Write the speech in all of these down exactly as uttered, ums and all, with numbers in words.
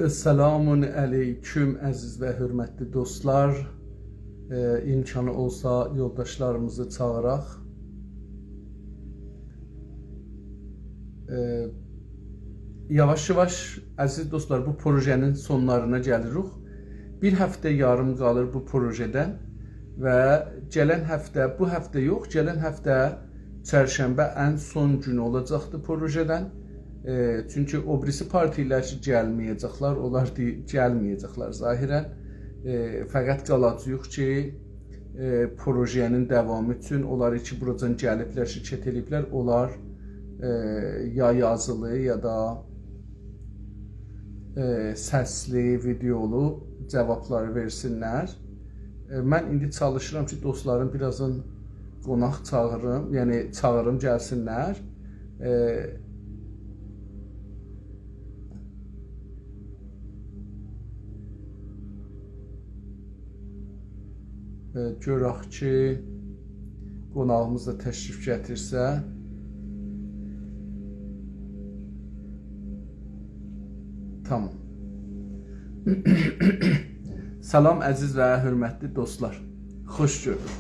سلام علیکم، عزیز و حؤرمتلی دوستلار. ائ، امکانی اولسا، یولداشلاریمیزی چاغیراق. ائ، یاواش-یاواش، عزیز دوستلار، بو پروژه‌نین سونلارینا گلیریک. بیر هفته یاریم قالیر بو پروژه‌دن و گلن هفته، بو هفته یوخ، گلن هفته چرشنبه ان سون گونو اولاجاقدی پروژه‌دن. ائ، چونکی او بیریسی پارتیلر کی، گلمه‌یه‌جکلر، اونلار دئ-، گلمه‌یه‌جکلر ظاهراً. ائ، فقط قالاجاغیق کی، ائ، پروژه‌نین داوامی اوچون اونلار کی، بوراجان گلیبلر، شرکت ائله‌ییبلر، اونلار، ائ، یا یازیلی، یا دا، ائ، سسلی، ویدئولو جاوابلاری وئرسینلر. ائ، من ایندی چالیشیرام کی، دوستلاریم بیر آزین قوناق چاغیریم، یعنی چاغیریم گلسینلر. ائ، ائ، گؤرک کی، قوناغیمیز دا تشریف گتیرسه. تامام. سلام، عزیز و حؤرمتلی دوستلار. خوش گؤردوک.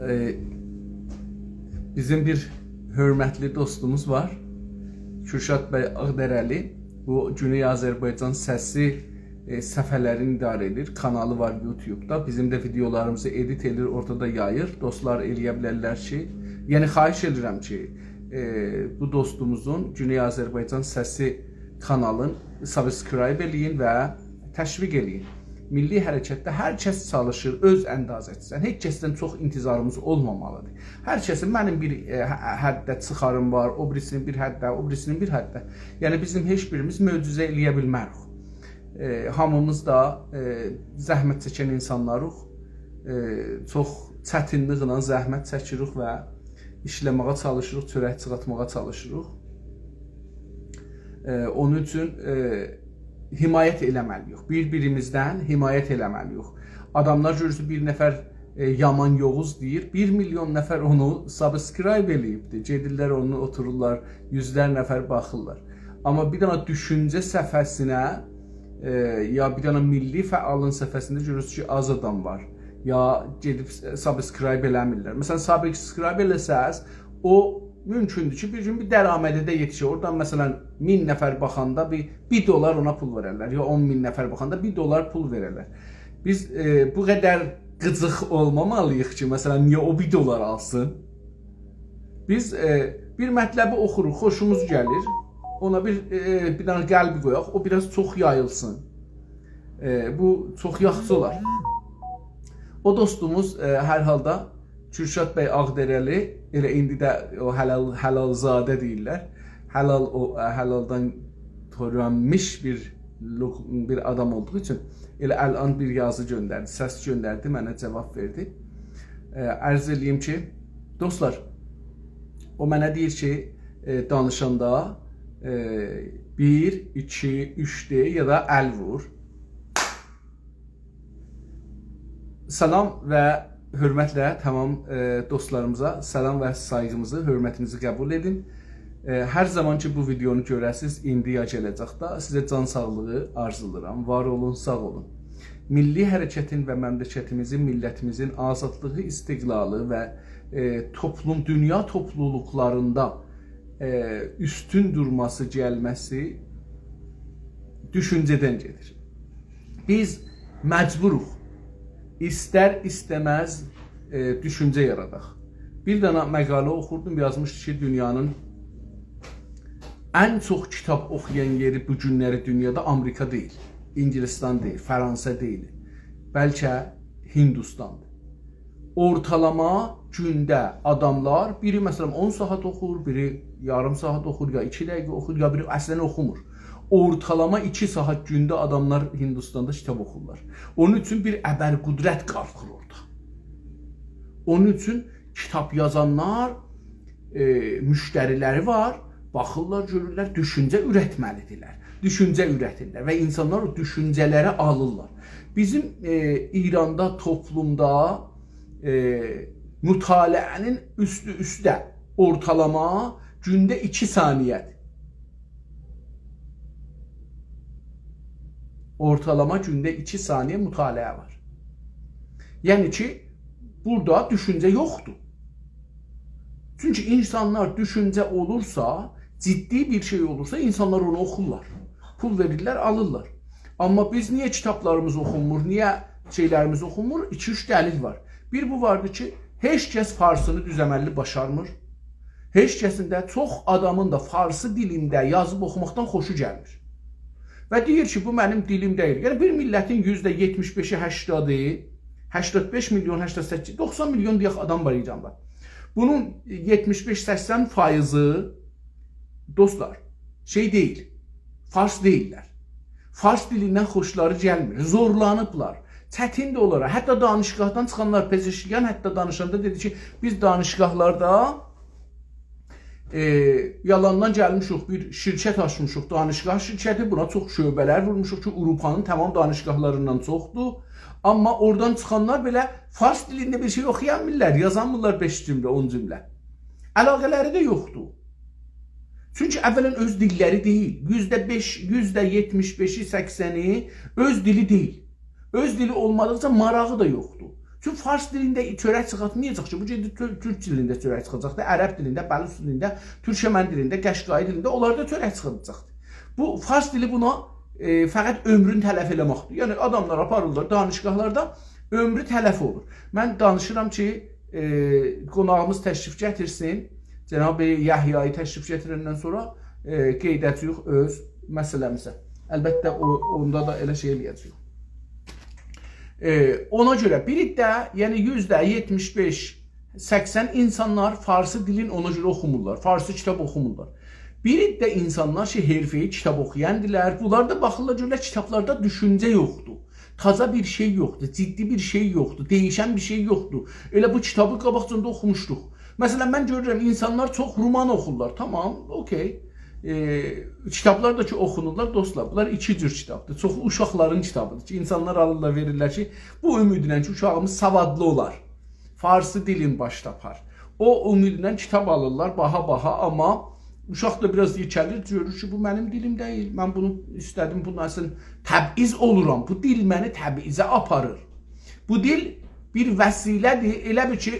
ائ، بیزیم بیر حؤرمتلی دوستوموز وار. کورشاد بی آغدره‌لی. بو گونئی آذربایجان سسی، ائ، صفحه‌لرینی اداره ائدیر. کانالی وار یوتیوبدا. بیزیم ده ویدئولاریمیزی ادیت ائله‌ییر، اورادا دا یاییر. دوستلار ائلیه بیلرلر کی، یعنی خواهش ائدیرم کی، ائ، بو دوستوموزون، گونئی آذربایجان سسی کانالین سابسکرایب ائله‌یین و تشویق ائله‌یین. میللی حرکتده هر کس چالیشیر اؤز اندازه‌سینده. هئچ کسدن چوخ انتظاریمیز اولمامالیدیر. هر کسین، منیم بیر، ائ، ح-، حدده چیخاریم وار، او بیریسینین بیر حدده، او بیریسینین بیر حدده. یعنی بیزیم هئچ بیریمیز معجزه ائلیه بیلمریک. ائ، هامیمیز دا، ائ، زحمت چکن اینسانلاریق. ائ، چوخ چتینلیکله زحمت چکیریک و ایشله‌مه‌یه چالیشیریق، چؤرک چیخارتماغا چالیشیریق. ائ، اونون اوچون، ائ، حمایت ائله‌مه‌لی‌ییک. بیر-بیریمیزدن حمایت ائله‌مه‌لی‌ییک. آداملار گؤرورسن، بیر نفر، ائ، یامان یوووز دئییر، بیر میلیون نفر اونو سابسکرایب ائله‌ییبدیر. گئدیرلر، اونو اوتورورلار، یوزلر نفر باخیرلار. آمما بیر دنه دوشونجه صفحه‌سینه، ائ، یا بیر دنه میللی فعالین صفحه‌سینده گؤرورسن کی، آز آدام وار. یا گئدیب س-، سابسکرایب ائله‌میرلر. مثلا، سابسکرایب ائله‌سز، او مومکوندور کی، بیر گون بیر درآمده ده یئتیشه. اورادان، مثلا، مین نفر باخاندا بیر، بیر دلار اونا پول وئررلر. یا اون مین نفر باخاندا بیر دلار پول وئررلر. بیز، ائ، بو قدر قیجیق اولمامالی‌ییق کی، مثلا، نییه او بیر دلار آلسین؟ بیز، ائ، بیر مطلبی اوخوروق، خوشوموز گلیر. اونا بیر، ائ، بیر دنه قلب قویاق، او بیر آز چوخ یاییلسین. ائ، بو چوخ یاخشی اولار. او دوستوموز، ائ، هر حالدا کورشاد بی آغدره‌لی، ائله ایندی ده او حلال، حلال‌زاده دئییرلر. حلال او، ائ، حلالدان تؤرنمیش بیر لوق-، بیر آدام اولدوغو اوچون ائله الان بیر یازی گؤندردی، سس گؤندردی، منه جاواب وئردی. ائ، عرض ائله‌ییم کی، دوستلار، او منه دئییر کی، ائ، دانیشاندا، ائ، بیر، ایکی، اوچ دئ، یا دا ال وور. سلام و حؤرمتله تمام، ائ، دوستلاریمیزا سلام و سایغیمیزی، حؤرمتیمیزی قبول ائدین. ائ، هر زامان کی، بو ویدئونو گؤره‌سیز، ایندی یا گله‌جکده، سیزه جان ساغلیغی آرزولاییرام. وار اولون، ساغ اولون. میللی حرکتین و مملکتیمیزین، میللتیمیزین آزادلیغی، استقلالی و، ائ، توپلوم، دونیا توپلولوقلاریندا، ائ، اوستون دورماسی، گلمه‌سی دوشونجه‌دن گئدیر. بیز مجبوروق، ایستر-ایسته‌مز، ائ، دوشونجه یاراداق. بیر دنه مقاله اوخوردوم، یازمیشدی کی، دونیانین ان چوخ کیتاب اوخویان یئری بو گونلری دونیادا آمریکا دئییل، اینگیلیستان دئییل، فرانسه دئییل، بلکه هیندوستاندیر. اورتالاما گونده آداملار، بیری، مثلا، اون ساعات اوخور، بیری یاریم ساعات اوخور، یا ایکی دقیقه اوخور، یا بیری اصلا اوخومور. اورتالاما ایکی ساعات گونده آداملار هیندوستاندا کیتاب اوخورلار. اونون اوچون بیر ابرقدرت قالخیر اورادا. اونون اوچون کیتاب یازانلار، ائ، مشتری‌لری وار، باخیرلار، گؤرورلر، دوشونجه اورتمه‌لی‌دیرلر. دوشونجه اورتیرلر و اینسانلار او دوشونجه‌لری آلیرلار. بیزیم، ائ، ایراندا، توپلومدا، ائ، مطالعه‌نین اوستو اوسته اورتالاما گونده ایکی ثانیه‌دیر. اورتالاما گونده ایکی ثانیه مطالعه وار. یعنی کی، بورادا دوشونجه یوخدور. چونکی اینسانلار دوشونجه اولورسا، جدی بیر شئی اولورسا، اینسانلار اونو اوخورلار. پول وئریرلر، آلیرلار. آمما بیز نییه کیتابلاریمیز اوخونمور، نییه شئیلریمیز اوخونمور؟ ایکی-اوچ دلیل وار. بیر بو واردی کی، هئچ کس فارسینی دوز عمللی باشارمیر. هئچ کسین ده، چوخ آدامین دا فارسی دیلینده یازیب اوخوماقدان خوشو گلمیر. و دئییر کی، بو منیم دیلیم دئییل. یعنی، بیر میللتین یوزده یئتمیش بئشی، هشتادی، هشتاد بئش میلیون، هشتاد سککیز، دوخسان میلیون دئیک آدام وار ایراندا. بونون یئتمیش بئش سکسن فایضی، دوستلار، شئی دئییل، فارس دئییللر. فارس دیلیندن خوشلاری گلمیر، زورلانیبلار. چتیندیر اونلارا. حتی دانشگاهدان چیخانلار، پزشکیان حتی دانیشاندا دئدی کی، بیز دانشگاهلاردا، ائ، یالاندان گلمیشیک، بیر شرکت آچمیشیق، دانشگاه شرکتی، بونا چوخ شعبه‌لر وورموشوق کی، آوروپانین تمام دانشگاهلاریندان چوخدور. آمما اورادان چیخانلار بئله فارس دیلینده بیر شئی اوخویا بیلمیرلر، یازا بیلمیرلر بئش جمله، اون جمله. علاقه‌لری ده یوخدور. چونکی اولاً اؤز دیللری دئییل. یوزده بئش، یوزده یئتمیش بئشی، سکسنی اؤز دیلی دئییل. اؤز دیلی اولمادیقجا ماراغی دا یوخدور. چونکی فارس دیلینده چؤرک چیخارتمایاجاق کی، بو گئدیب تور-، تورک دیلینده چؤرک چیخاجاقدیر، عرب دیلینده، بلوچ دیلینده، تورکمن دیلینده، قشقایی دیلینده، اونلاردا چؤرک چیخاجاقدیر. بو فارس دیلی بونا، ائ، فقط عؤمرون تلف ائله‌مکدیر. یعنی، آداملار آپاریرلار دانشگاهلاردا، عؤمرو تلف اولور. من دانیشیرام کی، ائ، قوناغیمیز تشریف گتیرسین، جناب یحیایی تشریف گتیرندن سونرا، ائ، قئییده‌جه‌ییک اؤز مسئله‌میزه. البته، او، اوندا دا ائله شئی ائله‌یه‌جه‌ییک. ائ، اونا گؤره بیر عده، یعنی یوزده یئتمیش بئش، سکسن اینسانلار فارسی دیلین اونا گؤره اوخومورلار، فارسی کیتاب اوخومورلار. بیر عده اینسانلار کی، حرفه‌ای کیتاب اوخویاندیلار، بونلار دا باخیرلار، گؤرورلر کیتابلاردا دوشونجه یوخدور. تازا بیر شئی یوخدور، جدی بیر شئی یوخدور، دییشن بیر شئی یوخدور. ائله بو کیتابی قاباقجاندا اوخوموشدوق. مثلا، من گؤرورم، اینسانلار چوخ رومان اوخورلار، تامام، اوکی. ائ، کیتابلار دا کی، اوخونورلار، دوستلار، بونلار ایکی جور کیتابدیر. چوخو اوشاقلارین کیتابیدیر کی، اینسانلار آلیرلار، وئریرلر کی، بو امیدله کی، اوشاغیمیز سوادلی اولار، فارسی دیلین باش تاپار. او امیدله کیتاب آلیرلار، باها-باها، آمما اوشاق دا بیر آز یئکه‌لیر، گؤرور کی، بو منیم دیلیم دئییل. من بونو ایسته‌دیم، بونون اصلینده تبعیض اولورام. بو دیل منی تبعیضه آپاریر. بو دیل بیر وسیله‌دیر، ائله بیل کی،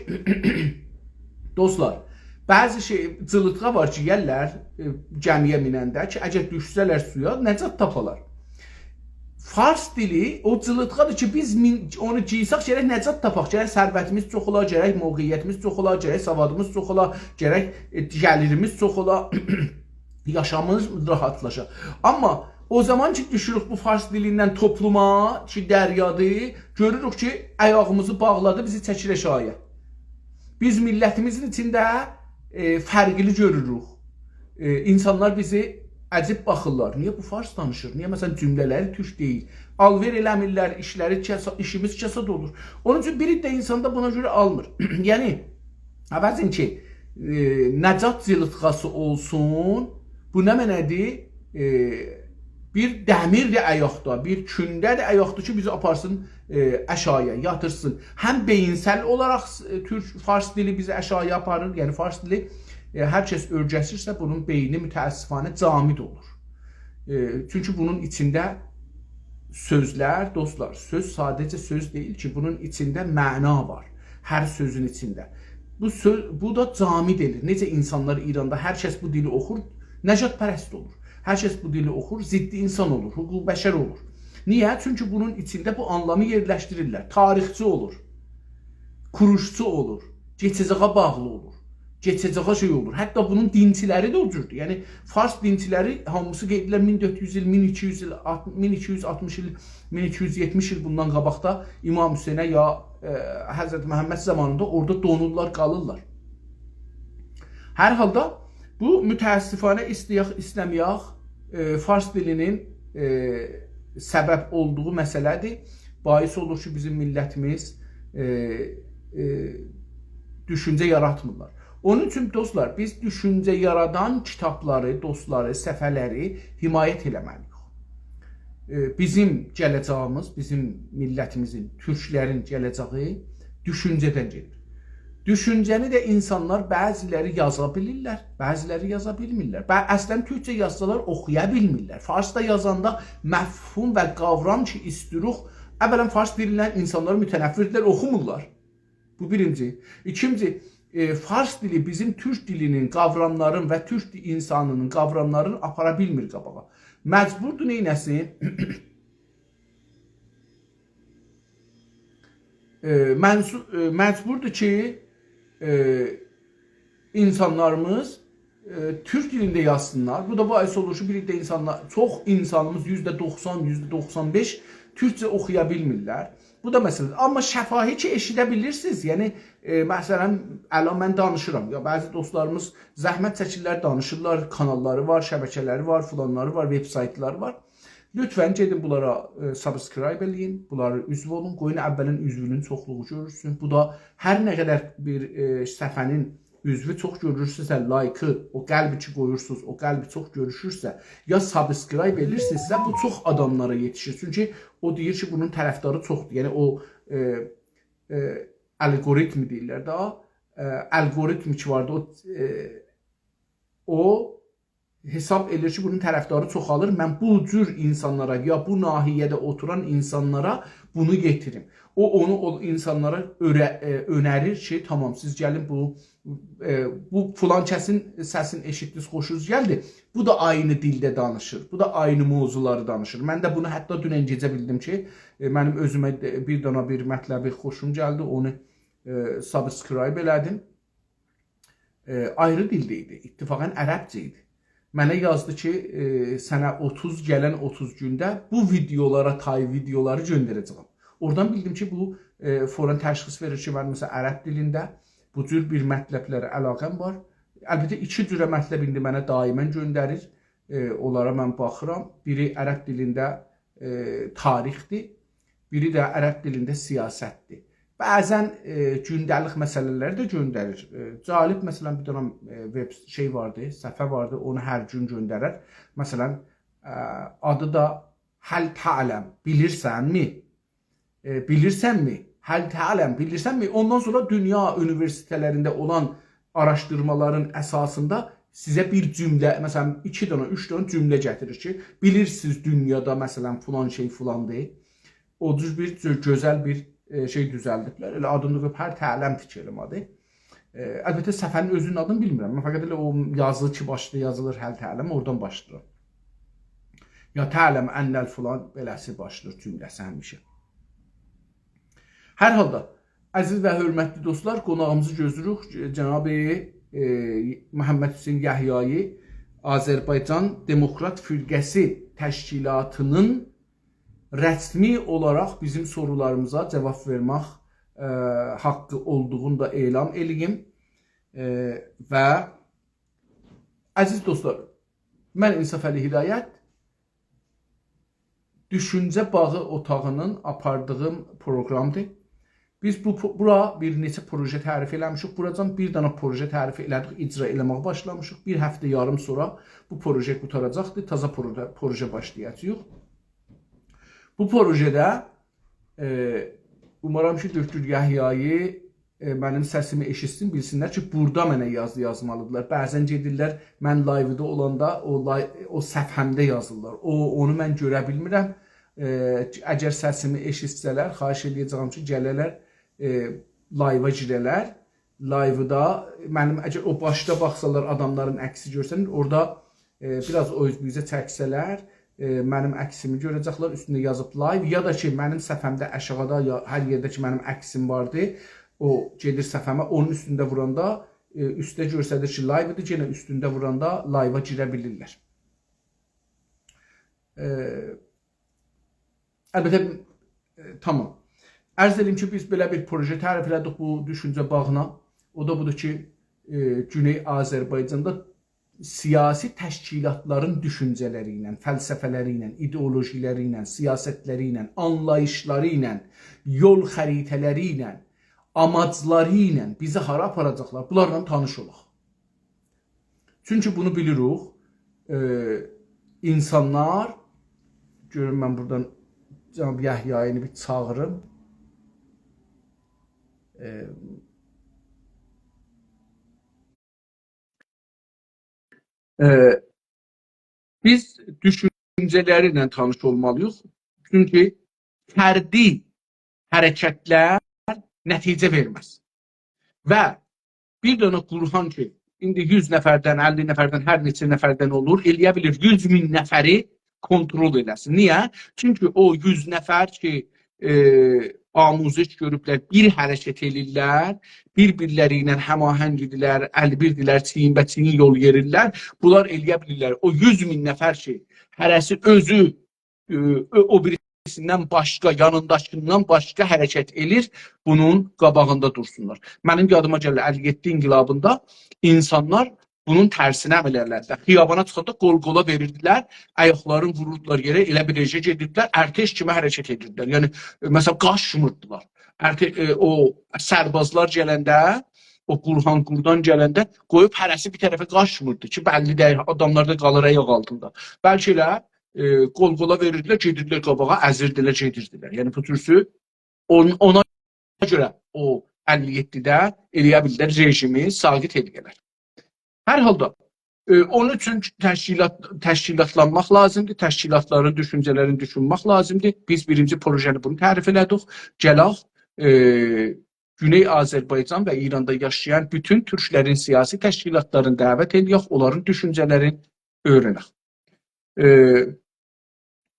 دوستلار، بعضی شئی، جیلیتقا وار کی، یئرلر، ائ، گمی‌یه میننده کی، اگر دوشسه‌لر سویا، نجات تاپالار. فارس دیلی او جیلیتقادیر کی، بیز مین-، اونو گئیسک، گرک نجات تاپاق، گرک ثروتیمیز چوخ اولا، گرک موقعیتیمیز چوخ اولا، گرک سوادیمیز چوخ اولا، گرک، ائ، گلیریمیز چوخ اولا، یاشامیمیز راحاتلاشا. آمما او زامان کی، دوشوروک بو فارس دیلیندن توپلوما، کی، دریادیر، گؤروروک کی، آیاغیمیزی باغلادی، بیزی چکیر آشاغییا. بیز میللتیمیزین ایچینده، ائ، فرقلی گؤروروک. ائ، اینسانلار بیزی عجیب باخیرلار. نییه بو فارس دانیشیر؟ نییه، مثلا، جمله‌لری تورک دئییل؟ آلوئر ائله‌میرلر، ایشلری کسا-، ایشیمیز کساد اولور. اونون اوچون بیر عده اینسان دا بونا گؤره آلمیر. یعنی، عوضین کی، ائ، نجات جیلیتقاسی اولسون، بو نه معنادیر؟ ائ، بیر دمیردیر آیاقدا، بیر کونده‌دیر آیاقدا کی، بیزی آپارسین، ائ، آشاغییا، یاتیرسین. هم بئیینسل اولاراق، ائ، تورک، فارس دیلی بیزی آشاغییا آپاریر، یعنی فارس دیلی، ائ، هر کس اؤیرشیرسه، بونون بئینی متأسفانه جامد اولور. ائ، چونکی بونون ایچینده سؤزلر، دوستلار، سؤز ساده‌جه سؤز دئییل کی، بونون ایچینده معنا وار. هر سؤزون ایچینده. بو سؤز، بو دا جامد ائله‌ییر. نئجه اینسانلار ایراندا هر کس بو دیلی اوخور، نژادپرست اولور. هر کس بو دیلی اوخور، ضد اینسان اولور، حقوق بشر اولور. نییه؟ چونکی بونون ایچینده بو آنلامی یئرلشدیریرلر. تاریخچی اولور، کوروشچو اولور، کئچه‌جه‌یه باغلی اولور. کئچه‌جه‌یه شئی اولور. حتی بونون دینچیلری ده او جوردور. یعنی، فارس دینچیلری هامیسی قئید ائدیلر مین دؤرد یوز ایل، مین ایکی یوز ایل، آلت-، مین ایکی یوز آلتمیش ایل، مین ایکی یوز یئتمیش ایل بوندان قاباقدا امام حسینه یا، ائ، حضرت محمد زامانیندا اورادا دونورلار، قالیرلار. هر حالدا بو متأسفانه ایسته‌یک، ایسته‌مه‌یک، ائ، فارس دیلینین، ائ، سبب اولدوغو مسئله‌دیر. باعث اولور کی، بیزیم میللتیمیز، ائ، ائ، دوشونجه یاراتمیرلار. اونون اوچون، دوستلار، بیز دوشونجه یارادان کیتابلاری، دوستلاری، صفحه‌لری حمایت ائله‌مه‌لی‌ییک. ائ، بیزیم گله‌جه‌ییمیز، بیزیم میللتیمیزین، تورکلرین گله‌جه‌یی دوشونجه‌دن گئدیر. دوشونجه‌نی ده اینسانلار، بعضی‌لری یازا بیلیرلر، بعضی‌لری یازا بیلمیرلر. بع-، اصلاً تورکجه یازسالار اوخویا بیلمیرلر. فارسدا یازاندا مفهوم و قاورام کی ایستیروخ، اولاً فارس دیلیندن اینسانلار متنفردیرلر، اوخومورلار. بو بیرینجی. ایکینجی، ائ، فارس دیلی بیزیم تورک دیلینین قاوراملارین و تورک دی-، اینسانینین قاوراملارینی آپارا بیلمیر قاباغا. مجبوردور نئینه‌سین؟ ائ، منصو-، ائ، مجبوردور کی، ائ، اینسانلاریمیز، ائ، تورک دیلینده یازسینلار. بو دا باعث اولور کی، بیر عده اینسانلار، چوخ اینسانیمیز، یوزده دوخسان، یوزده دوخسان بئش تورکجه اوخویا بیلمیرلر. بو دا مسئله‌دیر. آمما شفاهی کی، ائشیده بیلیرسینیز. یعنی، ائ، مثلاً، الان من دانیشیرام. یا بعضی دوستلاریمیز زحمت چکیرلر، دانیشیرلار، کاناللاری وار، شبکه‌لری وار، فلانلاری وار، وب‌سایتلاری وار. لطفاً گئدین بونلارا، ائ، subscribe ائله‌یین، بونلارا عضو اولون. قویون اولاً عضوونون چوخلوغو گؤرولسون. بو دا هر نه قدر بیر، ائ، صفحه‌نین عضوو چوخ گؤرولورسه، لایکی، او قلبی کی قویورسونوز، او قلبی چوخ گؤرولورسه، یا subscribe ائدیرسینیزسه، بو چوخ آداملارا یئتیشیر. چونکی او دئییر کی، بونون طرفداری چوخدور. یعنی او، ائ، ائ، الگوریتم دئییرلر ده، ائ، الگوریتم کی واردی، او، ائ، او حساب ائدیر کی، بونون طرفداری چوخالیر. من بو جور اینسانلارا، یا بو ناحیه‌ده اوتوران اینسانلارا بونو یئتیریم. او، اونو او اینسانلارا اؤره-، ائ، اؤنریر کی، تامام، سیز گلین بو، ائ، بو فلان کسین سسینی ائشیتدینیز، خوشونوز گلدی. بو دا عینی دیلده دانیشیر. بو دا عینی موضوعلاری دانیشیر. من ده بونو حتی دونن گئجه بیلدیم کی، ائ، منیم اؤزومه ده بیر دانا بیر مطلبی خوشوم گلدی، اونو، ائ، subscribe ائله‌دیم. ائ، آیری دیلده ایدی. اتفاقاً عربجه ایدی. منه یازدی کی، ائ، سنه اوتوز، گلن اوتوز گونده بو ویدئولارا تای ویدئولاری گؤندره‌جه‌یم. اورادان بیلدیم کی، بو، ائ، فوراً تشخیص وئریر کی، من، مثلاً، عرب دیلینده بو جور بیر مطلبلره علاقه‌م وار. البته، ایکی جوره مطلب ایندی منه دائماً گؤندریر. ائ، اونلارا من باخیرام. بیری عرب دیلینده، ائ، تاریخدیر، بیری ده عرب دیلینده سیاستدیر. بعضاً، ائ، گونده‌لیک مسئله‌لری ده گؤندریر. ائ، جالب، مثلاً، بیر دانا، ائ، وب شئی واردی، صفحه واردی، اونو هر گون گؤندرر. مثلاً، ائ، آدی دا «هل تعلم»، بیلیرسنمی؟ ائ، بیلیرسنمی؟ «هل تعلم»، بیلیرسنمی؟ اوندان سونرا دونیا اونیوئرسیتئتلرینده اولان آراشدیرمالارین اساسیندا سیزه بیر جمله، مثلاً، ایکی دانا، اوچ دانا جمله گتیریر کی، بیلیرسینیز دونیادا، مثلاً، فلان شئی فلاندیر. او جور بیر گؤ-، گؤزل بیر، ائ، شئی دوزلدیبلر. ائله آدینی دا قویوب «هل تعلم» تیکر ائله‌مه‌دی. ائ، البته، صفحه‌نین اؤزونون آدینی بیلمیرم. من فقط ائله او یازی کی، باشدا یازیلیر «هل تعلم»، اورادان باشلاییرام. «یا تعلم ان الفلان»، بئله‌سی باشلاییر جمله‌سی همیشه. هر حالدا، عزیز و حؤرمتلی دوستلار، قوناغیمیزی گؤزله‌ییریک، ج-، جناب، ائ، محمدحسین یحیایی، آذربایجان دموکرات فرقه‌سی تشکیلاتینین رسمی اولاراق بیزیم سورولاریمیزا جاواب وئرمک، ائ، حاققی اولدوغونو دا اعلام ائله‌ییم. ائ، و عزیز دوستلار، من انصافعلی هدایت، دوشونجه باغی اوتاغینین آپاردیغیم پروگرامدیر. بیز بو، بورا بیر نئچه پروژه تعریف ائله‌میشیک. بوراجان بیر دانا پروژه تعریف ائله‌دیک، اجرا ائله‌مه‌یه باشلامیشیق. بیر هفته یاریم سونرا بو پروژه قوتاراجاقدیر، تازا پروژه، پروژه باشلایاجاغیق. بو پروژه‌ده، ائ، اومارام کی، دکتر یحیایی، ائ، منیم سسیمی ائشیتسین، بیلسینلر کی، بورادا منه یازی یازمالیدیرلار. بعضاً گئدیرلر، من لایودا اولاندا او لای-، او صفحه‌مده یازیرلار. او، اونو من گؤره بیلمیرم. ائ، اگر سسیمی ائشیتسه‌لر، خواهش ائله‌یه‌جه‌یم کی، گله‌لر، ائ، لایوا گیره‌لر. لایودا منیم، اگر او باشدا باخسالار، آداملارین عکسی گؤرسنیر، اورادا، ائ، بیر آز او اوز بو اوزه چکسه‌لر، ائ، منیم عکسیمی گؤره‌جکلر، اوستونده یازیب لایو، یا دا کی، منیم صفحه‌مده آشاغیدا، یا هر یئرده کی، منیم عکسیم واردی، او گئدیر صفحه‌مه، اونون اوستونده ووراندا، ائ، اوسته گؤرسدیر کی، لایودیر، یئنه اوستونده ووراندا لایوا گیره بیلیرلر. ائ، البته، ائ، تامام. عرض ائدیم کی، بیز بئله بیر پروژه تعریف ائله‌دیک بو دوشونجه باغینا. او دا بودور کی، ائ، گونئی آذربایجاندا سیاسی تشکیلاتلارین دوشونجه‌لری ایله، فلسفه‌لری ایله، ایدئولوژی‌لری ایله، سیاستلری ایله، آنلاییشلاری ایله، یول خریطه‌لری ایله، آماجلاری ایله بیزی هارا آپاراجاقلار، بونلارلا تانیش اولاق. چونکی بونو بیلیریک، ائ، اینسانلار، گؤرون من بورادان جناب یحیایینی بیر چاغیریم. ائ، ائ، بیز دوشونجه‌لری ایله تانیش اولمالی‌ییق. چونکی فردی حرکتلر نتیجه وئرمز. و بیر دنه گروهان کی، ایندی یوز نفردن، اللی نفردن، هر نئچه نفردن اولور، ائلیه بیلیر یوز مین نفری کنترل ائله‌سین. نییه؟ چونکی او یوز نفر کی، ائ، آموزش گؤروبلر، بیر حرکت ائله‌ییرلر، بیر-بیرلری ایله هماهنگ ایدیلر، ال‌بیردیلر، چیین به چیین یول یئریرلر. بونلار ائلیه بیلیرلر او یوز مین نفر کی، هره‌سی اؤزو، ائ، او، او بیریسیندن باشقا، یانینداکیندان باشقا حرکت ائلیر، بونون قاباغیندا دورسونلار. منیم یادیما گلیر، اللی یئددی انقلابیندا اینسانلار بونون ترسینه عمل ائدیردیلر. خیابانا چیخاندا قول-قولا وئریردیلر، آیاقلارینی ووروردولار یئره، ائله بیر رژه گئدیردیلر، ارتش کیمی حرکت ائدیردیلر. یعنی، ائ، مثلا، قاچمیردیلار. ارته-، ائ، او سربازلار گلنده، او گروهان گوردان گلنده قویوب هره‌سی بیر طرفه قاچمیردی کی، بللی دئییل، آداملار دا قالیر آیاق آلتیندا. بلکه ائله، ائ، قول-قولا وئریردیلر، گئدیردیلر قاباغا، ازیردیلر، گئدیردیلر. یعنی، بو تورسو اون-، اونا گؤره او اللی یئددیده ائلیه بیلدیلر رژیمی ساقط ائلیه‌لر. هر حالدا، ائ، اونون اوچون تشکیلات، تشکیلاتلانماق لازیمدیر، تشکیلاتلارین دوشونجه‌لرینی دوشونمک لازیمدیر. بیز بیرینجی پروژه‌نی بونو تعریف ائله‌دیک. گلک، ائ، گونئی آذربایجان و ایراندا یاشایان بوتون تورکلرین سیاسی تشکیلاتلارینی دعوت ائلیک، اونلارین دوشونجه‌لرینی اؤیرنک. ائ،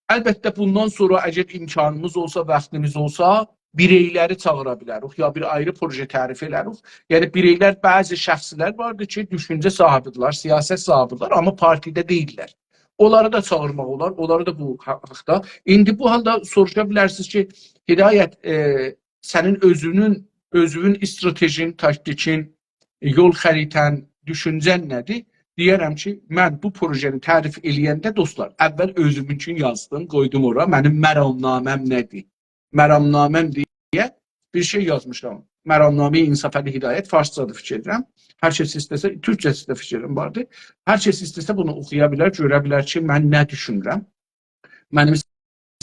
البته، بوندان سونرا اگر امکانیمیز اولسا، واختیمیز اولسا، بیرئیلری چاغیرا بیلریک، یا بیر آیری پروژه تعریف ائلریک. یعنی، بیرئیلر، بعضی شخصلر واردیر کی، دوشونجه صاحیبی‌دیرلر، سیاست صاحیبی‌دیرلر، آمما پارتیده دئییللر. اونلاری دا چاغیرماق اولار، اونلاری دا بو حا-، حاقدا. ایندی بو حالدا سوروشا بیلرسینیز کی، هدایت، ائ، سنین اؤزونون، اؤزونون استراتژین، تاکتیکین، یول خریطه‌ن، دوشونجه‌ن نه‌دیر؟ دئیه‌رم کی، من بو پروژه‌نی تعریف ائله‌ینده، دوستلار، اول اؤزومونکونو یازدیم، قویدوم اورا. منیم مرامنامه‌م نه‌دیر؟ مرامنامه‌م دئیه بیر شئی یازمیشام. مرامنامه‌ی انصافعلی هدایت، فارسجادیر فیکیر ائدیرم. هر کس ایسته‌سه، تورکجه‌سی ده فیکریم واردیر. هر کس ایسته‌سه بونو اوخویا بیلر، گؤره بیلر کی، من نه دوشونورم. منیم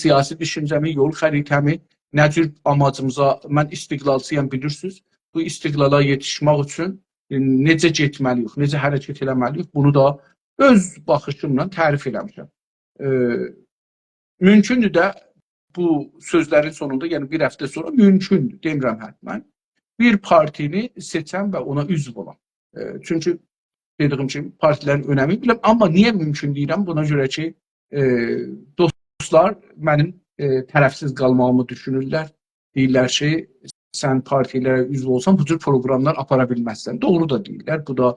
سیاسی دوشونجه‌می، یول خریطه‌می، نه جور آماجیمیزا، من استقلالچی‌یام، بیلیرسینیز. بو استقلالا یئتیشمک اوچون، ائ، نئجه گئتمه‌لی‌ییک، نئجه حرکت ائله‌مه‌لی‌ییک، بونو دا اؤز باخیشیملا تعریف ائله‌میشم. ائ، مومکوندور ده بو سؤزلرین سونوندا، یعنی بیر هفته سونرا مومکوندور، دئمیرم حتماً، بیر پارتینی سئچم و اونا عضو اولام. ائ، چونکی دئدیگیم کیمی پارتیلرین اؤنمینی بیلیرم. آمما نییه مومکون دئییرم؟ بونا گؤره کی، ائ، دوستلار منیم، ائ، طرفسیز قالماغیمی دوشونورلر. دئییرلر کی، سن پارتیلره عضو اولسان، بو جور پروگراملار آپارا بیلمزسن. دوغرو دا دئییرلر، بو دا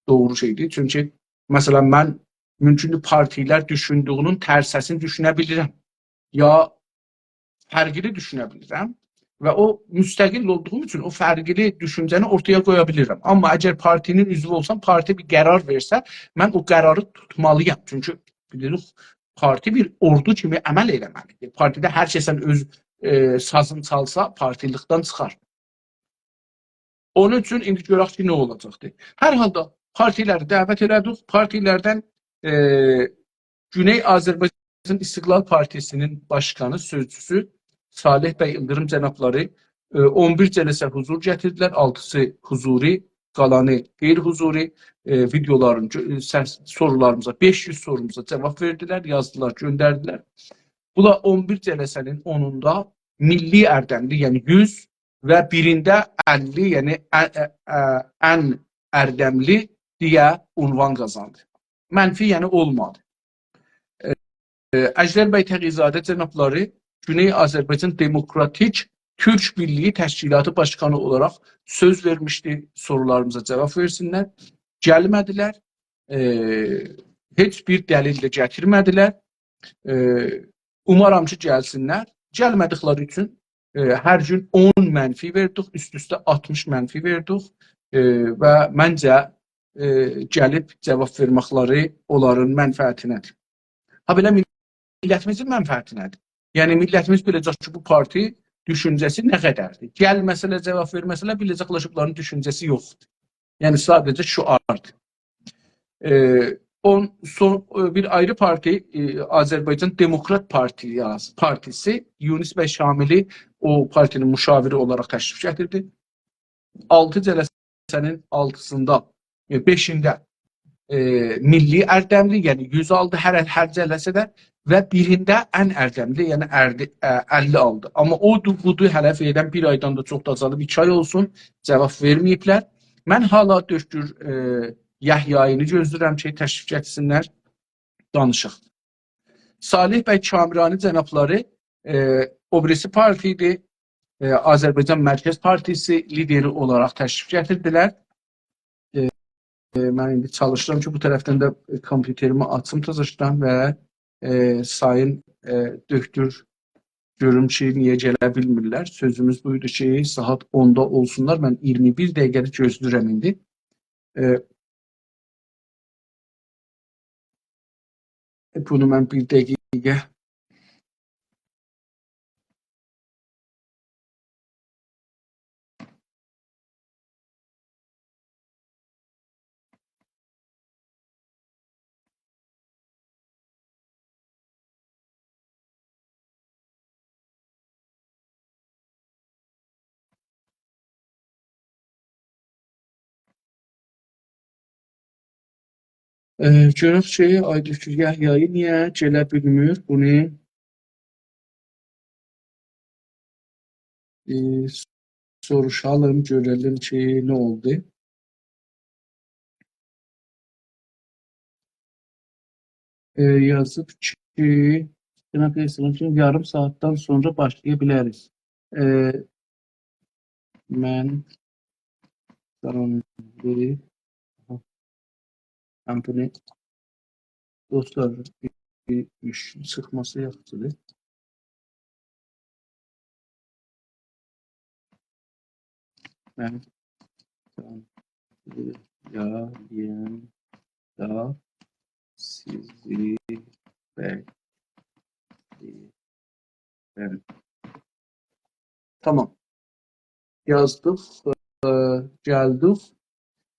دوغرو شئیدیر. چونکی، مثلا، من مومکوندور پارتیلر دوشوندویونون ترسه‌سینی دوشونه بیلیرم. یا فرقلی دوشونه بیلیرم و او مستقل اولدوغوم اوچون او فرقلی دوشونجه‌نی اورتایا قویا بیلیرم. آمما اگر پارتی‌نین عضوو اولسام، پارتی بیر قرار وئرسه، من او قراری توتمالی‌یام. چونکی بیلیریک، پارتی بیر اوردو کیمی عمل ائله‌مه‌لیدیر. پارتیده هر کس اؤز، ائ، سازینی چالسا، پارتیلیکدن چیخار. اونون اوچون ایندی گؤرک کی، نه اولاجاقدیر. هر حالدا پارتیلری دعوت ائله‌دیک. پارتیلردن، ائ، گونئی آذربایجان استقلال پارتیسی‌نین باشقانی، سؤزچوسو صالح بی ایلدیریم جنابلاری، ائ، اون بیر جلسه حضور گتیردیلر، آلتیسی حضوری، قالانی غیر حضوری، ائ، ویدئولارین، گؤ-، ائ، سس، سورولاریمیزا، بئش یوز سوروموزا جاواب وئردیلر، یازدیلار، گؤندردیلر. بونلار اون بیر جلسه‌نین اونوندا میللی اردملی، یعنی یوز و بیرینده اللی، یعنی ا-، ا-، ا-، ان اردملی دئیه عنوان قازاندی. منفی، یعنی اولمادی. ائ، ائ، اژدر بی تقی‌زاده جنابلاری گونئی آذربایجان دموکراتیک تورک بیرلیگی تشکیلاتی باشقانی اولاراق سؤز وئرمیشدی، سورولاریمیزا جاواب وئرسینلر. گلمه‌دیلر. ائ، هئچ بیر دلیل ده گتیرمه‌دیلر. ائ، اومارام کی، گلسینلر. گلمه‌دیکلری اوچون، ائ، هر گون اون منفی وئردیک، اوست-اوسته آلتمیش منفی وئردیک. ائ، و منجه، ائ، گلیب جاواب وئرمکلری اونلارین منفعتینه‌دیر. هابئله میللتیمیزین منفعتینه‌دیر. یعنی، میللتیمیز بیله‌جک کی، بو پارتی دوشونجه‌سی نه قدردیر. گلمه‌سه‌لر، جاواب وئرمه‌سه‌لر، بیله‌جکلر کی، بونلارین دوشونجه‌سی یوخدور. یعنی، ساده‌جه شعاردیر. ائ، اون، سون، ائ، بیر آیری پارتی، ائ، آذربایجان دموکرات پارتی-، پارتیسی، یونس بی شاملی او پارتی‌نین مشاوری اولاراق تشریف گتیردی. آلتی جلسه‌نین آلتیسیندا، ائ، بئشینده ائ، میللی اردملی، یعنی یوز آلدی هر، هر جلسه‌ده و بیرینده ان اردملی، یعنی اردی-، ا، اللی آلدی. آمما اودو، بودو، هله فعلاً بیر آیدان دا چوخ دا آزالیب، ایکی آی اولسون، جواب وئرمه‌ییبلر. من حالا دکتر، ائ، یحیایینی گؤزله‌ییرم کی، تشریف گتیرسینلر، دانیشاق. صالح بی کامرانی جنابلاری، ائ، او بیریسی پارتی ایدی. ائ، آذربایجان مرکز پارتیسی لیدری اولاراق تشریف گتیردیلر. ائ، ائ، من ایندی چالیشیرام کی، بو طرفدن ده، ائ، کامپیوتریمی آچیم تزه‌دن و، ائ، سایین، ائ، دکتر گؤروم کی، نییه گله بیلمیرلر. سؤزوموز بویدو کی، ساعات اوندا اولسونلار. من اییرمی بیر دقیقه‌دیر گؤزله‌ییرم ایندی. ائ، بونو من بیر دقیقه، ائ، گؤرک کی، آقای دکتر یحیایی نییه گله بیلمیر؟ بونو، ائ، سوروشالیم، گؤره‌لیم کی، نه اولدو. ائ، یازیب کی، جناب رئیس، یاریم ساعاتدان سونرا باشلایا بیلریک. ائ، من، من بونو، دوستلار، بیر، بیر ایش چیخماسی یاخشیدیر. من، یا، یاندا سیزی بکله‌ییرم. تامام. یازدیق، ائ، گلدیک.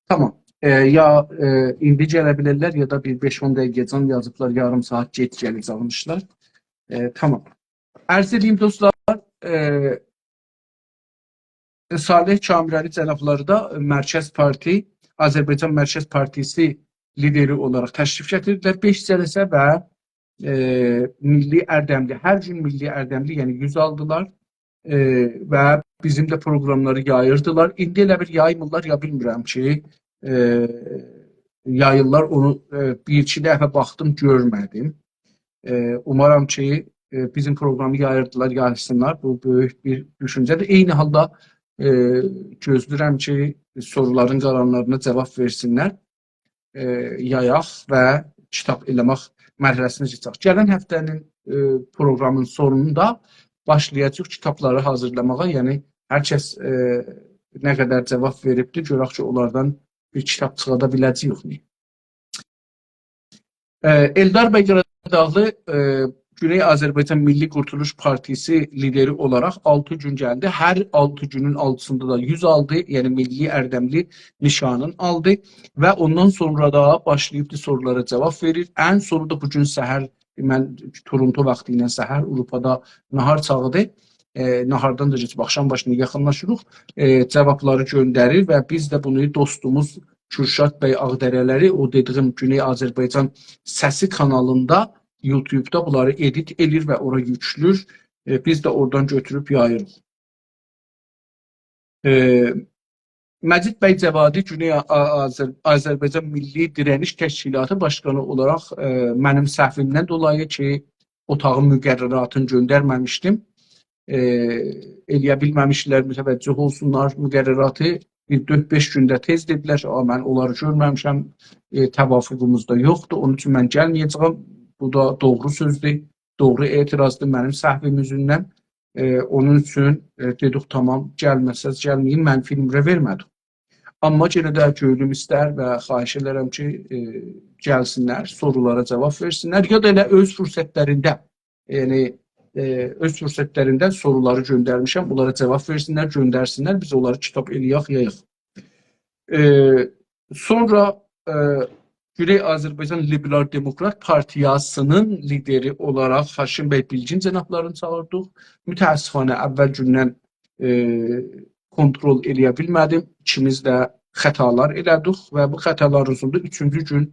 تامام. ائ، یا، ائ، ایندی گله بیلرلر، یا دا بیر بئش-اون دقیقه‌جن یازیبلار، یاریم ساعات گئج گله‌جکمیشلر. ائ، تامام. عرض ائدییم دوستلار، ائ، صالح کامرانی جنابلاری دا مرکز پارتی، آذربایجان مرکز پارتیسی لیدری اولاراق تشریف گتیردیلر. بئش جلسه و، ائ، میللی اردملی، هر گون میللی اردملی، یعنی یوز آلدیلار. ائ، و بیزیم ده پروگراملاری یاییردیلار. ایندی ائله بیل یایمیرلار، یا بیلمیرم کی، ائ، یاییرلار اونو، ائ، بیر-ایکی دفعه باخدیم، گؤرمه‌دیم. ائ، اومارام کی، ائ، بیزیم پروگرامی یاییردیلار، یایسینلار. بو بؤیوک بیر دوشونجه‌دیر. عینی حالدا، ائ، گؤزله‌ییرم کی، سورولارین قالانلارینا جواب وئرسینلر. ائ، یایاق و کیتاب ائله‌مک مرحله‌سینه کئچک. گلن هفته‌نین، ائ، پروگرامین سونوندا باشلایاجاغیق کیتابلاری حاضیرلاماغا. یعنی، هر کس، ائ، نه قدر جواب وئریبدیر، گؤرک کی، اونلاردان بیر کیتاب چیخادا بیله‌جه‌ییک یوخ. ائ، ائلدار بی قاراداغلی، ائ، گونئی آذربایجان میللی قورتولوش پارتیسی لیدری اولاراق آلتی گون گلدی. هر آلتی گونون آلتیسیندا دا یوز آلدی، یعنی میللی اردملی نیشانین آلدی و اوندان سونرا دا باشلاییبدی سورولارا جواب وئریر. ان سونوندا بو گون سحر، من تورونتو واختی ایله سحر، آوروپادا ناهار چاغیدیر. ائ، ناهاردان دا کئچیب آخشام باشینا یاخینلاشیریق. ائ، جوابلاری گؤندریر و بیز ده بونو دوستوموز کورشاد بی آغدره‌لری، او دئدیگیم گونئی آذربایجان سسی کانالیندا، یوتیوبدا بونلاری ادیت ائله‌ییر و اورا یوکلور. ائ، بیز ده اورادان گؤتوروب یاییریق. ائ، مجید بی جوادی، گونئی آ-، آ-، آذر-، آذربایجان میللی دیره‌نیش تشکیلاتی باشقانی اولاراق، ائ، منیم سهویمدن دولایی کی، اوتاغین مقرراتینی گؤندرمه‌میشدیم. ائ، ائلیه بیلمه‌میشلر متوجه اولسونلار مقرراتی. بیر دؤرد-بئش گون ده تئز دئدیلر کی، «آ، من اونلاری گؤرمه‌میشم، ائ، توافقوموز دا یوخدور، اونون اوچون من گلمه‌یه‌جه‌یم.» بو دا دوغرو سؤزدور، دوغرو اعتراضدیر منیم سهویم اوزوندن. ائ، اونون اوچون، ائ، دئدیک، «تامام، گلمه‌سز گلمه‌یین، من فیلمره وئرمه‌دیم.» آمما یئنه ده گؤیلوم ایستر و خواهش ائدرم کی، ائ، گلسینلر، سورولارا جواب وئرسینلر، یا دا ائله اؤز فرصتلرینده، یعنی، ائ، اؤز فرصتلرینده سورولاری گؤندرمیشم، اونلارا جواب وئرسینلر، گؤندرسینلر، بیز اونلاری کیتاب ائله‌یک، یایاق. ائ، سونرا، ائ، گونئی آذربایجان لیبرال دموکرات پارتیاسی‌نین لیدری اولاراق هاشم بی بیلگین جنابلارینی چاغیردیق. متأسفانه، اول گوندن، ائ، کنترل ائلیه بیلمه‌دیم. ایکیمیز ده، خطالار ائله‌دیک و بو خطالارین سونوندا اوچونجو گون،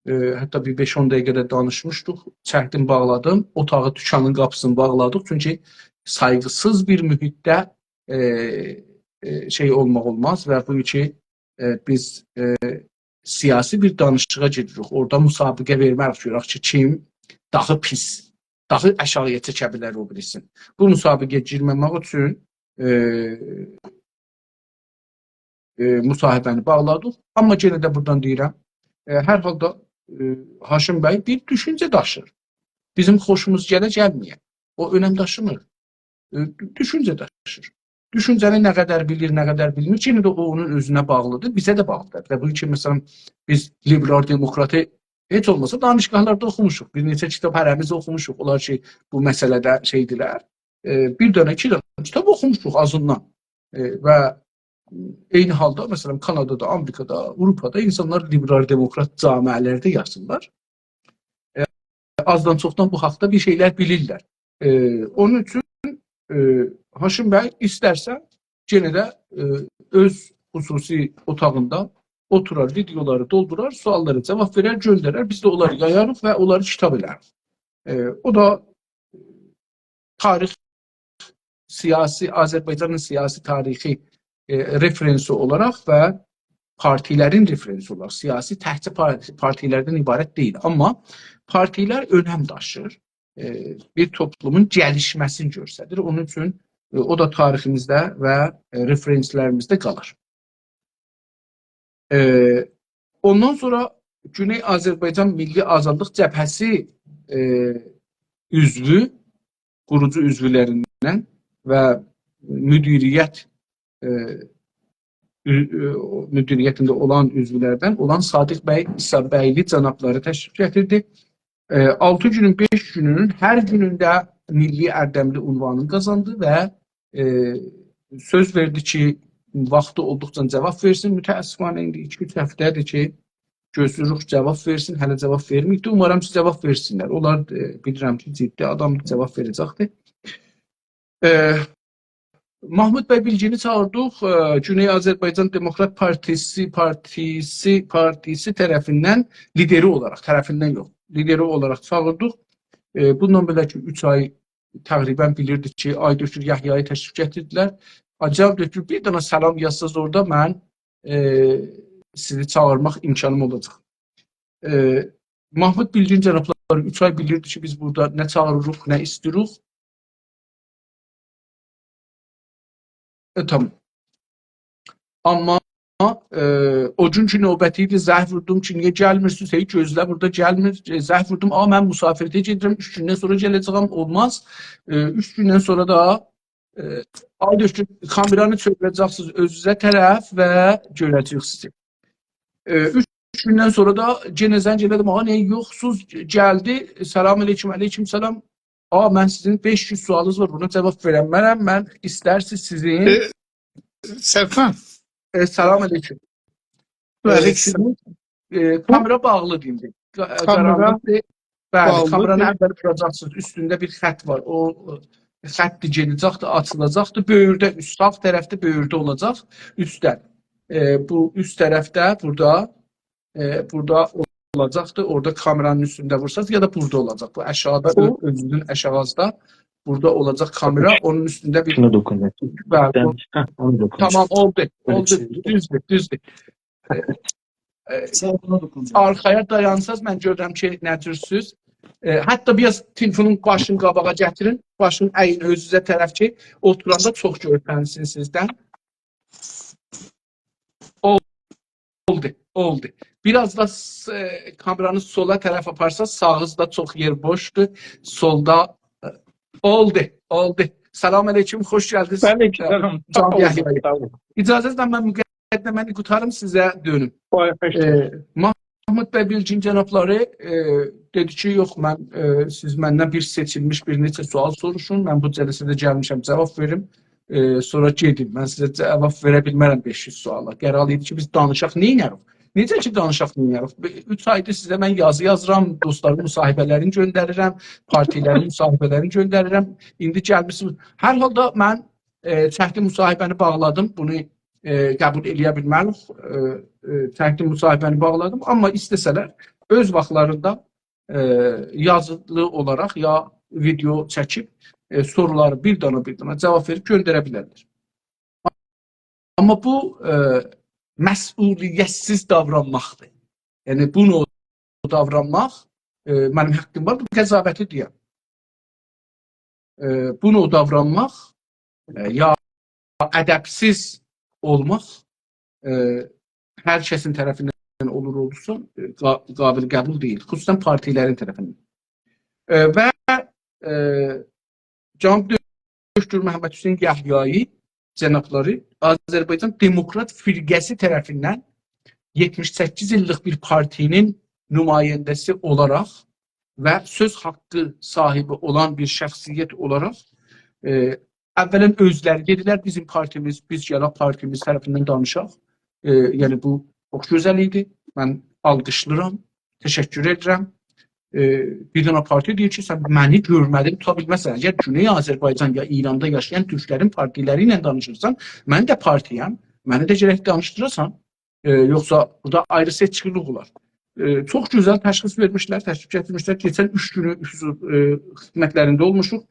ائ، حتی بیر بئش-اون دقیقه ده دانیشمیشدیق. چکدیم، باغلادیم. اوتاغی، دوکانین قاپیسینی باغلادیق. چونکی سایغیسیز بیر محیطده، ائ، ائ، شئی اولماق اولماز و بو کی، ائ، بیز، ائ، سیاسی بیر دانیشیغا گیریریک. اورادا مسابقه وئرمه‌ریک، گؤرک کی، کیم داها پیس، داها آشاغییا چکه بیلر او بیریسینی. بو مسابقه‌یه گیرمه‌مک اوچون، ائ، ائ، مصاحبه‌نی باغلادیق. آمما یئنه ده بورادان دئییرم، ائ، هر حالدا، ائ، هاشم بی بیر دوشونجه داشیر. بیزیم خوشوموز گله، گلمه‌یه، او اؤنم داشیمیر. ائ، دوشونجه داشیر. دوشونجه‌نی نه قدر بیلیر، نه قدر بیلمیر، یئنه ده او اونون اؤزونه باغلیدیر، بیزه ده باغلیدیر. و بو کی، مثلا، بیز لیبرال دموکراتی هئچ اولماسا دانشگاهلاردا اوخوموشوق. بیر نئچه کیتاب هره‌میز اوخوموشوق. اونلار کی، بو مسئله‌ده شئیدیرلر. ائ، بیر دنه، ایکی دنه کیتاب اوخوموشوق آزیندان. ائ، و عینی حالدا، مثلا، کانادادا، آمریکادا، آوروپادا اینسانلار لیبرال دموکرات جامعه‌لرده یاشاییرلار. ائ، آزدان چوخدان بو حاقدا بیر شئیلر بیلیرلر. ائ، اونون اوچون، ائ، هاشم بی ایسترسه، یئنه ده، ائ، اؤز خصوصی اوتاغیندا اوتورار، ویدئولاری دولدورار، سؤاللارا جاواب وئرر، گؤندرر. بیز ده اونلاری یایاریق و اونلاری کیتاب ائلریک. ائ، او دا تاریخ، سیاسی، آذربایجانین سیاسی تاریخی، ائ، رفرنسی اولاراق و پارتیلرین رفرنسی اولاراق، سیاسی تکجه پار-، پارتیلردن عبارت دئییل، آمما پارتیلر اؤنم داشیر. ائ، بیر توپلومون گلیشمه‌سینی گؤستریر. اونون اوچون، ائ، او دا تاریخیمیزده و، ائ، رفرنسلریمیزده قالیر. ائ، اوندان سونرا گونئی آذربایجان میللی آزادلیق جبهه‌سی، ائ، عضوو، قوروجو عضولریندن و مدیریت، ائ، عضو-، ائ، مدیریتینده اولان عضولردن اولان صادق بی عیسی‌بیگلی جنابلاری تشریف گتیردی. ائ، آلتی گونون بئش گونونون هر گونونده میللی اردملی عنوانینی قازاندی و، ائ، سؤز وئردی کی، واختی اولدوقجا جاواب وئرسین. متأسفانه ایندی ایکی-اوچ هفته‌دیر کی، گؤزله‌ییریک جاواب وئرسین، هله جاواب وئرمه‌ییبدی. اومارام کی، جاواب وئرسینلر. اونلار، ائ، بیلیرم کی، جدی آدامدیر، جاواب وئره‌جکدیر. ائ، محمود بی بیلگینی چاغیردیق، ائ، گونئی آذربایجان دموکرات پارتیسی، پارتیسی، پارتیسی طرفیندن، لیدری اولاراق، طرفیندن یوخ، لیدری اولاراق چاغیردیق. ائ، بوندان بئله کی، اوچ آی تقریبا بیلیردیک کی، آقای دکتر یحیایی تشریف گتیردیلر. «آقای دکتر، بیر دنه سلام یازساز اورادا، من، ائ، سیزی چاغیرماق امکانیم اولاجاق.» ائ، محمود بیلگین جنابلاری اوچ آی بیلیردی کی، بیز بورادا نه چاغیریریق، نه ایسته‌ییریک. ائ، تامام. آمما، ائ، او گون کی نوبتی ایدی، زنگ ووردوم کی، «نییه گلمیرسینیز؟» «هئی، گؤزله، بورادا گلمیر.» ائ، زنگ ووردوم، «آ، من مسافرته گئدیرم، اوچ گوندن سونرا گله‌جه‌یم.» «اولماز. ائ، اوچ گوندن سونرا دا، ائ، آقای دکتر، کامئرانی چئویره‌جکسینیز اؤزونوزه طرف و گؤره‌جه‌ییک سیزی.» ائ، اوچ گوندن سونرا دا یئنه زنگ ائله‌دیم، «آقا، نییه یوخسوز؟» گلدی، «سلام علیکم.» «علیکم سلام.» «آقا، من سیزین بئش یوز سؤالینیز وار، بونا جاواب وئرنمرم. من ایسترسیز سیزین.» ائ، سرخان. ائ، سلام علیکم. و ائ، علیکم سلام. سیزین، ائ، کامئرا باغلیدیر ایندی. قا-، کامئرا قارانلیقدیر. بلی، باغلیدیر. کامئرانی اول ووراجاقسینیز. اوستونده بیر خط وار. او، ائ، خط گئده‌جکدیر، آچیلاجاقدیر. بؤیورده، اوست، ساغ طرفده بؤیورده اولاجاق. اوستده. ائ، بو اوست طرفده، بورادا، ائ، بورادا اولاجاقدیر. اورادا کامئرانین اوستونده وورساز، یا دا بورادا اولاجاق. بو آشاغیدا، او اؤ-، اؤزونون آشاغیسیندا بورادا اولاجاق کامئرا. اونون اوستونده بیر... شونو دوکوناجاق. بلی، بو... هه، اونو دوکوناجاق. تامام، اولدو. بئله اولدو. شئی. دوزدور، دوزدور. ائ، ائ، سن بونا دوکوناجاق. آرخایا دایانساز، من گؤرورم کی، نه جورسوز. ائ، حتی بیر آز تلفونون باشینی قاباغا گتیرین. باشینی ایین اؤزونوزه طرف کی، اوتوراندا چوخ گؤرسنسین سیزدن. اولدو، اولدو. بیر آز دا س-، ائ، کامئرانی سولا طرف آپارساز، ساغینیزدا چوخ یئر بوشدور. سولدا، ائ، اولدو، اولدو. سلام علیکم، خوش گلدینیز. علیکم سلام. ائ، جان ساغ اولون، یحیایی. ساغ اولون. اجازه‌نیزله من مقدمه‌نی قوتاریم، سیزه دؤنوم. وای، خوش ائ، گلدین. محمود بی بیلگین جنابلاری، ائ، دئدی کی، «یوخ، من، ائ، سیز مندن بیر سئچیلمیش بیر نئچه سؤال سوروشون، من بو جلسه‌ده گلمیشم، جاواب وئریم، ائ، سونرا گئدیم. من سیزه جاواب وئره بیلمرم بئش یوز سؤالا. قرار ایدی کی، بیز دانیشاق، نئینیه‌ریک؟» «نئجه کی دانیشاق، نئینیه‌ریک؟ اوچ آیدیر سیزه من یازی یازیرام، دوستلارین مصاحبه‌لرینی گؤندریرم، پارتیلرین مصاحبه‌لرینی گؤندریرم. ایندی گلمیسینیز.» هر حالدا من، ائ، چکدیم، مصاحبه‌نی باغلادیم. بونو ائ، قبول ائله‌یه بیلمه‌ریک. ائ، ائ، چکدیم، مصاحبه‌نی باغلادیم. آمما ایسته‌سه‌لر، اؤز واختلاریندا، ائ، یازیلی اولاراق یا ویدئو چکیب، ائ، سورولاری بیر دانا بیر دانا جاواب وئریب گؤندره بیلرلر. آمما بو، ائ، مسئولیت‌سیز داورانماقدیر. یعنی، بو نوع داورانماق، ائ، منیم حاققیم وار، بو قضاوتی دئیم. ائ، بو نوع داورانماق، ائ، یا ادب‌سیز اولماق، ائ، هر کسین طرفیندن اولور اولسون، ائ، قا-، قابل قبول دئییل. خصوصاً پارتی‌لرین طرفیندن. ائ، و، ائ، جناب دکتر محمدحسین یحیایی جنابلاری آذربایجان دموکرات فرقه‌سی طرفیندن یئتمیش سککیز ایللیک بیر پارتی‌نین نماینده‌سی اولاراق و سؤز حاققی صاحیبی اولان بیر شخصیت اولاراق، ائ، اولاً اؤزلری دئدیلر، «بیزیم پارتیمیز، بیز گلک پارتیمیز طرفیندن دانیشاق.» ائ، یعنی، بو چوخ گؤزل ایدی. من آلقیشلاییرام، تشکر ائدیرم. ائ، بیر دنه پارتی دئییر کی، سن منی گؤرمه‌دین، توتا بیلمزسن. اگر گونئی آذربایجان یا ایراندا یاشایان تورکلرین پارتی‌لری ایله دانیشیرسان، من ده پارتی‌یم، منی ده گرک دانیشدیراسان. ائ، یوخسا بورادا آیری سئچکیلیک اولار. ائ، چوخ گؤزل تشخیص وئرمیشلر، تشریف گتیرمیشلر. کئچن اوچ گونو، اوچ، ائ، خدمتلرینده اولموشوق،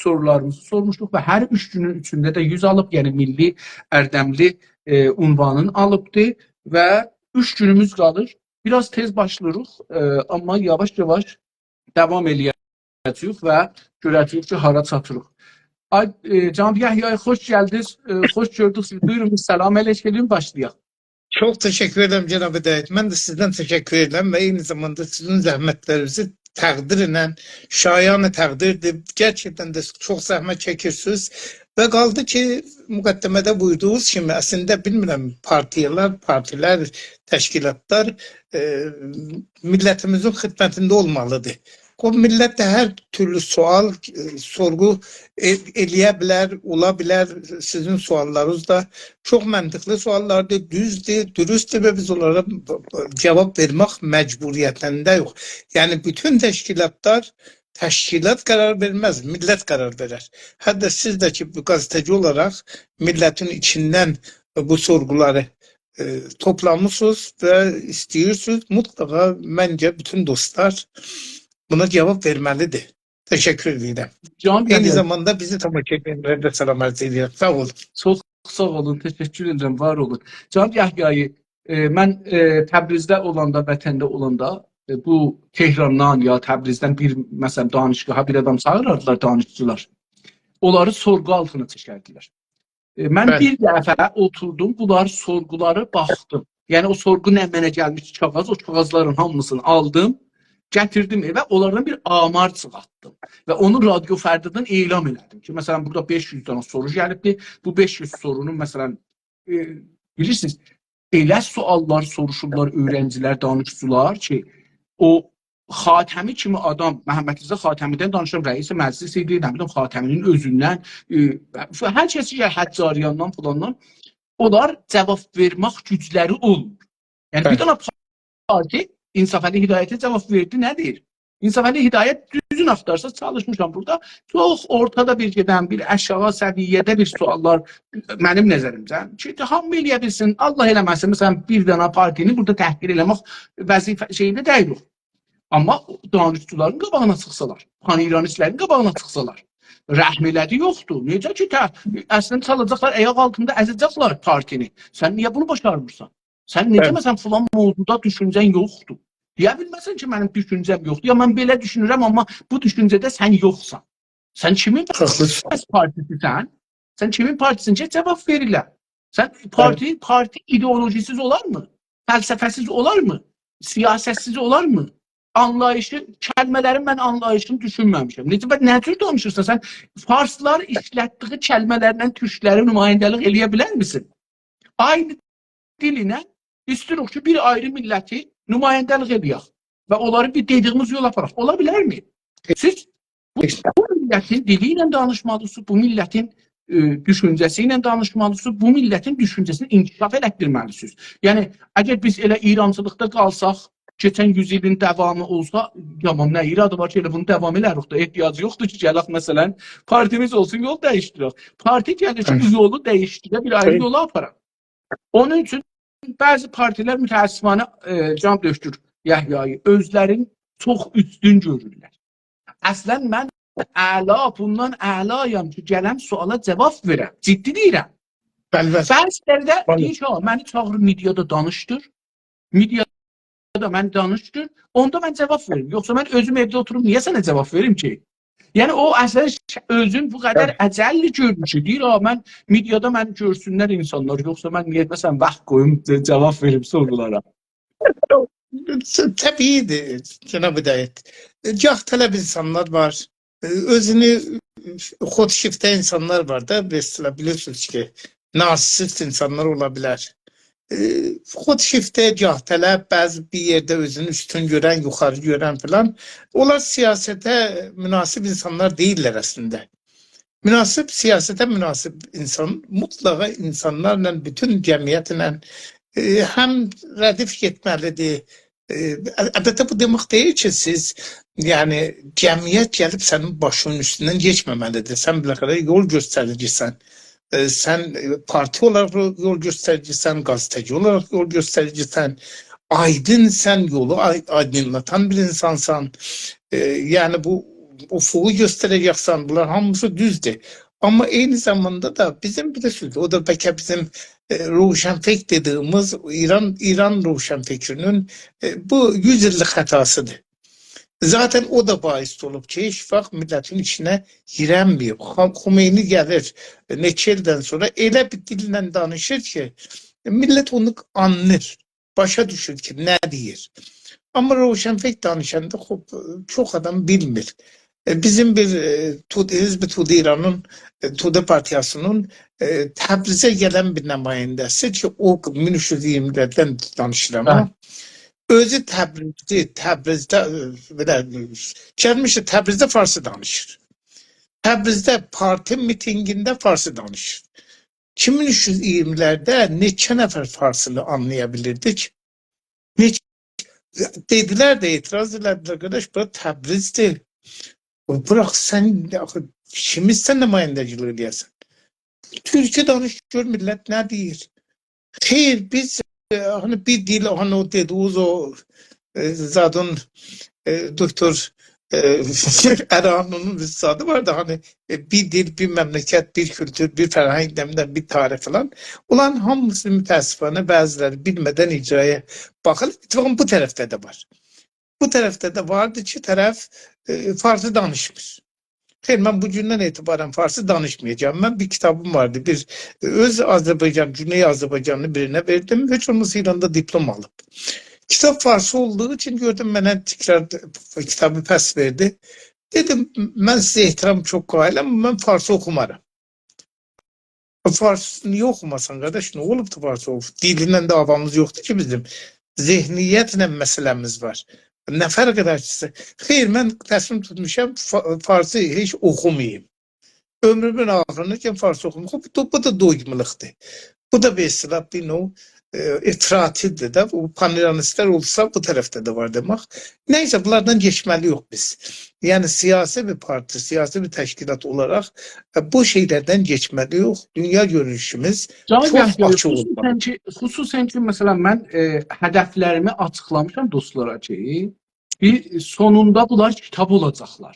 سورولاریمیزی سورموشدوق و هر اوچ گونون اوچونده ده یوز آلیب، یعنی میللی، اردملی، ائ، عنوانین آلیبدی و اوچ گونوموز قالیر. بیر آز تئز باشلاییریق، ائ، آمما یاواش-یاواش داوام ائله‌یه‌جه‌ییک و گؤره‌جه‌ییک کی، هارا چاتیریق. آی، ائ، جناب یحیایی، خوش گلدینیز، ائ، خوش گؤردوک سیزی. بویورون، بیر سلام علیک ائله‌یین، باشلایاق. چوخ تشکر ائدیرم، جناب هدایت. من ده سیزدن تشکر ائدیرم و عینی زاماندا سیزین زحمتلرینیزی تقدیرله، شایان تقدیردیر. گئرچکدن ده چوخ زحمت چکیرسینیز. و قالدی کی، مقدمه‌ده بویوردوغونوز کیمی، اصلینده بیلمیرم، پارتی‌لر، پارتی‌لر، تشکیلاتلار، ائ، میللتیمیزین خدمتینده اولمالیدیر. او میللت ده هر تورلو سؤال، ائ، سورغو ائ-، ائله‌یه بیلر، اولا بیلر. سیزین سؤاللارینیز دا چوخ منطقلی سؤاللاردیر، دوزدور، دوروستدور و بیز اونلارا ب-، ب-، جاواب وئرمک مجبوریتینده‌ییک. یعنی، بوتون تشکیلاتلار، تشکیلات قرار وئرمز، میللت قرار وئرر. حتی سیز ده کی، بیر قزئته‌چی اولاراق میللتین ایچیندن بو سورغولاری، ائ، توپلامیسینیز و ایسته‌ییرسینیز، مطلقا منجه بوتون دوستلار بونا جاواب وئرمه‌لیدیر. تشکر ائدیرم. جناب عینی یحیایی، زاماندا بیزی تماشا ائدنلره ده سلام عرض ائدیرم. ساغ اولون. چوخ ساغ اولون، تشکر ائدیرم، وار اولون. جناب یحیایی، ائ، من، ائ، تبریزده اولاندا، وطنده اولاندا، ائ، بو تهراندان یا تبریزدن بیر، مثلا، دانشگاها بیر آدام چاغیراردیلار، دانشجولار. اونلاری سورغو آلتینا چکردیلر. ائ، من، بلی، بیر دفعه اوتوردوم، بونلار سورغولاری باخدیم. یعنی، او سورغو نمنه گلمیش کاغاذ، او کاغاذلارین هامیسینی آلدیم، گتیردیم ائوه، اونلاردان بیر آمار چیخارتدیم و اونو رادیو فردادان اعلام ائله‌دیم کی، مثلا، بورادا بئش یوز دنه سورو گلیبدیر. بو بئش یوز سورونون، مثلا، ائ، بیلیرسینیز، ائله سؤاللار سوروشورلار اؤیرنجیلر، دانشجولار کی، او خاتمی کیمی آدام، محمدرضا خاتمی‌دن دانیشیرام، رئیس مجلس ایدی، نه بیلیم، خاتمی‌نین اؤزوندن، ائ، هر کسی کی، حجاریاندان، فلاندان، اونلار جاواب وئرمک گوجلری اولمور. یعنی، بیر، بلی، دنه پارتی انصافعلی هدایته جاواب وئردی، نه دئییر؟ انصافعلی هدایت، دوزون آختارسا، چالیشمیشام بورادا. چوخ اورتادا بیر گئدن، بیر آشاغی سویه‌ده بیر سؤاللار منیم نظریمجه. کی، هامی ائله‌یه بیلسین، الله ائله‌مه‌سین، مثلا، بیر دنه پارتینی بورادا تحقیر ائله‌مک وظیفه شئیینده دئییل او. آمما دانشجولارین قاباغینا چیخسالار، پان‌ایرانیستلرین قاباغینا چیخسالار، رحم ائله‌دی یوخدور. نئجه کی، ته-، اصلینده چالاجاقلار، آیاق آلتیندا ازه‌جکلر پارتینی. سن نییه بونو باشارمیرسان؟ سن نئجه، بلی، مثلا، فلان موضوعدا دوشونجه‌ن یوخدور؟ دئیه بیلمزسن کی، منیم دوشونجه‌م یوخدور. یا من بئله دوشونورم، آمما بو دوشونجه‌ده سن یوخسان. سن کیمین، حاقلیسان، پارتی‌سیسن؟ سن کیمین پارتی‌سین کی، جاواب وئریله؟ سن، بلی، پارتی، پارتی ایدئولوژی‌سیز اولارمی؟ فلسفه‌سیز اولارمی؟ سیاست‌سیز اولارمی؟ آنلاییشی، کلمه‌لرین من آنلاییشینی دوشونمه‌میشم. نئجه، نه جور دانیشیرسان؟ سن فارسلار ایشلتدیگی کلمه‌لرله تورکلری نماینده‌لیک ائله‌یه بیلرمیسن؟ عینی دیل ایله ایسته‌ییریک کی، بیر آیری میللتی نماینده‌لیک ائله‌یک و اونلاری بیر دئدیگیمیز یولا آپاراق. اولا بیلرمی؟ سیز بو، بو میللتین دیلی ایله دانیشمالیسینیز، بو میللتین، ائ، دوشونجه‌سی ایله دانیشمالیسینیز، بو میللتین دوشونجه‌سینی انکشاف ائلتدیرمه‌لیسینیز. یعنی، اگر بیز ائله ایرانچیلیقدا قالساق، کئچن یوز ایلین داوامی اولسا، تامام، نه ایرادی وار کی، ائله بونو داوام ائله‌ریک ده، احتیاجی یوخدور کی، گلک، مثلا، پارتیمیز اولسون، یول دییشدیرک. پارتی گلیر کی، بو، هه، یولو دییشدیره، بیر آیری، هه، یولا آپارا. اونون اوچون بعضی پارتی‌لر متأسفانه، ائ، جناب دکتر یحیایی اؤزلرینی چوخ اوستون گؤرورلر. اصلاً من اعلا، بوندان اعلایام کی، گلن سؤالا جواب وئرم. جدی دئییرم. بلی، بلی. بعضی‌لری ده بلی. دئییر کی، «آ، منی چاغیر، مئدیادا دانیشدیر. مئدیادا منی دانیشدیر. اوندا من جواب وئریم. یوخسا من اؤزوم ائوده اوتوروم، نییه سنه جواب وئریم کی؟» یعنی او اصلاً ش-، اؤزون بو قدر بلی. اجللی گؤرموش کی، دئییر، «آ، من مئدیادا منی گؤرسونلر اینسانلار. یوخسا من نییه، مثلاً، واخت قویوم، ج-، جواب وئریم سورویلارا؟» طبیعی‌دیر، جناب هدایت. جاه‌طلب اینسانلار وار. اؤزونو خودشیفته اینسانلار وار دا، مثلاً، بیلیرسینیز کی، نارسیسیست اینسانلار اولا بیلر. ائ، خودشیفته، جاه‌طلب، بعضی بیر یئرده اؤزونو اوستون گؤرن، یوخاری گؤرن فلان. اونلار سیاسته مناسب اینسانلار دئییللر اصلینده. مناسب، سیاسته مناسب اینسان مطلقا اینسانلارلا، بوتون جمعیتله، ائ، هم ردیف گئتمه‌لی‌دیر. ائ، ال-، البته، بو دئمک دئییل کی، سیز، یعنی، جمعیت گلیب سنین باشینین اوستوندن گئچمه‌مه‌لی‌دیر. سن بالاخره یول گؤستریجی‌سن. ائ، سن، ائ، پارتی اولاراق یول گؤستریجی‌سن، قزئته‌چی اولاراق یول گؤستریجی‌سن، آیدین‌سن، یولو آی-، آیدینلادان بیر اینسانسان. ائ، یعنی بو افقو گؤستره‌جکسن، بونلار هامیسی دوزدور. آمما عینی زاماندا دا بیزیم، بیر ده سؤز، او دا بلکه بیزیم، ائ، روشنفکر دئدیگیمیز ایران، ایران روشنفکرینین، ائ، بو یوز ایللیک خطاسی‌دیر. ذاتاً او دا باعث اولوب کی، هئچ واخت میللتین ایچینه گیرنمه‌ییب. خا-، خمینی گلیر، ائ، نئچه ایلدن سونرا ائله بیر دیلله دانیشیر کی، میللت اونو آنلیر، باشا دوشور کی، نه دئییر. آمما روشنفکر دانیشاندا، خوب، چوخ آدام بیلمیر. ائ، بیزیم بیر، ائ، توده، حزب توده ایرانین، ائ، توده پارتیاسینین، ائ، تبریزه گلن بیر نماینده‌سی کی، او مین اوچ یوز اییرمی‌لردن دانیشیرام، ها. هه. اؤزو تبریزلی، تبریزده، ائ، بئله، گلمیشدی، تبریزده فارسی دانیشیر. تبریزده پارتی میتینگینده فارسی دانیشیر. ایکی مین اوچ یوز اییرمی‌لرده نئچه نفر فارسینی آنلایا بیلیردی کی؟ نئچه، دئدیلر ده، اعتراض ائله‌دیلر، «قارداش، بورا تبریزدیر. بوراخ سن، آخی، کیمیز سن نماینده‌گیلیک ائله‌یه‌سن؟ تورکی دانیش، گؤر میللت نه دئییر.» خیر، بیز، ائ، هانی بیر دیل، هانی او دئدیگینیز او، ائ، زادین، ائ، دکتر، ائ، ارانی‌نین بیر زادی واردی، هانی، ائ، بیر دیل، بیر مملکت، بیر کولتور، بیر فرهنگ، نه بیلیم، بیر تاریخ فلان. اولارین هامیسی متأسفانه بعضی‌لری بیلمه‌دن اجرایا باخیر. اتفاقاً بو طرفده ده وار. بو طرفده ده واردی کی، طرف، ائ، فارسی دانیشمیر. خیر، من بوگوندن اعتباراً فارسی دانیشمایاجاغام. من بیر کیتابیم واردی، بیر، ائ، اؤز آذربایجان، گونئی آذربایجانلی بیرینه وئردیم. هئچ اولماسا ایراندا دیپلم آلیب. کیتاب فارسی اولدوغو اوچون گؤردوم، منه تکرار کیتابی پس وئردی. دئدیم، من سیزه احترام چوخ قائلم، من فارسی اوخومارام. فارسی نییه اوخوماسان، قارداش؟ نه اولوب دا فارسی اوخویور؟ دیلینن دعوامیز یوخدور کی بیزیم. ذهنیتله مسئله‌میز وار. نه فرق ائدر کی؟ خیر، من تصمیم توتموشام، فا-، فارسی هئچ اوخوماییم. عؤمرومون آخیریناجان فارسی اوخوماییم. خوب، بو دا، بو دا دوگمالیقدیر. بو دا بیر اصطلاح، بیر نوع، ائ، افراطی‌دیر ده. بو پان‌ایرانیستلر اولسا، بو طرفده ده وار دئمک. نه‌یسه، بونلاردان گئچمه‌لی‌ییک بیز. یعنی، سیاسی بیر پارتی، سیاسی بیر تشکیلات اولاراق، ائ، بو شئیلردن گئچمه‌لی‌ییک. دونیا گؤروشوموز جناب چوخ یحیی، آچیق خصوصاً اولمالی. کی، خصوصاً کی، مثلاً، من، ائ، هدفلریمی آچیقلامیشام دوستلارا کی، بیر سونوندا بونلار کیتاب اولاجاقلار.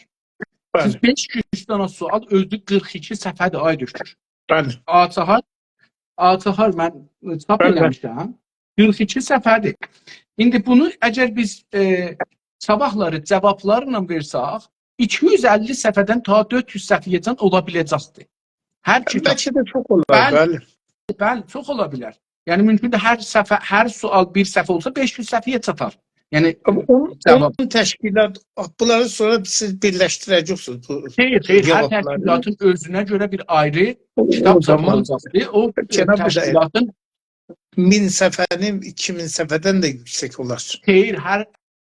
بلی. سیز بئش یوز دانا سؤال، اؤزو قیرخ ایکی صفحه‌دیر، آی دکتر. بلی. آ چهار، آ چهار، من چاپ بلی، بلی. ائله‌میشم. قیرخ ایکی صفحه‌دیر. ایندی بونو اگر بیز، ائ، صاباحلاری جوابلارلا وئرسک، ایکی یوز اللی صفحه‌دن تا دؤرد یوز صفحه‌یه‌جن اولا بیله‌جکدیر. هر کیتاب. بلکه ده چوخ اولار، بلی، بلی. بلی، چوخ اولا بیلر. یعنی، مومکوندور هر صفحه، هر سؤال بیر صفحه اولسا، بئش یوز صفحه‌یه چاتار. یعنی، آمما اونون، جواب. اونون تشکیلات، بونلاری سونرا سیز بیرلشدیره‌جکسینیز بو جوابلاری. خیر، خیر، هر تشکیلاتین اؤزونه گؤره بیر آیری او، کیتاب او چاپ زامان اولاجاقدیر. او، ائ، جناب رئیس، تشکیلاتین مین صفحه‌نین ایکی مین صفحه‌دن ده یوکسک اولار. خیر، هر،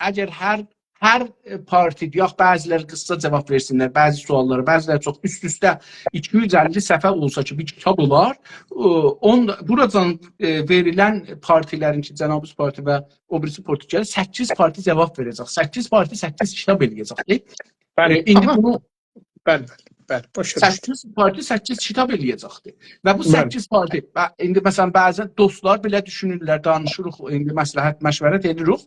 اگر هر، هر، ائ، پارتی، دئیک، بعضی‌لری قیسا جواب وئرسینلر، بعضی سؤاللارا، بعضی‌لری چوخ، اوست-اوسته ایکی یوز اللی صفحه اولسا کی، بیر کیتاب اولار، ائ، اون، بوراجان، ائ، وئریلن پارتی‌لرین کی، جنابیز پارتی و او بیریسی پارتی گلیر، سککیز پارتی جواب وئره‌جک. سککیز پارتی سککیز کیتاب ائله‌یه‌جک. بلی. ائ، ایندی آها. بونو بلی، بلی. بلی، باشا دوشدوم. سککیز پارتی، سککیز کیتاب ائله‌یه‌جکدی. و بو بلی. سککیز پارتی، و ایندی مثلا بعضا دوستلار بئله دوشونورلر، دانیشیریق، ایندی مصلحت، مشورت ائدیریک.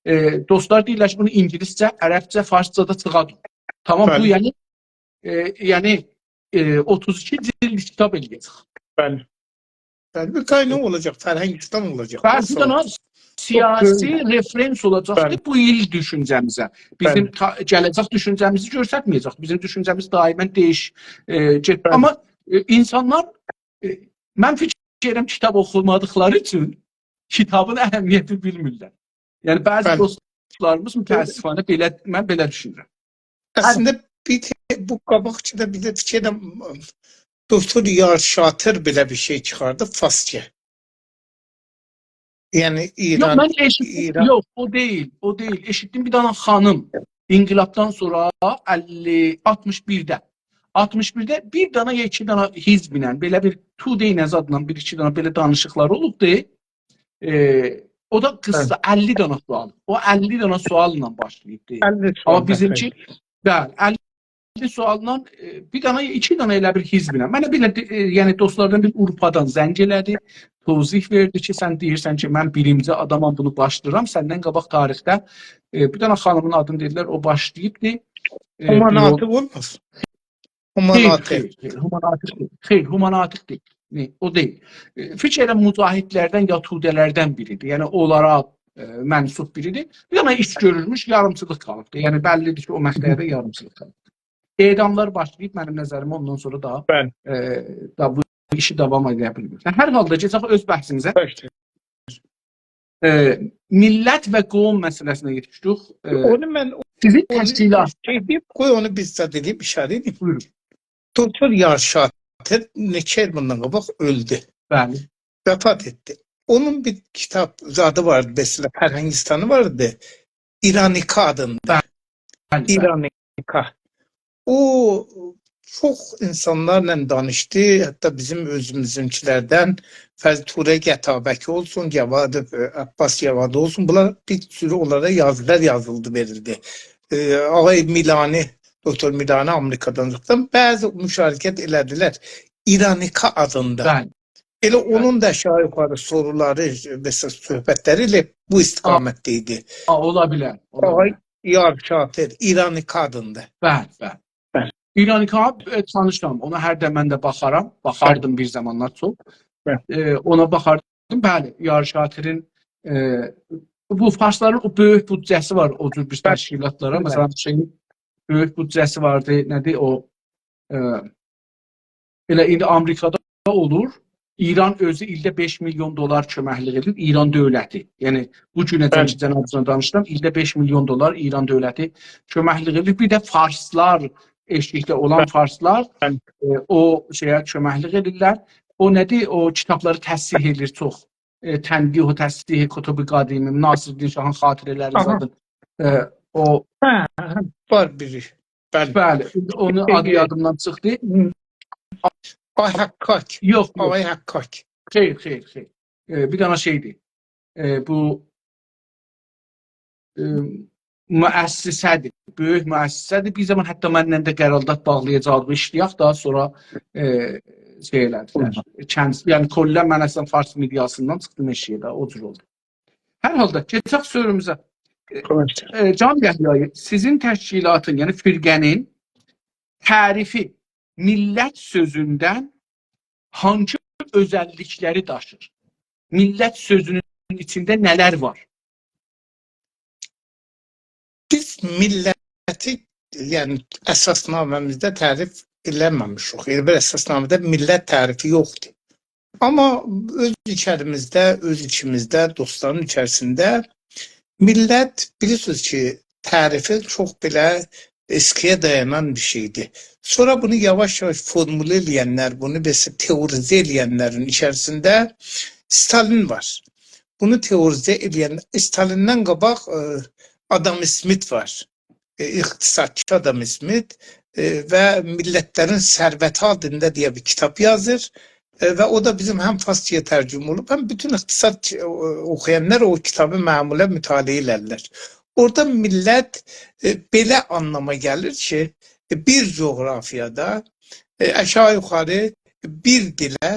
ائ، دوستلار دئییرلر کی، بونو اینگیلیسجه، عربجه، فارسجا دا چیخادین. تامام، بو بلی. یعنی، ائ، یعنی، ائ، اوتوز ایکی جیلد کیتاب ائله‌یه‌جک. بلی. بلی، بیر قایناق اولاجاق، فرهنگستان اولاجاق. بلی، بیر دنه سیاسی بؤیوک. رفرنس اولاجاقدی بلی. بو ایل دوشونجه‌میزه. بیزیم بلی. تا-، گله‌جک دوشونجه‌میزی گؤسترمه‌یه‌جک. بیزیم دوشونجه‌میز دائما دییش-، ائ، گئت-، بلی. آمما، ائ، اینسانلار، ائ، من فیکیر ائدیرم، کیتاب اوخومادیقلاری اوچون کیتابین اهمیتینی بیلمیرلر. یعنی، بعضی بلی. دوستلاریمیز متأسفانه بئله، من بئله دوشونورم. اصلینده بیر ته-، بو قاباقکی ده بیر ده فیکیر ائدیرم، دوکتور یارشاتر بئله بیر شئی چیخاردی، فارسجا. یعنی یوخ، ایران، من ائشیتدیم، ایران یوخ، او دئییل، او دئییل. ائشیتدیم بیر دنه خانیم انقلابدان سونرا اللی، آلتمیش بیرده، آلتمیش بیرده بیر دنه یا ایکی دنه حزبله، بئله بیر Today نه زادلا بیر ایکی دنه بئله دانیشیقلار اولوبدو. ائ، او دا قیسا، هه. اللی دنه سؤال. او اللی دنه سؤاللا باشلاییبدی. اللی آمما سؤال، بیزیمکی، هه. بلی، اللی سؤاللا، ائ، بیر دنه، ایکی دنه ائله بیر حزبله. منه بئله، ائ، یعنی دوستلاردان بیر آوروپادان زنگ ائله‌دی. توضیح وئردی کی، سن دئییرسن کی، من بیرینجی آدامام، بونو باشلاییرام. سندن قاباق تاریخده، ائ، بیر دنه خانیمین آدینی دئدیلر، او باشلاییبدی. ائ، هومانیتیک بونو اولماز. هومانیتیک. خئیر، خئیر، خئیر، هومانیتیک دئییل. خئیر، هومانیتیک دئییل. نه، او دئییل. ائ، فیکیر ائدیرم مجاهدلردن یا توده‌لردن بیریدیر. یعنی اونلارا، ائ، منسوب بیریدیر. بیر دنه ایش گؤرورموش، یاریمچیلیق قالیبدیر. یعنی بللیدیر کی، او مقطعده یاریمچیلیق قالیبدیر. اعداملار باشلاییب منیم نظریمه، اوندان سونرا دا، بلی. ائ، دا بو ایشی داوام ائده بیلمیر. هر حالدا کئچک اؤز بحثیمیزه. باشلایاق. ائ، میللت و قوم مسئله‌سینه یئتیشدیک. ائ، اونو من، سیزین اونو تشکیلات. شئی دئییب، قوی اونو بیز ده دئییب، ایشاره ائدیب. بویورون. دوکتور یارشاتر نئچه ایل بوندان قاباق اؤلدو. بلی. وفات ائتدی. اونون بیر کیتاب زادی واردی، مثلا، فرهنگستانی واردی. ایرانیکا آدیندا. بلی، بلی. ایرانیکا. او چوخ اینسانلارلا دانیشدی، حتی بیزیم اؤزوموزونکیلردن فضل توره قتابکی اولسون، جواد، ائ، عباس جوادی اولسون، بونلار بیر سورو اونلارا یازیلار یازیلدی، وئریلدی. ائ، آقای میلانی، دوکتور میلانی آمریکادان چیخدی، بعضی مشارکت ائله‌دیلر ایرانیکا آدیندا. بلی. ائله بلی. اونون دا آشاغی یوخاری سورولاری، مثلا، صحبتلری ائله بو استقامتده ایدی. آ، اولا بیلر، اولا آقای بیلر. یارشاتر، ایرانیکا آدیندا. بلی، بلی. بلی. ایرانیکا، ائ، تانیشام. اونا هر ده من ده باخارام. باخاردیم بلی. بیر زامانلار چوخ. بلی. ائ، اونا باخاردیم. بلی، یارشاترین، ائ، بو فارسلارین او بؤیوک بودجه‌سی وار، او جور بیر بلی. تشکیلاتلارا. بلی. مثلا، شئیین بؤیوک بودجه‌سی واردی، نه‌دیر او، ائ، ائله ایندی آمریکادا اولور. ایران اؤزو ایلده بئش میلیون دلار کؤمکلیک ائدیر. ایران دؤولتی. یعنی، بو گونه‌جن بلی. کی، جنابینیزلا دانیشیرام، ایلده بئش میلیون دلار ایران دؤولتی کؤمکلیک ائدیر. بیر ده فارسلار، ائشیکده اولان بلی. فارسلار، بلی. ائ، او شئیه کؤمکلیک ائدیرلر. او نه‌دیر؟ او کیتابلاری تصحیح ائله‌ییر چوخ. ائ، تنقیح و تصحیح کتب قدیمی، ناصرالدین شاهین خاطره‌لری آها. زادی. ائ، او هه، هه، وار بیری. بلی. بلی، ایندی اونون آدی یادیمدان چیخدی. هی. آقای حقاک. یوخ، یوخ. آقای حقاک. خئیر، خئیر، خئیر. ائ، بیر دنه شئیدیر. ائ، بو، ائ، مؤسسه‌دیر. بؤیوک مؤسسه‌دیر. بیر زامان حتی منله ده قرارداد باغلایاجاقدی، ایشله‌یک، داها سونرا، ائ، شئی ائله‌دیلر. هی. کند-، یعنی، کلاً من اصلا فارس مئدیاسیندان چیخدیم ائشیگه ده، او جور اولدو. هر حالدا، کئچک سؤزوموزه. ائ، تامام. ائ، جان یحیایی، سیزین تشکیلاتین، یعنی فرقه‌نین تعریفی میللت سؤزوندن هانسی اؤزللیکلری داشیر؟ میللت سؤزونون ایچینده نه‌لر وار؟ بیز میللتی، یعنی، اساسنامه‌میزده تعریف ائله‌مه‌میشیک. ائله بیر اساسنامه‌ده میللت تعریفی یوخدور. آمما اؤز ایچریمیزده، اؤز ایچیمیزده، دوستلارین ایچریسینده میللت، بیلیرسینیز کی، تعریفی چوخ بئله اسکی‌یه دایانان بیر شئیدیر. سونرا بونو یاواش-یاواش فورموله ائله‌ینلر، بونو بئله تئوریزه ائله‌ینلرین ایچریسینده ستالین وار. بونو تئوریزه ائله‌ین، ستالیندن قاباق، ائ، آدام اسمیت وار. ائ، اقتصادچی آدام اسمیت، ائ، و میللتلرین ثروتی آدیندا دئیه بیر کیتاب یازیر. ائ، و او دا بیزیم هم فارسجایا ترجمه اولوب، هم بوتون اقتصاد، ائ، اوخویانلار او کیتابی معمولاً مطالعه ائلرلر. اورادا میللت، ائ، بئله آنلاما گلیر کی، ائ، بیر جغرافیادا، ائ، آشاغی یوخاری بیر دیله،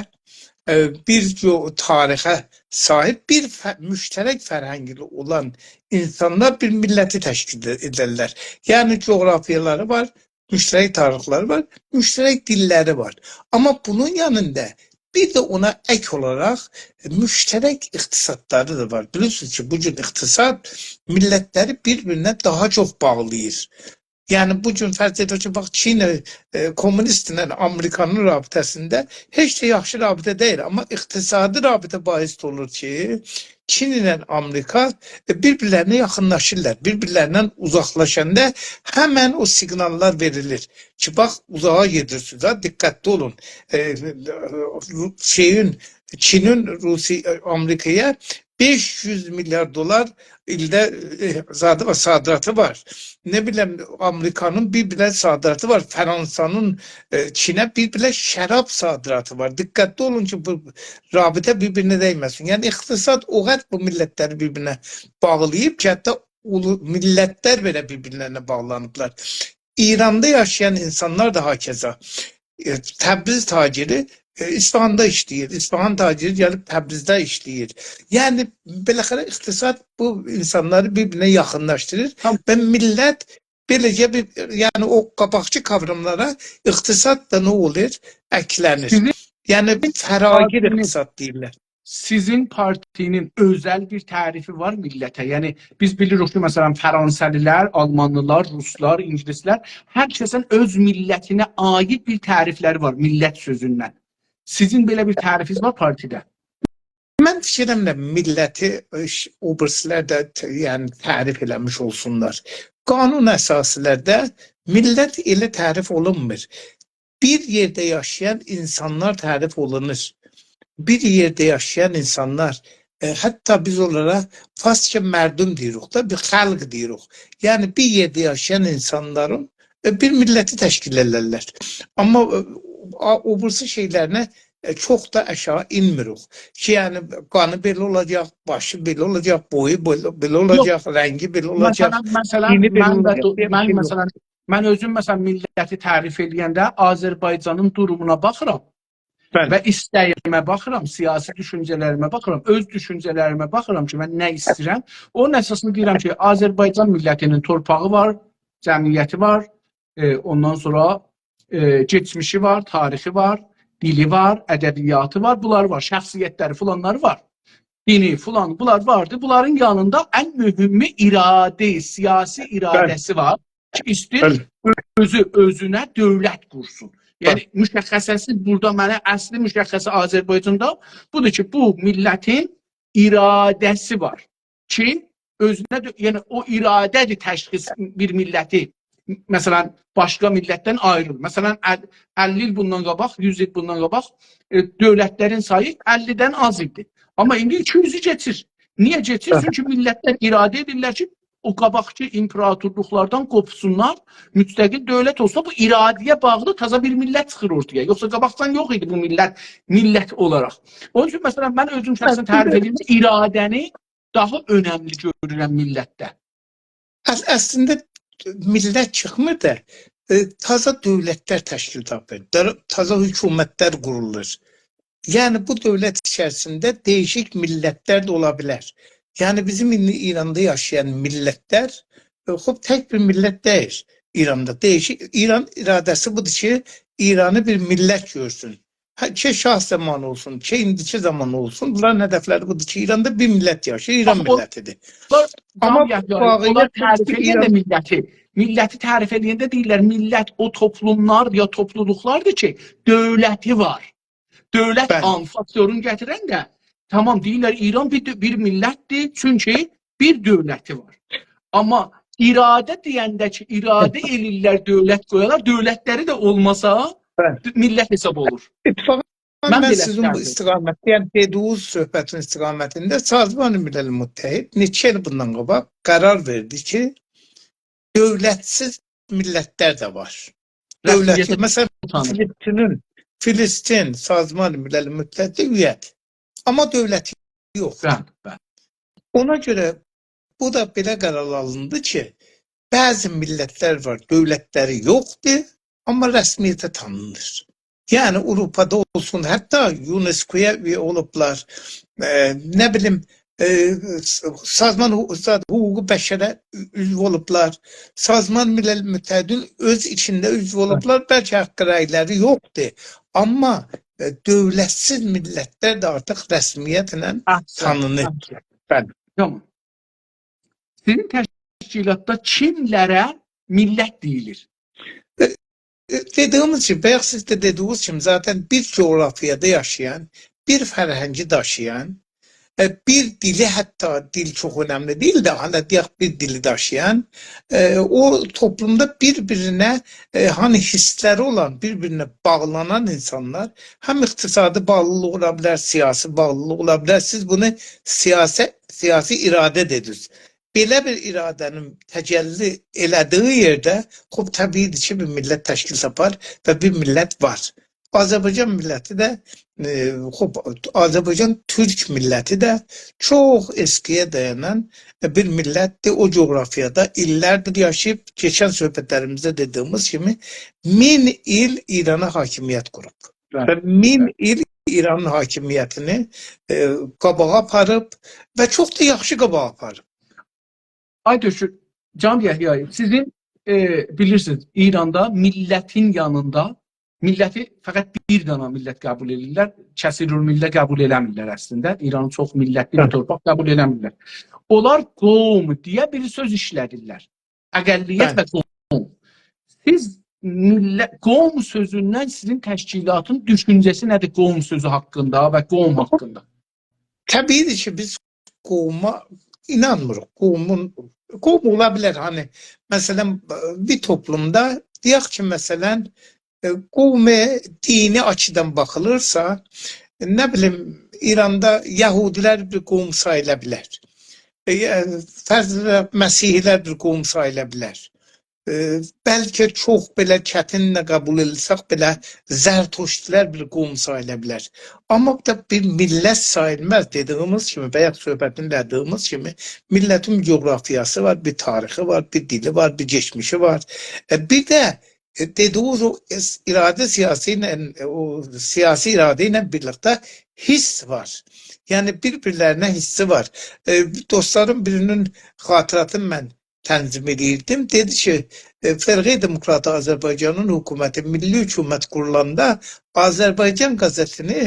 ائ، بیر جو-، تاریخه صاحیب، بیر فه-، مشترک فرهنگی اولان اینسانلار بیر میللتی تشکیل ائده-، ائدرلر. یعنی جغرافیالاری وار، مشترک تاریخلری وار، مشترک دیللری وار. آمما بونون یانیندا بیر ده اونا اک اولاراق مشترک اقتصادلاری دا وار. بیلیرسینیز کی، بو گون اقتصاد میللتلری بیر-بیرینه داها چوخ باغلاییر. یعنی، بو گون فرض ائدک کی، باخ، چین، ائ، کمونیستله آمریکانین رابطه‌سینده هئچ ده یاخشی رابطه دئییل. آمما اقتصادی رابطه باعث اولور کی، چین ایله آمریکا، ائ، بیر-بیرلرینه یاخینلاشیرلار. بیر-بیرلریندن اوزاقلاشاندا همن او سیگناللار وئریلیر کی، باخ، اوزاغا گئدیرسینیز ها، دقتلی اولون. ائ، شئیین، چینین روسیه، آمریکایا بئش یوز میلیارد دلار ایلده، ائ، زادی وار، صادراتی وار. نه بیلیم، آمریکانین بیر بیلن صادراتی وار، فرانسانین، ائ، چینه بیر بیلن شراب صادراتی وار. دقتلی اولون کی، بو رابطه بیر-بیرینه دیمه‌سین. یعنی، اقتصاد او قدر بو میللتلری بیر-بیرینه باغلاییب کی، حتی اولو-، میللتلر بئله بیر-بیرلرینه باغلانیبلار. ایراندا یاشایان اینسانلار دا هاکذا. ائ، تبریز تاجری، ائ، اصفهاندا ایشله‌ییر، اصفهان تاجری گلیب تبریزده ایشله‌ییر. یعنی، بالاخره اقتصاد بو اینسانلاری بیر-بیرینه یاخینلاشدیریر. تام. و میللت بئله‌جه بیر، یعنی، او قاباقکی کاوراملارا اقتصاد دا نه اولور؟ اکلنیر. سیزین یعنی، فراگیر پارتینیز اقتصاد دئییرلر. سیزین پارتینین اؤزل بیر تعریفی وار میللته؟ یعنی، بیز بیلیریک کی، مثلا، فرانسه‌لی‌لر، آلمانلی‌لار، روسلار، اینگیلیسلر، هر کسین اؤز میللتینه عایید بیر تعریفلری وار، میللت سؤزوندن. سیزین بئله بیر تعریفینیز وار پارتیده؟ من فیکر ائله‌میرم، میللتی، ائ، ش-، او بیریسی‌لر ده ت-، یعنی، تعریف ائله‌میش اولسونلار. قانون اساسی‌لرده میللت ائله تعریف اولونمور. بیر یئرده یاشایان اینسانلار تعریف اولونور. بیر یئرده یاشایان اینسانلار، ائ، حتی بیز اونلارا فارسجا مردم دئییریک دا، بیر خلق دئییریک. یعنی، بیر یئرده یاشایان اینسانلارین، ائ، بیر میللتی تشکیل ائدرلر. آمما، ائ، آ-، او بیریسی شئیلرینه، ائ، چوخ دا آشاغی انمیریک. کی، یعنی، قانی بئله اولاجاق، باشی بئله اولاجاق، بویو بئله، بئله یوخ، اولاجاق، رنگی بئله اولاجاق، مثلا، مثلا، دینی بئله من ده اولاجاق دو-، دئیه بیر من، شئی یوخ. مثلا، من اؤزوم، مثلا، میللتی تعریف ائله‌ینده آذربایجانین دورومونا باخیرام. بلی. و ایسته‌ییمه باخیرام، سیاسی دوشونجه‌لریمه باخیرام، اؤز دوشونجه‌لریمه باخیرام کی، من نه ایسته‌ییرم. اونون اساسیندا دئییرم کی، آذربایجان میللتینین تورپاغی وار، جمعیتی وار، ائ، اوندان سونرا، ائ، کئچمیشی وار، تاریخی وار، دیلی وار، ادبیاتی وار، بونلار وار، شخصیتلری، فلانلاری وار. دینی، فلان، بونلار واردی. بونلارین یانیندا ان مهمی اراده، سیاسی، بلی، اراده‌سی وار کی، ایسته‌ییر، بلی، اؤزو اؤزونه دؤولت قورسون. یعنی، بلی، مشخصه‌سی بورادا، منه اصلی مشخصه آذربایجاندا بودور کی، بو میللتین اراده‌سی وار کی، اؤزونه دؤ-، یعنی او اراده‌دیر تشخیص بیر میللتی، مثلا، باشقا میللتدن آییریر. مثلا، ال-، اللی ایل بوندان قاباق، یوز ایل بوندان قاباق، ائ، دؤولتلرین سایی اللی‌دن آز ایدی. آمما ایندی ایکی یوزو کئچیر. نییه کئچیر؟ هه. چونکی میللتلر اراده ائدیرلر کی، او قاباقکی ایمپراتورلوقلاردان قوپسونلار، مستقل دؤولت اولسون. بو اراده‌یه باغلی تازا بیر میللت چیخیر اورتایا. یوخسا قاباقدان یوخ ایدی بو میللت، میللت اولاراق. اونون اوچون، مثلا، من اؤزوم شخصا، هه، تعریف ائدیرم، اراده‌نی داها اؤنملی گؤرورم میللتده. اص-، اصلینده میللت چیخمیر دا، ائ، تازا دؤولتلر تشکیل تاپیر، دا-، تازا حکومتلر قورولور. یعنی، بو دؤولت ایچریسینده دییشیک میللتلر ده اولا بیلر. یعنی، بیزیم ایندی ایراندا یاشایان میللتلر، ائ، خوب، تک بیر میللت دئییل ایراندا. دییشیک، ایران اراده‌سی بودور کی، ایرانی بیر میللت گؤرسون. هه، کی شاه زامانی اولسون، کی ایندیکی زامان اولسون، بونلارین هدفلری بودور کی، ایراندا بیر میللت یاشاییر، ایران، باخ، او، میللتیدیر. بونلار، آمما جان یحیی، واقعیت اونلار بودور کی، تعریف ائله‌ینده ایران، میللتی، میللتی تعریف ائله‌ینده دئییرلر، میللت او توپلوملار یا توپلولوقلاردیر کی، دؤولتی وار. دؤولت، بلی، عام فاکتورون گتیرنده، تامام، دئییرلر، ایران بیر دؤ-، بیر میللتدیر، چونکی بیر دؤولتی وار. آمما اراده دئینده کی، اراده ائله‌ییرلر، دؤولت قویارلار، دؤولتلری ده اولماسا، بلی، میللت حساب اولور. اتفاقا من من بئله سیزین بو فیکرده‌یم. استقامت، یعنی دئدیگینیز صحبتین استقامتینده سازمان ملل متحد نئچه ایل بوندان قاباق قرار وئردی کی، دؤولتسیز میللتلر ده وار. رسمیته، دؤولتی، مثلا، اوتانیر. فلسطینین، فلسطین سازمان ملل متحدده اویه‌دیر. آمما دؤولتی یوخ. بلی، بلی. اونا گؤره بو دا بئله قرار آلینیبدیر کی، بعضی میللتلر وار، دؤولتلری یوخدور، آمما رسمیته تانینیر. یعنی آوروپادا اولسون، حتی یونسکویا اویه اولوبلار. ائ، نه بیلیم، ائ، سازمان حو-، زاد-، حقوق بشره عضو اولوبلار. سازمان ملل متحدین اؤز ایچینده عضو اولوبلار. بلکه حق رأیلری یوخدور. آمما، ائ، دؤولتسیز میللتلر ده آرتیق رسمیتله احسن، تانینیر. احسن. بلی. تامام. سیزین تشکیلاتدا کیملره میللت دئییلیر؟ ائ، ائ، دئدیگیمیز کیمی، بایاق سیز ده دئدیگینیز کیمی، ذاتاً بیر جغرافیادا یاشایان، بیر فرهنگی داشییان، ائ، بیر دیلی، حتی دیل چوخ اؤنملی دئییل ده، هله دئیک، بیر دیلی داشییان، ائ، او توپلومدا بیر-بیرینه، ائ، هانی حیسلری اولان، بیر-بیرینه باغلانان اینسانلار، هم اقتصادی باغلیلیق اولا بیلر، سیاسی باغلیلیق اولا بیلر. سیز بونو سیاسی، سیاسی اراده دئدینیز. بئله بیر اراده‌نین تجلی ائله‌دیگی یئرده، خوب، طبیعی‌دیر کی، بیر میللت تشکیل تاپار و بیر میللت وار. آذربایجان میللتی ده، ائ، خوب، آذربایجان تورک میللتی ده چوخ اسکی‌یه دایانان، ائ، بیر میللتدیر. او جغرافیادا ایللردیر یاشاییب، کئچن صحبتلریمیزده دئدیگیمیز کیمی، مین ایل ایرانا حاکمیت قوروب. بلی، و مین بلی. ایل ایرانین حاکمیتینی، ائ، قاباغا آپاریب و چوخ دا یاخشی قاباغا آپاریب. آی دکتر، جناب یحیی، سیزین، ائ، بیلیرسینیز، ایراندا میللتین یانیندا، میللتی فقط بیر دنه میللت قبول ائدیرلر، کثیرالمله قبول ائله‌میرلر اصلینده. ایرانین چوخ میللتلی بیر، هه، تورپاق قبول ائله‌میرلر. اونلار قوم دئیه بیر سؤز ایشله‌دیرلر. اقلیت، بلی، و قوم. سیز میلله-، قوم سؤزوندن سیزین تشکیلاتین دوشونجه‌سی نه‌دیر قوم سؤزو حاقیندا و قوم حاقیندا؟ طبیعی‌دیر کی، بیز قوما اینانمیریق. قومون، قوم اولا بیلر، هانی، مثلا، بیر توپلومدا، دئیک کی، مثلا، ائ، قوم دینی آچیدان باخیلیرسا، نه بیلیم، ایراندا یهودی‌لر بیر قوم ساییلا بیلر. ائ، فرض ائدک، مسیحی‌لر بیر قوم ساییلا بیلر. ائ، بلکه چوخ بئله چتین ده قبول ائتسک بئله، زرتشتی‌لر بیر قوم ساییلا بیلر. آمما بو دا بیر میللت ساییلماز. دئدیگیمیز کیمی، بایاق صحبتینی ائله‌دیگیمیز کیمی، میللتین جغرافیاسی وار، بیر تاریخی وار، بیر دیلی وار، بیر کئچمیشی وار. ائ، بیر ده، ائ، دئدیگینیز او اس-، اراده سیاسی ایله، او سیاسی اراده ایله بیرلیکده حیس وار. یعنی بیر-بیرلرینه حیسی وار. ائ، دوستلارین بیرینین خاطراتینی من تنظیم ائدیردیم. دئدی کی، ائ، فرقه دموکرات آذربایجانین حکومتی، میللی حکومت قورولاندا آذربایجان قزئتینی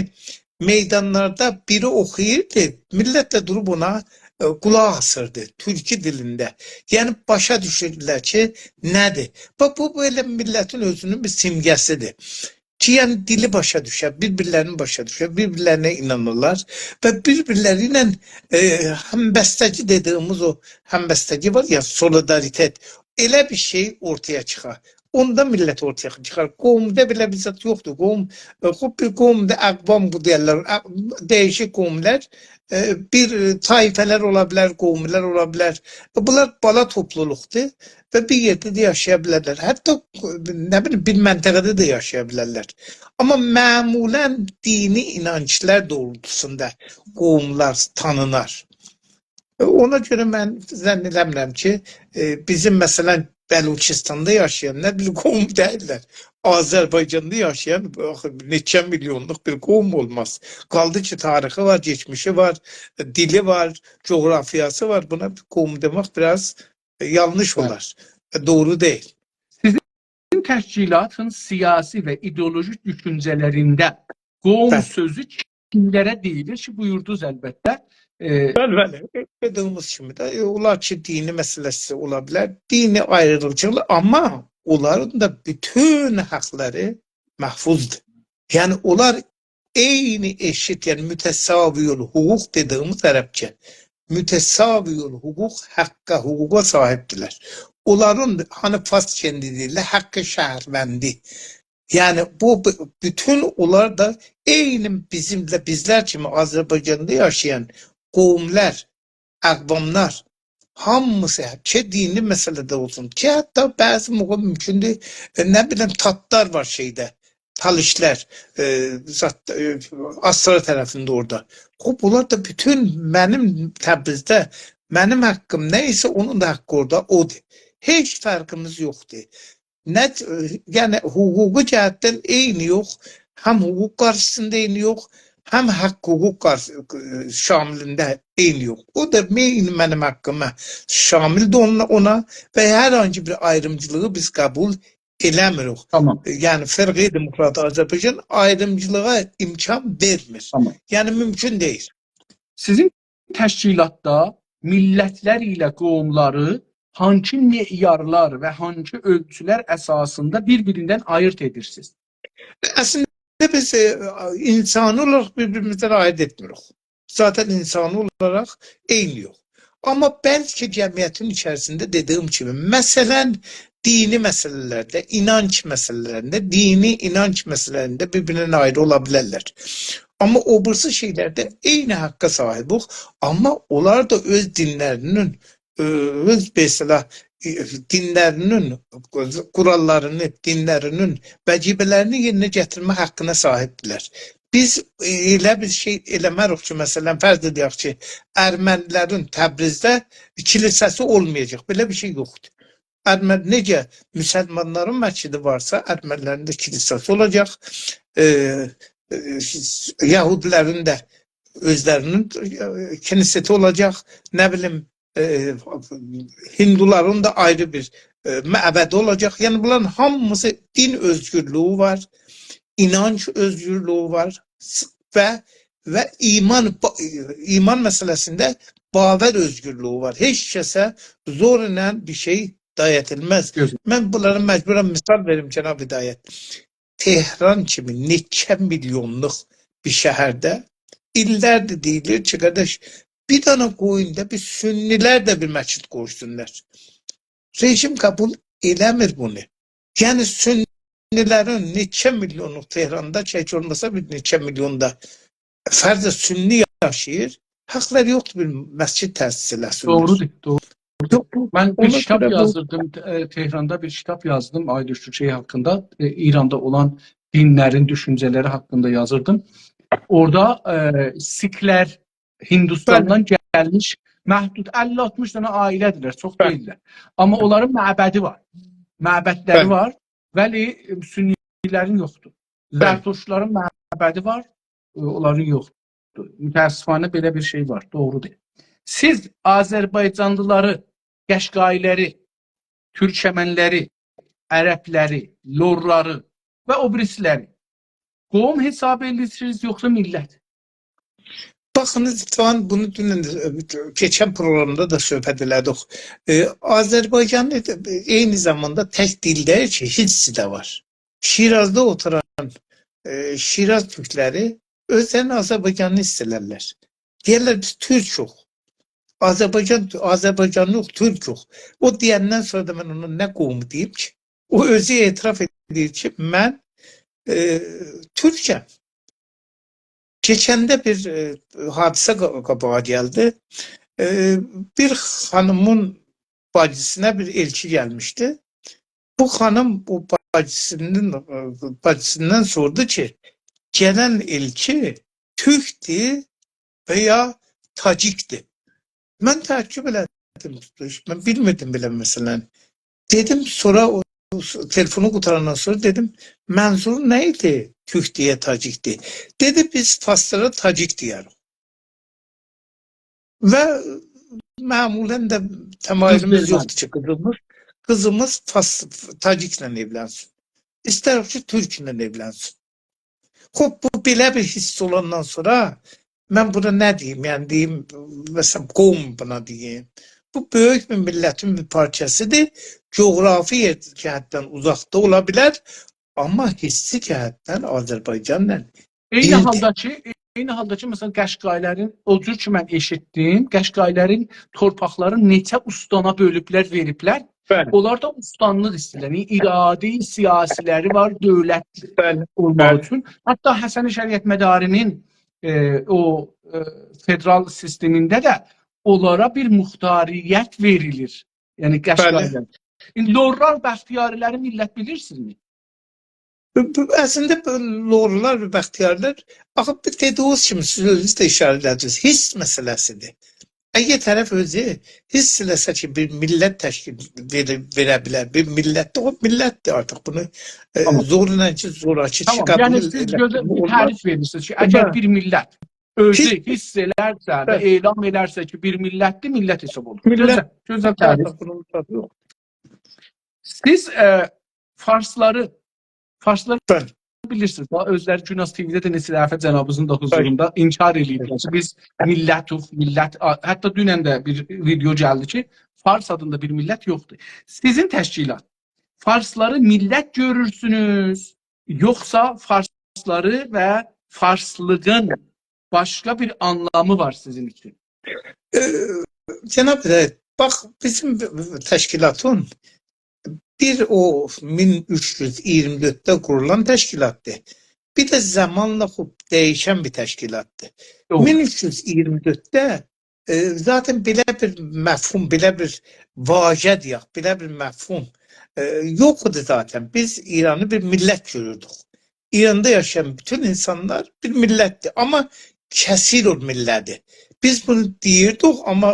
میدانلاردا بیری اوخویوردو، میللت ده دوروب اونا، ائ، قولاق آسیردی تورکی دیلینده. یعنی باشا دوشوردولر کی، نه‌دیر؟ باخ، بو بئله میللتین اؤزونون بیر سیمگه‌سیدیر. کی، یعنی دیلی باشا دوشر، بیر-بیرلرینی باشا دوشر، بیر-بیرلرینه اینانیرلار و بیر-بیرلری ایله، ائ، همبستگی دئدیگیمیز او همبستگی وار یا، سولیداریتت، ائله بیر شئی اورتایا چیخار. اوندا میللت اورتایا چیخار. قومدا بئله بیر زاد یوخدور. قوم، ائ، خوب، بیر قومدا اقوام بو دئیرلر، اق-، دییشیک قوملر، ائ، بیر طایفه‌لر اولا بیلر، قوملر اولا بیلر. ائ، بونلار بالا توپلولوقدور و بیر یئرده ده یاشایا بیلرلر. حتی، ائ، نه بیلیم، بیر منطقه‌ده ده یاشایا بیلرلر. آمما معمولا دینی اینانجلار دوغرولتوسوندا قوملار تانینار. ائ، اونا گؤره من ظن ائله‌میرم کی، ائ، بیزیم، مثلا، بلوچستاندا یاشایانلار بیر قوم دئییللر. آذربایجاندا یاشایان، آخی، نئچه میلیونلوق بیر قوم اولماز. قالدی کی، تاریخی وار، کئچمیشی وار، دیلی وار، جغرافیاسی وار. بونا بیر قوم دئمک بیر آز، ائ، یانلیش، بلی، اولار. ائ، دوغرو دئییل. سیزین تشکیلاتین سیاسی و ایدئولوژیک دوشونجه‌لرینده قوم، بلی، سؤزو کیملره دئییلیر کی، بویوردونوز البته. ائ، بلی، بلی. دئدیگیمیز کیمی ده، ائ، اولار کی، دینی مسئله‌سی اولا بیلر، دینی آیریلیشیقلی، آمما اونلارین دا بوتون حقلری محفوظدور. یعنی، اونلار عینی ائشیت، یعنی متساوی‌الحقوق دئدیگیمیز عربجه، متساوی‌الحقوق، حقه، حقوقا صاحیبدیرلر. اونلارین، هانی فارس کندی دئییرلر، حق شهروندی. یعنی بو، بو، بوتون اونلار دا عینی بیزیمله، بیزلر کیمی آذربایجاندا یاشایان قوملار، اقواملار، هامیسی، کی دینی مسئله‌ده اولسون، کی حتی بعضی موقع مومکوندور، ائ، نه بیلیم، تاتلار وار شئیده، تالیشلار، ائ، زاد، ائ، آستارا طرفینده اورادا. خوب، بونلار دا بوتون منیم تبریزده، منیم حقیم نه ایسه اونون دا حقی اورادا اودور. هئچ فرقیمیز یوخدور. نه، یعنی حقوقی جهتدن عینی‌یوخ، هم حقوق قارشیسیندا عینی‌یوخ، هم حق حقوق قارشی-، شاملینده عینی‌یوخ. او دا عینی منیم حقیمه شاملدیر اونا، اونا و هر هانسی بیر آیریمجیلیغی بیز قبول ائله‌میریک. تامام. یعنی فرقه دموکرات آذربایجان آیریمجیلیغا امکان وئرمیر. تامام. یعنی مومکون دئییل. سیزین تشکیلاتدا میللتلر ایله قوملاری هانسی معیارلار و هانسی اؤلچولر اساسیندا بیر-بیریندن آییرد ائدیرسینیز؟ اصلینده بیز، ائ، انسانی اولاراق بیر-بیریمیزدن آییرد ائتمیریک. ذاتا انسانی اولاراق عینی‌یوخ. آمما بلکه جمعیتین ایچریسینده دئدیگیم کیمی، مثلا، دینی مسئله‌لرده، اینانج مسئله‌لرینده، دینی اینانج مسئله‌لرینده بیر-بیریندن آیری اولا بیلرلر. آمما او بیریسی شئیلرده عینی حقه صاحیبیک. آمما اونلار دا اؤز دینلرینین، اؤز، مثلا، دینلرینین قوراللارینی، دینلرینین وجیبه‌لرینی یئرینه گتیرمه حقینه صاحیبدیرلر. بیز ائله بیر شئی ائله‌مه‌ریک کی، مثلا، فرض ائدک کی، ارمنی‌لرین تبریزده کلیساسی اولمایاجاق. بئله بیر شئی یوخدور. ارمن، نئجه مسلمانلارین مسجدی وارسا، ارمنی‌لرین ده کلیساسی اولاجاق. ائ، ائ، یهودی‌لرین ده اؤزلرینین، ائ، کنیستی اولاجاق. نه بیلیم، ائ، هیندولارین دا آیری بیر، ائ، معبدی اولاجاق. یعنی بونلارین هامیسی دین اؤزگورلویو وار، اینانج اؤزگورلویو وار و، و ایمان، با-، ایمان مسئله‌سینده باور اؤزگورلویو وار. هئچ کسه زور ایله بیر شئی دایاتیلماز. گؤزل. من بونلاری مجبورم مثال وئریم، جناب هدایت. تهران کیمی نئچه میلیونلوق بیر شهرده ایللردیر دئییلیر کی، قارداش، بیر دنه قویوندا بیر سنی‌لر ده بیر مسجد قویسونلار. رژیم قبول ائله‌میر بونو. یعنی سنی‌لرین نئچه میلیونلوق تهراندا، کی هئچ اولماسا بیر نئچه میلیون دا فرض سنی یاشاییر، حقلری یوخدور بیر مسجد تأسیس ائله‌سینلر. دوغرودور، دوغرودور. یوخ، بو، من بیر اونا کیتاب گؤره بو یازدیردیم، ائ، تهراندا بیر کیتاب یازدیم، آقای دوشتور، شئی حاقیندا، ائ، ایراندا اولان دینلرین دوشونجه‌لری حاقیندا یازیردیم. اورادا، ائ، سیکلر، هیندوستاندان، بلی، گلمیش محدود اللی آلتمیش دنه عائله‌دیرلر، چوخ، بلی، دئییللر. آمما اونلارین معبدی وار، معبدلری، بلی، وار، ولی، ائ، سنی‌لرین یوخدور. بلی. زرتشتلرین معبدی وار، ائ، اونلارین یوخدور. متأسفانه بئله بیر شئی وار، دوغرودور. سیز آذربایجانلی‌لاری، قشقایی‌لری، تورکمنلری، عربلری، لورلاری و او بیریسی‌لری قوم حساب ائدیرسینیز، یوخسا میللت؟ باخین، اتفاقاً بونو دونن ده، ائ، کئچن پروگرامدا دا صحبت ائله‌دیک. ائ، آذربایجان عینی زاماندا تک دیل دئییل کی، حیسی ده وار. شیرازدا اوتوران، ائ، شیراز تورکلری اؤزلرینی آذربایجانلی حیس ائدرلر. دئیرلر: «بیز تورکوخ. آذربایجان، آذربایجانلی‌یوخ، تورکوخ.» او دئیندن سونرا دا من اونا نه قوم دئییم کی؟ او اؤزو اعتراف ائدیر کی، من، ائ، تورکم. کئچنده بیر، ائ، حادثه قا-، قاباغا گلدی. ائ، بیر خانیمین باجیسینا بیر ائلچی گلمیشدی. بو خانیم او باجیسیندان، ائ، باجیسیندان سوردو کی، گلن ائلچی تورکدور و یا تاجیکدیر؟ من تعجب ائله‌دیم، من بیلمیردیم بئله، مثلا. دئدیم، سونرا او، او س-، تلفونو قوتاراندان سونرا دئدیم: «منظورون نه ایدی، تورکدور یا تاجیکدیر؟» دئدی: «بیز فارسلارا تاجیک دئیه‌ریک.» و معمولا ده تمایلیمیز، قیز، یوخدور کی، قیزیمیز، قیزیمیز فارس، تاجیکله ائولنسین. ایسته‌ییریک کی، تورکله ائولنسین. خوب، بو بئله بیر حیس اولاندان سونرا من بونا نه دئییم؟ یعنی دئییم، مثلا، قوم بونا دئییم؟ بو بؤیوک بیر میللتین بیر پارچاسیدیر. جغرافی یئر جهتدن اوزاقدا اولا بیلر، آمما حیسی جهتدن آذربایجانلا عینی بیردیر. حالدا کی، عینی حالدا کی، مثلا، قشقایی‌لرین، او جور کی، من ائشیتدیم، قشقایی‌لرین تورپاقلارین نئچه اوستانا بؤلوبلر، وئریبلر. بلی. اونلار دا اوستانلیق ایسته‌ییرلر. یعنی، اراده‌ی سیاسی‌لری وار، دؤولت، بلی، اولماق، بلی، اوچون. حتی حسن شریعتمداری‌نین، ائ، او، ائ، فدرال سیستمینده ده اونلارا بیر مختاریت وئریلیر. یعنی، بلی، قشقایی‌لر. ایندی لورلار، بختیاری‌لری میللت بیلیرسینیزمی؟ بو، بو، اصلینده بو لورلار و بختیاری‌لر، آخی، بو دئدیگینیز کیمی، سیز اؤزونوز ده ایشاره ائله‌دینیز، حیس مسئله‌سیدیر. اگر طرف اؤزو حیس ائله‌سه کی، بیر میللت تشکیل وئره، وئره بیلر، بیر میللتدیر، او میللتدیر آرتیق. بونو، ائ، تامام. زورلا کی، زوراکی کی، تامام. قبول یعنی سیز ائله‌سین، گؤزل بیر اولار. تعریف وئریرسینیز کی، اگر بلی. بیر میللت اؤزو حیس، حیس ائلرسه و بلی. اعلام ائلرسه کی، بیر میللتدیر، میللت حساب اولور. میللت، گؤزل، گؤزل تعریف. آرتیق بونون زادی یوخ. سیز، ائ، فارسلاری، فارسلاری بلی. بیلیرسینیز، دا اؤزلری گوناز تی‌وی‌ده ده نئچه دفعه جنابینیزین دا حضوروندا انکار ائله‌ییبلر کی، بیز میللتوخ، میللت، آ، حتی دونن ده بیر ویدئو گلدی کی، فارس آدیندا بیر میللت یوخدور. سیزین تشکیلات فارسلاری میللت گؤرورسونوز، یوخسا فارسلاری و فارسلیغین باشقا بیر آنلامی وار سیزین اوچون؟ ائ، جناب رئیس، باخ، بیزیم تشکیلاتین بیر او مین اوچ یوز اییرمی دؤردده قورولان تشکیلاتدیر. بیر ده زامانلا خوب دییشن بیر تشکیلاتدیر. دوغرو. مین اوچ یوز اییرمی دؤردده، ائ، ذاتاً بئله بیر مفهوم، بئله بیر واژه دئیک، بئله بیر مفهوم، ائ، یوخ ایدی ذاتاً. بیز ایرانی بیر میللت گؤروردوک. ایراندا یاشایان بوتون اینسانلار بیر میللتدیر. آمما کثیرالمله‌دیر. بیز بونو دئییردیک، آمما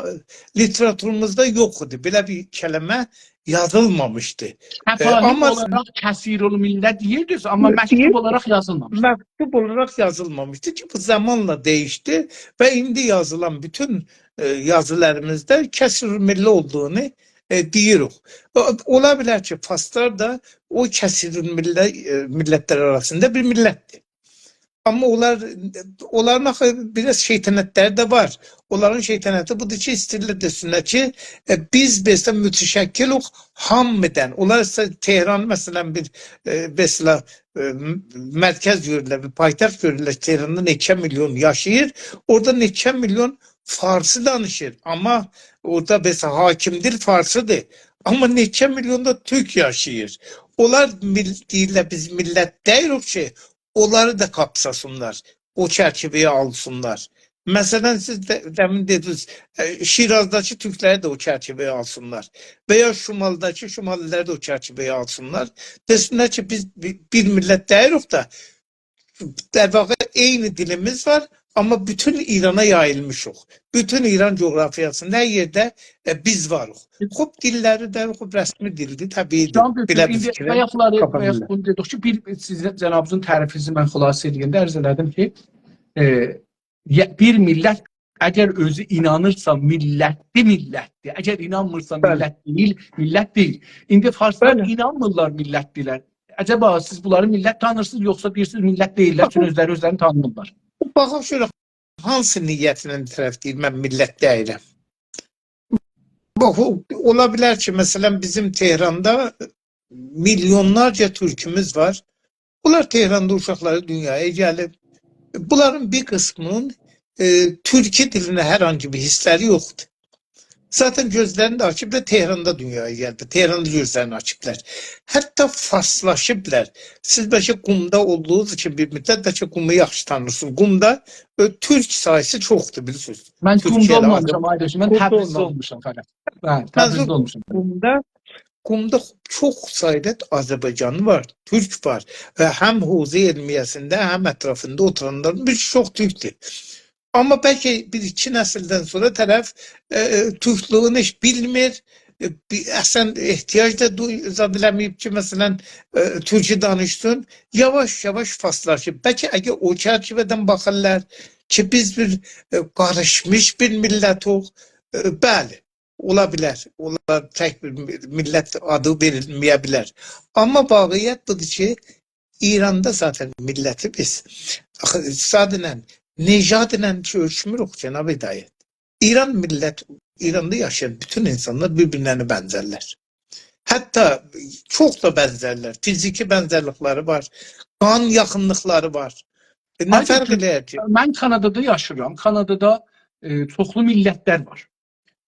لیتراتوروموزدا یوخ ایدی. بئله بیر کلمه یازیلمامیشدی. ائ، شفاهی آمما اولاراق کثیرالملله دئییردینیز، آمما مکتوب دئییر، اولاراق یازیلمامیشدی. مکتوب اولاراق یازیلمامیشدی کی، بو زامانلا دییشدی و ایندی یازیلان بوتون، ائ، یازیلاریمیزدا کثیرالمله اولدوغونو، ائ، دئییریک. او، اولا بیلر کی، فارسلار دا او کثیرالمله، ائ، میللتلر آراسیندا بیر میللتدیر. آمما اونلار، اونلارین آخی بیر آز شیطنتلری ده وار. اونلارین شیطنتی بودور کی، ایسته‌ییرلر دئسینلر کی، ائ، بیز، مثلا، متشکلوخ هامیدان. اونلار ایسه تهرانی، مثلا، بیر، ائ، مثلا، ائ، م-، مرکز گؤرورلر، بیر پایتخت گؤرورلر کی، تهراندا نئچه میلیون یاشاییر. اورادا نئچه میلیون فارسی دانیشیر. آمما اورادا، مثلا، حاکم دیل فارسیدیر. آمما نئچه میلیون دا تورک یاشاییر. اونلار میل-، دئییرلر، بیز میللت دئییلیک کی، اونلاری دا قاپساسینلار، او چرچیوه‌یه آلسینلار. مثلا، سیز ده، دمین دئدینیز، ائ، شیرازداکی تورکلری ده او چرچیوه‌یه آلسینلار. و یا شمالداکی شمالی‌لاری ده او چرچیوه‌یه آلسینلار. دئسینلر کی، بیز بی-، بیر میللت دئییلیک ده، در واقع عینی دیلیمیز وار، آمما بوتون ایرانا یاییلمیشیق. بوتون ایران جغرافیاسیندا هر یئرده، ائ، بیز واریق. خوب، دیللری ده، خوب، رسمی دیلدیر، طبیعیدیر. جان دکتر، بئله بیر ایندی فیکره بایاقلاری، قاپا بایاق بیلر. بونو دئدیک کی، بیر سیزین جنابینیزین تعریفینیزی من خلاصه ائله‌یه‌نده عرض ائله‌دیم کی، ائ، یه-، بیر میللت اگر اؤزو اینانیرسا میللتدیر، میللتدیر. اگر اینانمیرسا بلی. میللت دئییل، میللت دئییل. ایندی فارسلار بلی. اینانمیرلار میللتدیرلر. عجبا سیز بونلاری میللت تانیرسینیز، یوخسا دئییرسینیز میللت دئییللر، چونکی باخین، اؤزلری اؤزلرینی تانیمیرلار؟ باخین، شؤیله هانسی نیتینن طرف دئییر، من میللت دئییرم. باخ، او، اولا بیلر کی، مثلا، بیزیم تهراندا میلیونلارجا تورکوموز وار. بونلار تهراندا اوشاقلاری دونیایا گلیب. بونلارین بیر قیسمینین، ائ، تورکی دیلینه هر هانسی بیر حیسلری یوخدور. ذاتا گؤزلرینی ده آچیبلار، تهراندا دونیایا گلیبلر. تهراندا گؤزلرینی آچیبلار. حتی فارسلاشیبلار. سیز بلکه قومدا اولدوغونوز اوچون بیر مدت، بلکه قومو یاخشی تانیرسینیز. قومدا، ائ، تورک ساییسی چوخدور، بیلیرسینیز. من تورکیه قومدا ایله اولمامیشام، آذر-، آیداش. من قومدا تبریزده اولمامیشام. اولموشام فقط. بلی، تبریزده منظور، اولموشام. قومدا، قومدا چوخ سایدا آذربایجانی وار، تورک وار و هم حوزه علمیه‌سینده، هم اطرافیندا اوتورانلارین بیر چوخ تورکدور. آمما بلکه بیر ایکی نسیلدن سونرا طرف، ائ، ائ، تورکلوگونو هئچ بیلمیر، ائ، بیر، اصلا احتیاج دا دوی-، زاد ائله‌مه‌ییب کی، مثلا، ائ، تورکی دانیشسین. یاواش-یاواش فارسلاشیب. بلکه اگر او چرچیوه‌دن باخیرلار کی، بیز بیر، ائ، قاریشمیش بیر میللتوخ، ائ، بلی، اولا بیلر. اونلار تک بیر می-، میللت آدی وئریلمه‌یه بیلر. آمما واقعیت بودور کی، ایراندا ذاتا میللتی بیز، آخی، اقتصاد ایله، نژاد ایله کی اؤلچموروک، جناب هدایت. ایران میللت، ایراندا یاشایان بوتون اینسانلار بیر-بیرلرینه بنزرلر. حتی چوخ دا بنزرلر. فیزیکی بنزرلیکلری وار. قان یاخینلیقلاری وار. ائ، نه فرق ائله‌یر کی؟ آیدین، من کانادادا یاشیرام. کانادادا، ائ، چوخلو میللتلر وار.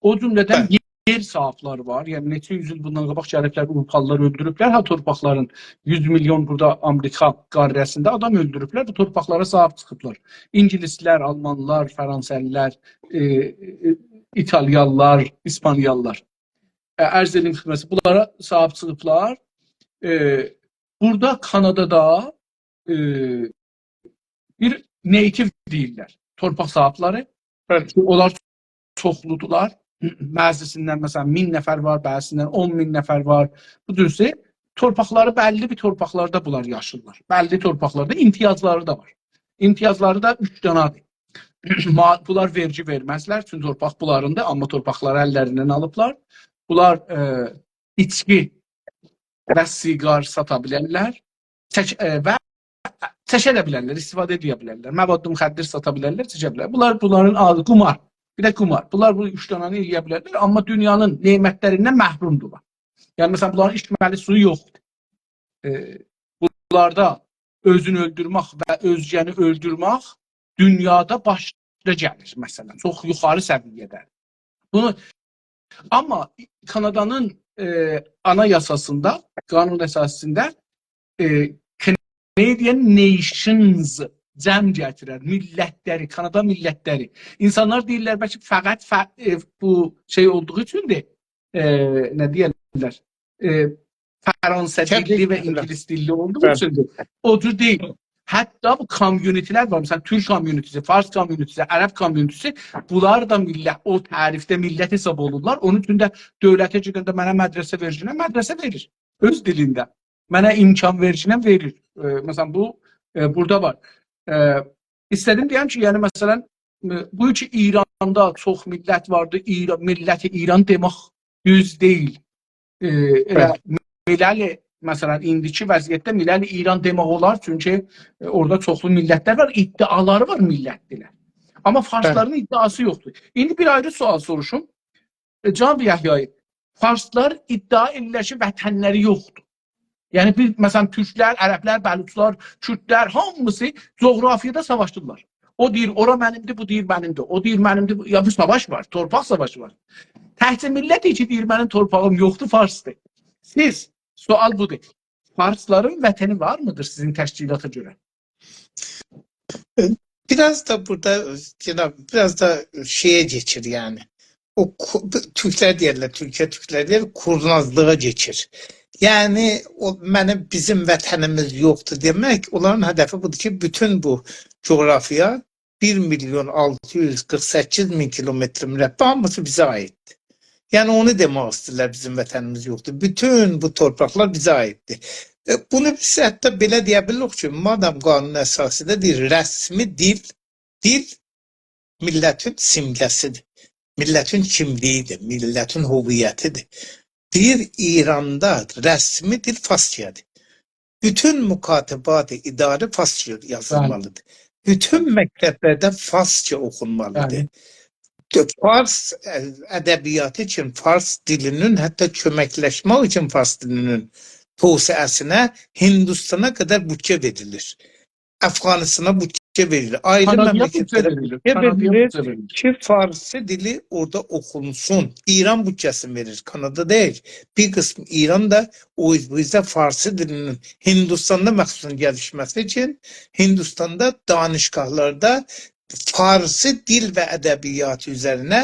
او جمله‌دن، بلی، یئر صاحیبلری وار. یعنی، نئچه یوز ایل بوندان قاباق گلیبلر، آوروپالیلار اؤلدوروبلر ها تورپاقلارین. یوز میلیون بورادا آمریکا قاره‌سینده آدام اؤلدوروبلر، بو تورپاقلارا صاحیب چیخیبلار. اینگیلیسلر، آلمانلار، فرانسه‌لیلر، ائ، ائ، ایتالیانلار، ایسپانیانلار. ائ، عرض ائدیم خدمتینیزه، بونلارا صاحیب چیخیبلار. ائ، بورادا کانادادا، ائ، بیر native دئییرلر. تورپاق صاحیبلری. بلی. اونلار چوخلودولار. بعضی‌سیندن، مثلا، مین نفر وار، بعضی‌سیندن اون مین نفر وار. بو جورسه تورپاقلاری، بللی بیر تورپاقلاردا بونلار یاشیرلار. بللی تورپاقلاردا، امتیازلاری دا وار. امتیازلاری دا اوچ دانادیر. ما-، بونلار وئرگی وئرمزلر، چونکی تورپاق بونلاریندیر، آمما تورپاقلاری اللریندن آلیبلار. بونلار، ائ، ایچکی و سیگار ساتا بیلرلر. چک-، ائ، و چکه ده بیلرلر، استفاده ائده بیلرلر. مواد مخدر ساتا بیلرلر، چکه بیلرلر. بونلار، بونلارین آدی قمار. بیر ده قمار. بونلار بو اوچ دانانی ائلیه بیلرلر، آمما دونیانین نعمتلریندن محرومدورلار. یعنی، مثلا، بونلارین ایچمه‌لی سویو یوخدور. ائ، بونلاردا اؤزونو اؤلدورمک و اؤزگه‌نی اؤلدورمک دونیادا باشدا گلیر، مثلا. چوخ یوخاری سویه‌ده. بونو، آمما کانادانین، ائ، آنایاساسیندا، قانون اساسی‌سینده، ائ، Canadian Nations جمع گتیرر، میللتلری، کانادا میللتلری. اینسانلار دئییرلر، بلکه فقط ف-، ائ، بو شئی اولدوغو اوچوندور، ائ، نه دئیرلر، ائ، فرانسه دیللی و اینگیلیس دیللی اولدوغو اوچوندور. او جور دئییل. حتی بو community-لر وار. مثلا، تورک community-سی، فارس community-سی، عرب community-سی، بونلار دا میللت، او تعریفده میللت حساب اولورلار. اونون اوچون ده دؤولته گئدنده «منه مدرسه وئر» دئینده مدرسه وئریر. اؤز دیلینده. «منه امکان وئر» دئینده وئریر. ائ، مثلا، بو، ائ، بورادا وار. ائ، ایسته‌دیم دئیم کی، یعنی، مثلا، ائ، بو کی ایراندا چوخ میللت واردی، ایرا-، میللت ایران دئمک دوز دئییل. ائ، ائله ملل، مثلا، ایندیکی وضعیتده ملل ایران دئمک اولار، چونکی، ائ، اورادا چوخلو میللتلر وار، ادعالاری وار میللتدیلر. آمما فارسلارین ادعاسی یوخدور. ایندی بیر آیری سؤال سوروشوم. ائ، جناب یحیایی، فارسلار ادعا ائدیرلر کی، وطنلری یوخدور. یعنی، بیر، مثلا، تورکلر، عربلر، بلوچلار، کوردلر، هامیسی جغرافیادا ساواشدیلار. او دئییر، «اورا منیمدیر»، بو دئییر، «منیمدیر»، او دئییر، «منیمدیر»، بو، یا، بو ساواش وار، تورپاق ساواشی وار. تکجه میللت کی دئییر، «منیم تورپاغیم یوخدور»، فارسدیر. سیز، سؤال بودور. فارسلارین وطنی وارمیدیر سیزین تشکیلاتا گؤره؟ بیر آز دا بورادا، جناب، بیر آز دا شئیه کئچیر، یعنی. او کو-، بو تورکلر دئیرلر، تورکیه تورکلر دئیر، کورنازلیغا کئچیر. یعنی، او، «منیم، بیزیم وطنیمیز یوخدور» دئمک، اونلارین هدفی بودور کی، بوتون بو جغرافیا، بیر میلیون آلتی یوز قیرخ سککیز مین کیلومتر مربع، هامیسی بیزه عاییددیر. یعنی، اونو دئمک ایسته‌ییرلر، «بیزیم وطنیمیز یوخدور. بوتون بو تورپاقلار بیزه عاییددیر.» ائ، بونو بیز حتی بئله دئیه بیلیریک کی، مادام قانون اساسی‌ده دئییر، رسمی دیل، دیل میللتین سیمگه‌سیدیر. میللتین کیملیگیدیر، میللتین هویتیدیر. دئییر، ایراندا رسمی دیل فارسجادیر. بوتون مکاتبات اداری فارسجا یازیلمالیدیر. بلی. بوتون مکتبلرده فارسجا اوخونمالیدیر. بلی. فارس، ائ، ادبیاتی اوچون، فارس دیلینین، حتی کؤمکلشمک اوچون فارس دیلینین توسعه‌سینه هندوستانا قدر بودجه وئریلیر. افغانستانا بودجه وئریلیر. آیری مملکتلره بودجه وئریلیر. کانادایا بودجه وئریلیر. کانادایا بودجه وئریلیر کی، فارسی دیلی اورادا اوخونسون. ایران بودجه‌سینی وئریر، کانادا دئییل. بیر قیسم ایران دا او اوز-، بو اوزه فارسی دیلینین هندوستاندا مخصوصاً گلیشمه‌سی اوچون هندوستاندا دانشگاهلاردا فارسی دیل و ادبیات اوزرینه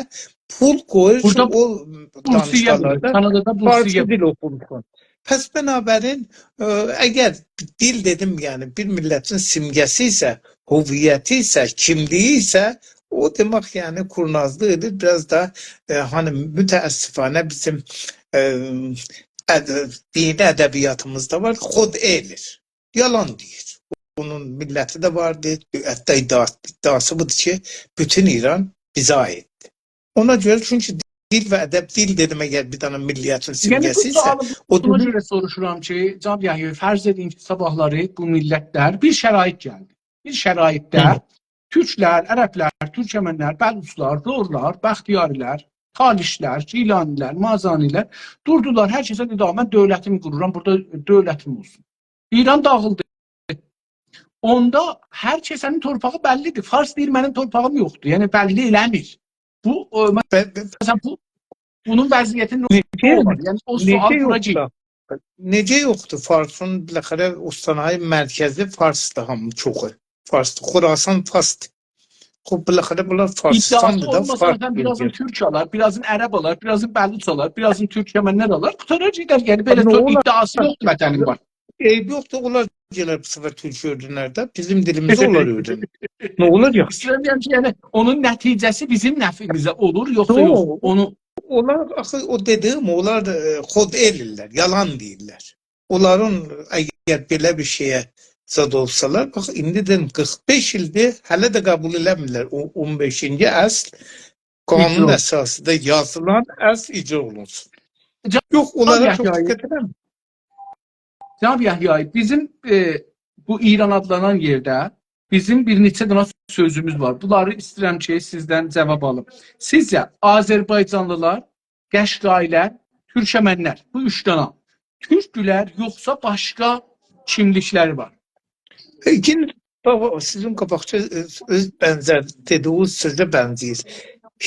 پول قویور کی، بورادا او بورسیه وئریر، دانشگاهلاردا کانادادا بورسیه وئریر. فارسی دیل اوخونسون. پس بنابراین، ائ، اگر دیل دئدیم، یعنی بیر میللتین سیمگه‌سی ایسه، هویتی ایسه، کیملیگی ایسه، او دئمک، یعنی کورنازلیق ائدیر، بیر آز دا، ائ، هانی متأسفانه بیزیم، ائ، اد-، دینی ادبیاتیمیزدا وار، خود ائلیر. یالان دئییر. اونون میللتی ده واردی، حتی ادعا-، ادعاسی بودور کی، بوتون ایران بیزه عاییددیر. اونا گؤره، چونکی دیل و ادب، دیل دئدیم، اگر بیر دنه میللتین سیمگه‌سی ایسه، یعنی بو سؤالی او بونا دیلی گؤره سوروشورام کی، جناب یحیایی، فرض ائدین کی، صاباحلاری بو میللتلر، بیر شرایط گلدی. بیر شرایطده، هی، تورکلر، عربلر، تورکمنلر، بلوچلار، لورلار، بختیاری‌لر، تالیشلر، گیلانی‌لر، مازنی‌لر دوردولار، هر کسه دئدی، «من دؤولتیمی قورورام، بورادا دؤولتیم اولسون.» ایران داغیلدی. اوندا هر کسه‌نین تورپاغی بللیدیر. فارس دئییر، «منیم تورپاغیم یوخدور.» یعنی، بللی ائله‌میر. بو، ائ، ب-، ب-، مثلا، بو، بونون وضعیتی نه، نئجه، اولار؟ یعنی، او سؤال بورا گئدیر. نئجه یوخدور؟ نئجه یوخدور؟ فارسین، بالاخره، استان‌های مرکزی فارسدیر، هامی چوخو. فارسدیر. خراسان فارسدیر. خوب، بالاخره بونلار فارسیستاندیر دا، ادعاسی اولماسا، فارس آدام بیر آزین بؤلگه‌سی. تورک آلار، بیر آزین عرب آلار، بیر آزین بلوچ آلار، بیر آزین تورکمنلر آلار، قوتارار گئدر. یعنی، بئله نه چوخ اولار؟ ادعاسی یوخدور وطنین وار. عیبی یوخدور، اونلار گلر بو سفر تورکو اؤیرنر ده، بیزیم دیلیمیزی اونلار اؤیرنر. نه اولاجاق؟ ایسته‌ییرم دئیم کی، یعنی اونون نتیجه‌سی بیزیم نفعیمیزه اولور، یوخسا یوخ؟ یوخ. اونو اونلار آخی او دئدیگیم، اونلار، ائ، خود ائلیرلر، یالان دئییرلر. اونلارین اگر بئله بیر شئیه زاد اولسالار، باخ، ایندی دئدیم، قیرخ بئش ایلدیر، هله ده قبول ائله‌میرلر. او اون بئشینجی اصل، قانون اجرا. اساسی‌ده یازیلان اصل اجرا اولونسون. جا-، یوخ، اونلارا جناب چوخ یحیایی. دقت ائدیرم. جناب یحیایی، بیزیم، ائ، بو ایران آدلانان یئرده بیزیم بیر نئچه دنه سؤزوموز وار. بونلاری ایسته‌ییرم کی، سیزدن جواب آلیم. سیزجه آذربایجانلیلار، قشقایی‌لر، تورکمنلر، بو اوچ دنه تورکدولر، یوخسا باشقا کیملیکلری وار؟ ایکینجی، بابا، سیزین قاباقکی، اؤز، اؤز بنزر دئدیگینیز سؤزه بنزه‌ییر.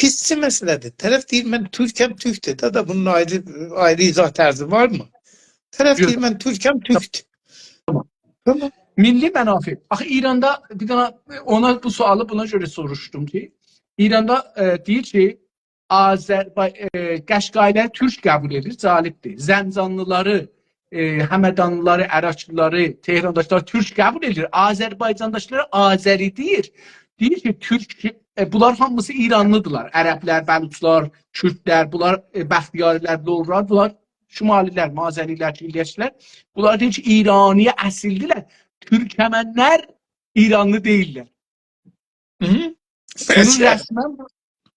حسی مسئله‌دیر. طرف دئییر، «من تورکم»، تورکدور. دا، دا بونون آیری، آیری ایضاح طرزی وارمی؟ طرف یوخ. دئییر، «من تورکم»، تورکدور. تامام. تامام. میللی منافع. آخی ایراندا بیر دنه، اونا بو سؤالی بونا گؤره سوروشدوم کی، ایراندا، ائ، دئییر کی، آذربای-، ائ، قشقایی‌لری تورک قبول ائدیر، جالبدیر. زنجانلیلاری، ائ، همدانلیلاری، اراکلیلاری، تهرانداکیلاری تورک قبول ائدیر. آذربایجانداکیلاری آذری دئییر. دئییر کی، تورک، ائ، بونلار هامیسی ایرانلیدیرلار. عربلر، بلوچلار، کوردلر، بونلار، ائ، بختیاری‌لر، لورلار، بونلار شمالی‌لر، مازنی‌لر، شیلی‌لر. بونلار دئییر کی، ایرانی اصیلدیرلر. تورکمنلر ایرانلی دئییللر. هی هی. بونو رسماً،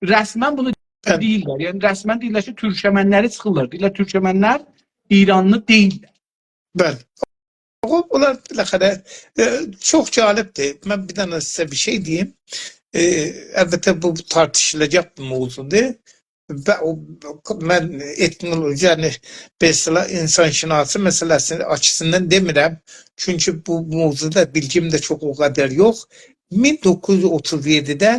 رسماً بونو، بلی، دئییرلر. یعنی رسماً دئییرلر کی، تورکمنلری چیخیرلار. دئییرلر، تورکمنلر ایرانلی دئییللر. بلی. او، اونلار بالاخره، ائ، چوخ جالبدیر. من بیر دنه سیزه بیر شئی دئییم. ائ، البته، بو، بو تارتیشیلاجاق بیر موضوعدور. و او، من ائتنولوژی، یعنی، مثلا، اینسان‌شناسی مسئله‌سی‌نین آچیسیندان دئمیرم. چونکی بو موضوعدا بیلگیم ده چوخ او قدر یوخ. مین دوققوز یوز اوتوز یئددیده،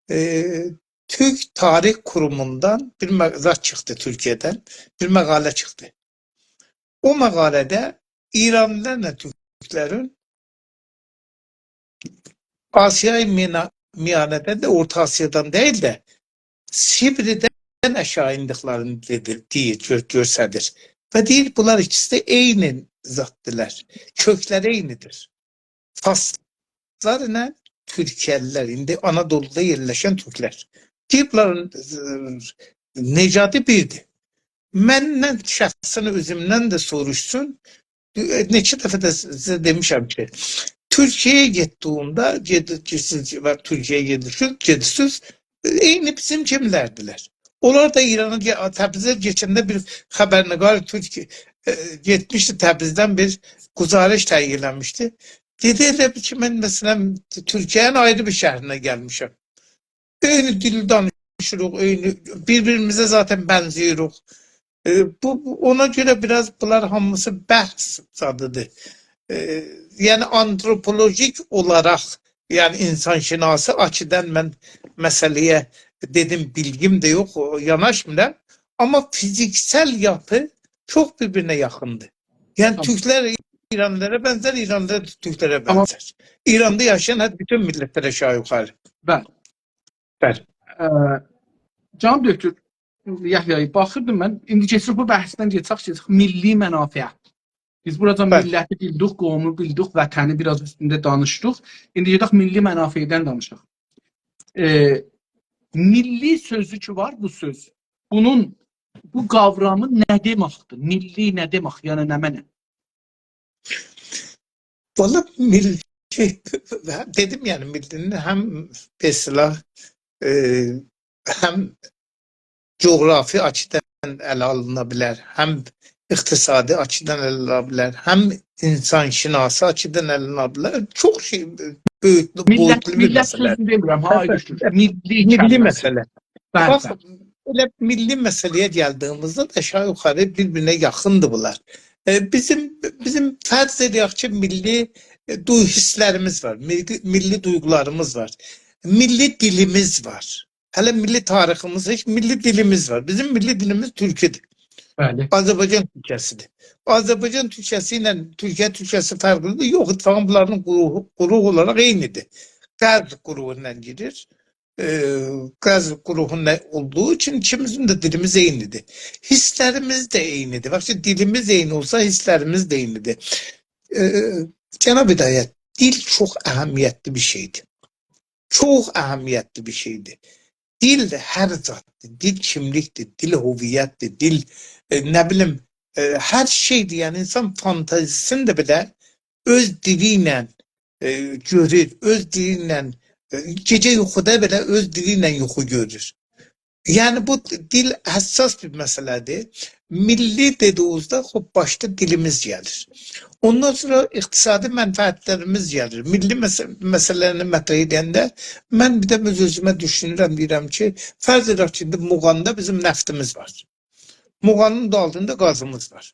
ائ، تورک تاریخ قوروموندان بیر مق-، زاد چیخدی تورکیه‌دن. بیر مقاله چیخدی. او مقاله‌ده ایرانلیلارلا تورکلرین آسیای مینا-، میانه‌دن ده، اورتا آسیادان دئییل ده، سیبریدن آشاغی ایندیکلرینی دئدی، دئییر، گؤ-، گؤستریر. و دئییر، بونلار ایکیسی ده عینی زاددیلار. کؤکلری عینیدیر. فارسلار ایله تورکیه‌لیلر، ایندی آنادولودا یئرلشن تورکلر. دئییر، بونلارین، ائ، نژادی بیردیر. مندن، شخصاً اؤزومدن ده سوروشسون. ائ، نئچه دفعه ده سیزه دئمیشم کی، تورکیه‌یه گئتدیگینده، گئدی-، کی، سیز و تورکیه‌یه گئدیرسینیز، گئدیرسینیز، عینی بیزیم کیمیلردیلر. اونلار دا ایرانا گئ-، تبریزه کئچنده بیر خبرنگار تورک، ائ، گئتمیشدی تبریزدن بیر گزارش تهیه ائله‌میشدی. دئدی، ائله بیل کی، من، مثلا، تورکیه‌نین آیری بیر شهرینه گلمیشم. عینی دیلی دانیشیریق، عینی، بیر-بیریمیزه ذاتاً بنزه‌ییریک. ائ، بو، بو، اونا گؤره بیر آز بونلار هامیسی بحث زادیدیر. ائ، یعنی، آنتروپولوژیک اولاراق، یعنی، اینسان‌شناسی آچیدان من مسئله‌یه دئدیم، بیلگیم ده یوخ، او، یاناشمیرام. آمما فیزیکسل یاپی چوخ بیر-بیرینه یاخیندیر. یعنی، تامام. تورکلر ایرانلیلارا بنزر، ایرانلیلار تورکلره، تامام، بنزر. ایراندا یاشایان هر بوتون میللتلر آشاغی یوخاری. بلی. بلی. اه، جناب دکتر یحیایی، باخیردیم من، ایندی کئچیریک بو بحثدن، کئچک، کئچک میللی منافعه. بیز بوراجان، بلی، میللتی بیلدیک، قومو بیلدیک، وطنی بیر آز اوستونده دانیشدیق. ایندی گئدک میللی منافعدن دانیشاق. ائ، میللی سؤزو کی وار، بو سؤز. بونون، بو قاورامی نه دئمکدیر؟ میللی نه دئمک؟ یعنی نمنه؟ والله، میللی، دئدیم، یعنی میللی‌نین هم، مثلا، ائ، هم جغرافی آچیدان اله آلینا بیلر، هم اقتصادی آچیدان اله آلینا بیلر، هم اینسان‌شناسی آچیدان اله آلینا بیلر. چوخ شئی، بؤیوکلو، میللت، بویوتلو بیر، میللت مسئله، سؤزونو دئمیرم، ها، آی، البته، دوشدور. میللی، میللی کلمه‌سی، مسئله. بلی، باخ، بلی، ائله میللی مسئله‌یه گلدیگیمیزده ده آشاغی یوخاری بیر-بیرینه یاخیندیر بونلار. ائ، بیزیم، بیزیم فرض ائدک کی، میللی، ائ، دوی-، حسلریمیز وار، میللی، میللی دویغولاریمیز وار، میللی دیلیمیز وار. هله میللی تاریخیمیز، هئچ، میللی دیلیمیز وار. بیزیم میللی دیلیمیز تورکودور. بلی. آذربایجان تورکیه‌سیدیر. آذربایجان تورکیه‌سی ایله تورکیه تورکیه‌سی فرقلیدیر؟ یوخ، اتفاقاً بونلارین قوروغو، قوروغ اولاراق عینیدیر. غرب قوروغوندان گیریر. ائ، غرب قوروغوندا اولدوغو اوچون ایکیمیزین ده دیلیمیز عینیدیر. حسلریمیز ده عینیدیر. باخ کی، دیلیمیز عینی اولسا، حسلریمیز ده عینیدیر. ائ، جناب هدایت، دیل چوخ اهمیتلی بیر شئیدیر. چوخ اهمیتلی بیر شئیدیر. دیل هر زاددیر. دیل کیملیکدیر، دیل هویتدیر، دیل، ائ، نه بیلیم، ائ، هر شئیدیر. یعنی، اینسان فانتزی‌سینده بئله اؤز دیلی ایله، ائ، گؤرور، اؤز دیلی ایله، ائ، گئجه یوخودا بئله اؤز دیلی ایله یوخو گؤرور. یعنی، بو دیل حساس بیر مسئله‌دیر. میللی دئدیگینیزده، خوب، باشدا دیلیمیز گلیر. اوندان سونرا اقتصادی منفعتلریمیز گلیر. میللی مسئ-، مسئله‌نی مطرح ائدنده من بیر ده اؤز-اؤزومه دوشونورم، دئییرم کی، فرض ائدک کی، ایندی موغاندا بیزیم نفتیمیز وار. موغانین دا آلتیندا گازیمیز وار.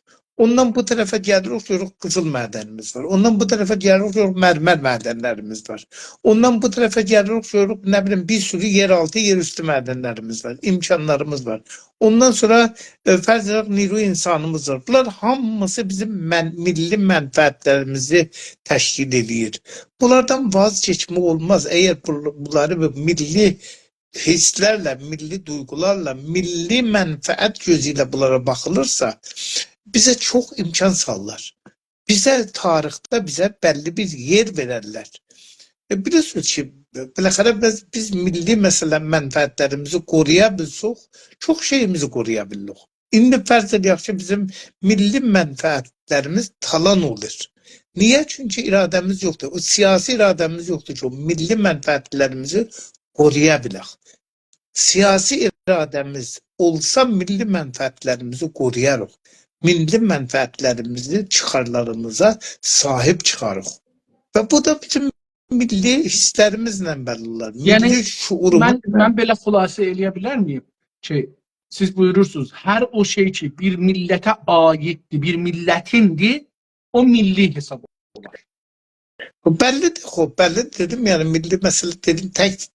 اوندان بو طرفه گلیریک، گؤروروک قیزیل معدنیمیز وار. اوندان بو طرفه گلیریک، گؤروروک مرمر معدنلریمیز وار. اوندان بو طرفه گلیریک، گؤروروک، نه بیلیم، بیر سورو یئرآلتی، یئراوستو معدنلریمیز وار، امکانلاریمیز وار. اوندان سونرا، ائ، فرض ائدک، نیروی انسانیمیز وار. بونلار هامیسی بیزیم من-، میللی منفعتلریمیزی تشکیل ائله‌ییر. بونلاردان واز کئچمک اولماز. اگر بو-، بونلاری بیر میللی حیسلرله، میللی دویغولارلا، میللی منفعت گؤزو ایله بونلارا باخیلیرسا، بیزه چوخ امکان سالارلار. بیزه تاریخده بیزه بللی بیر یئر وئررلر. ائ، بیلیرسینیز کی، بالاخره بیز، بیز میللی، مثلا، منفعتلریمیزی قورویا بیلسک، چوخ شئییمیزی قورویا بیلیریک. ایندی فرض ائدک کی، بیزیم میللی منفعتلریمیز تالان اولور. نییه؟ چونکی اراده‌میز یوخدور. او سیاسی اراده‌میز یوخدور کی، او میللی منفعتلریمیزی قورویا بیلک. سیاسی اراده‌میز اولسا، میللی منفعتلریمیزی قورویاریق. میللی منفعتلریمیزی، چیخارلاریمیزا صاحیب چیخاریق. و بو دا بیزیم میللی حیسلریمیزله بللی اولار. یعنی، میللی شعوروموز من، من بئله خلاصه ائله‌یه بیلرمیم کی، سیز بویورورسونوز، هر او شئی کی، بیر میللته عایددیر، بیر میللتیندیر، او میللی حساب اولار. بللی‌دیر، خوب، بللی‌دیر، دئدیم، یعنی، میللی مسئله، دئدیم، تک،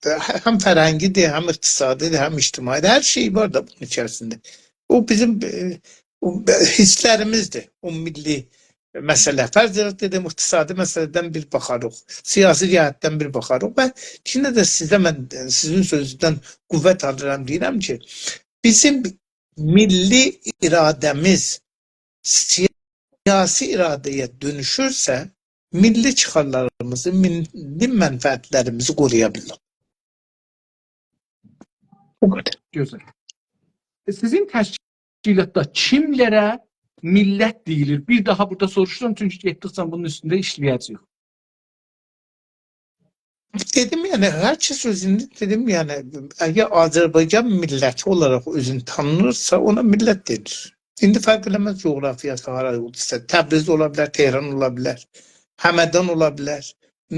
هم فرهنگی‌دیر، هم اقتصادی‌دیر، هم اجتماعی‌دیر، هر شئی وار دا بونون ایچریسینده. او بیزیم، ائ، او حیسلریمیزدیر، او میللی مسئله. فرض ائدک، دئدیم، اقتصادی مسئله‌دن بیر باخاریق، سیاسی جهتدن بیر باخاریق و یئنه ده سیزه من، سیزین سؤزونوزدن قوت آلیرام، دئییرم کی، بیزیم میللی اراده‌میز سیاسی اراده‌یه دؤنوشورسه، میللی چیخارلاریمیزی، میللی منفعتلریمیزی قورویا بیلریک. بو قدر. گؤزل. ائ، سیزین تشکیلاتدا کیملره میللت دئییلیر؟ بیر داها بورادا سوروشورام، چونکی گئتدیکجه بونون اوستونده ایشله‌یه‌جه‌ییک. دئدیم، یعنی، هر کس اؤزونو، دئدیم، یعنی، اگر آذربایجان میللتی اولاراق اؤزونو تانیییرسا، اونا میللت دئنیر. ایندی فرق ائله‌مز جغرافیاسی هارا اولسا، تبریز اولا بیلر، تهران اولا بیلر، همدان اولا بیلر،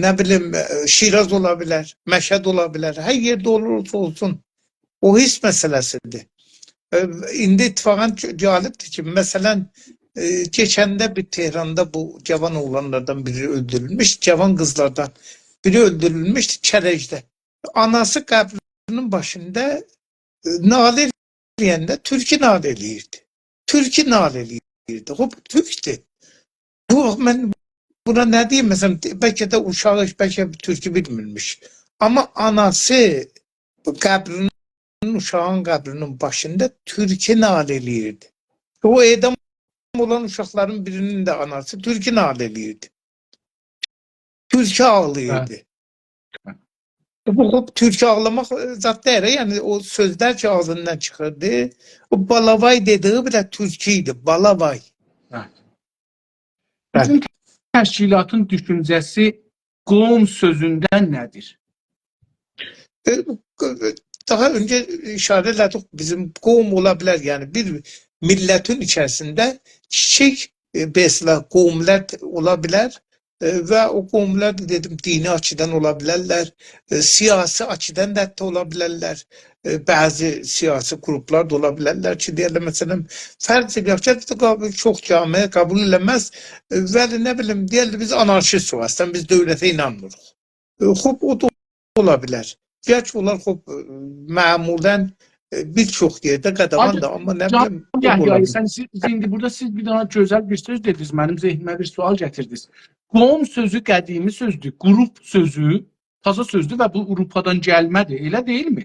نه بیلیم، ائ، شیراز اولا بیلر، مشهد اولا بیلر، هر یئرده اولورسا اولسون. او حیس مسئله‌سی‌دیر. ائ، ایندی اتفاقاً چ-، جالبدیر کی، مثلا، ائ، کئچنده بیر تهراندا بو جاوان اوغلانلاردان بیری اؤلدورولموش، جاوان قیزلاردان بیری اؤلدورولموشدو کرجده. آناسی قبرینین باشیندا، ائ، ناله ائله‌ینده تورکو ناله ائله‌ییردی. تورکو ناله ائله‌ییردی. خوب، تورکدور. بو، من بونا نه دئییم؟ مثلا، بلکه ده اوشاغی، بلکه تورکو بیلمیرمیش. آمما آناسی بو قبرینین، اوشاغین قبرینین باشیندا تورکو ناله ائله‌ییردی. او اعدام اولان اوشاقلارین بیرینین ده آناسی تورکو ناله ائله‌ییردی. تورکو آغلاییردی. هه. بو، خوب، تورکو آغلاماق، ائ، زاد دئییل، یعنی او سؤزلر کی، آغزیندان چیخیردی، او بالاوای دئدیگی بئله تورکو ایدی، بالاوای. هه. بلی. سیزین تشکیلاتین دوشونجه‌سی قوم سؤزوندن نه‌دیر؟ ائ، داها اؤنجه ایشاره ائله‌دیک، بیزیم قوم اولا بیلر، یعنی بیر میللتین ایچریسینده کیچیک، ائ، به اصطلاح قوملر اولا بیلر، ائ، و او قوملر ده، دئدیم، دینی آچیدان اولا بیلرلر، ائ، سیاسی آچیدان دا حتی اولا بیلرلر، ائ، بعضی سیاسی گروپلار دا اولا بیلرلر کی، دئیرلر، مثلا، فرض ائدک کی، حتی قابل، چوخ جامعه قبول ائله‌مز، ائ، ولی، نه بیلیم، دئیرلر، بیز آنارشیستیک اصلا، بیز دؤولته اینانمیریق. ائ، خوب، او دا اولا بیلر. گرچی اونلار، خوب، ائ، معمولا، ائ، بیر چوخ یئرده قاداغاندیر، آمما، نه بیلیم، او دا اولا بیلر. سن، سیز، سیز ایندی بورادا سیز بیر دنه گؤزل بیر سؤز دئدینیز، منیم ذهنیمه بیر سؤال گتیردینیز. قوم سؤزو قدیمی سؤزدور، گروپ سؤزو تازا سؤزدور و بو آوروپادان گلمه‌دیر، ائله دئییلمی؟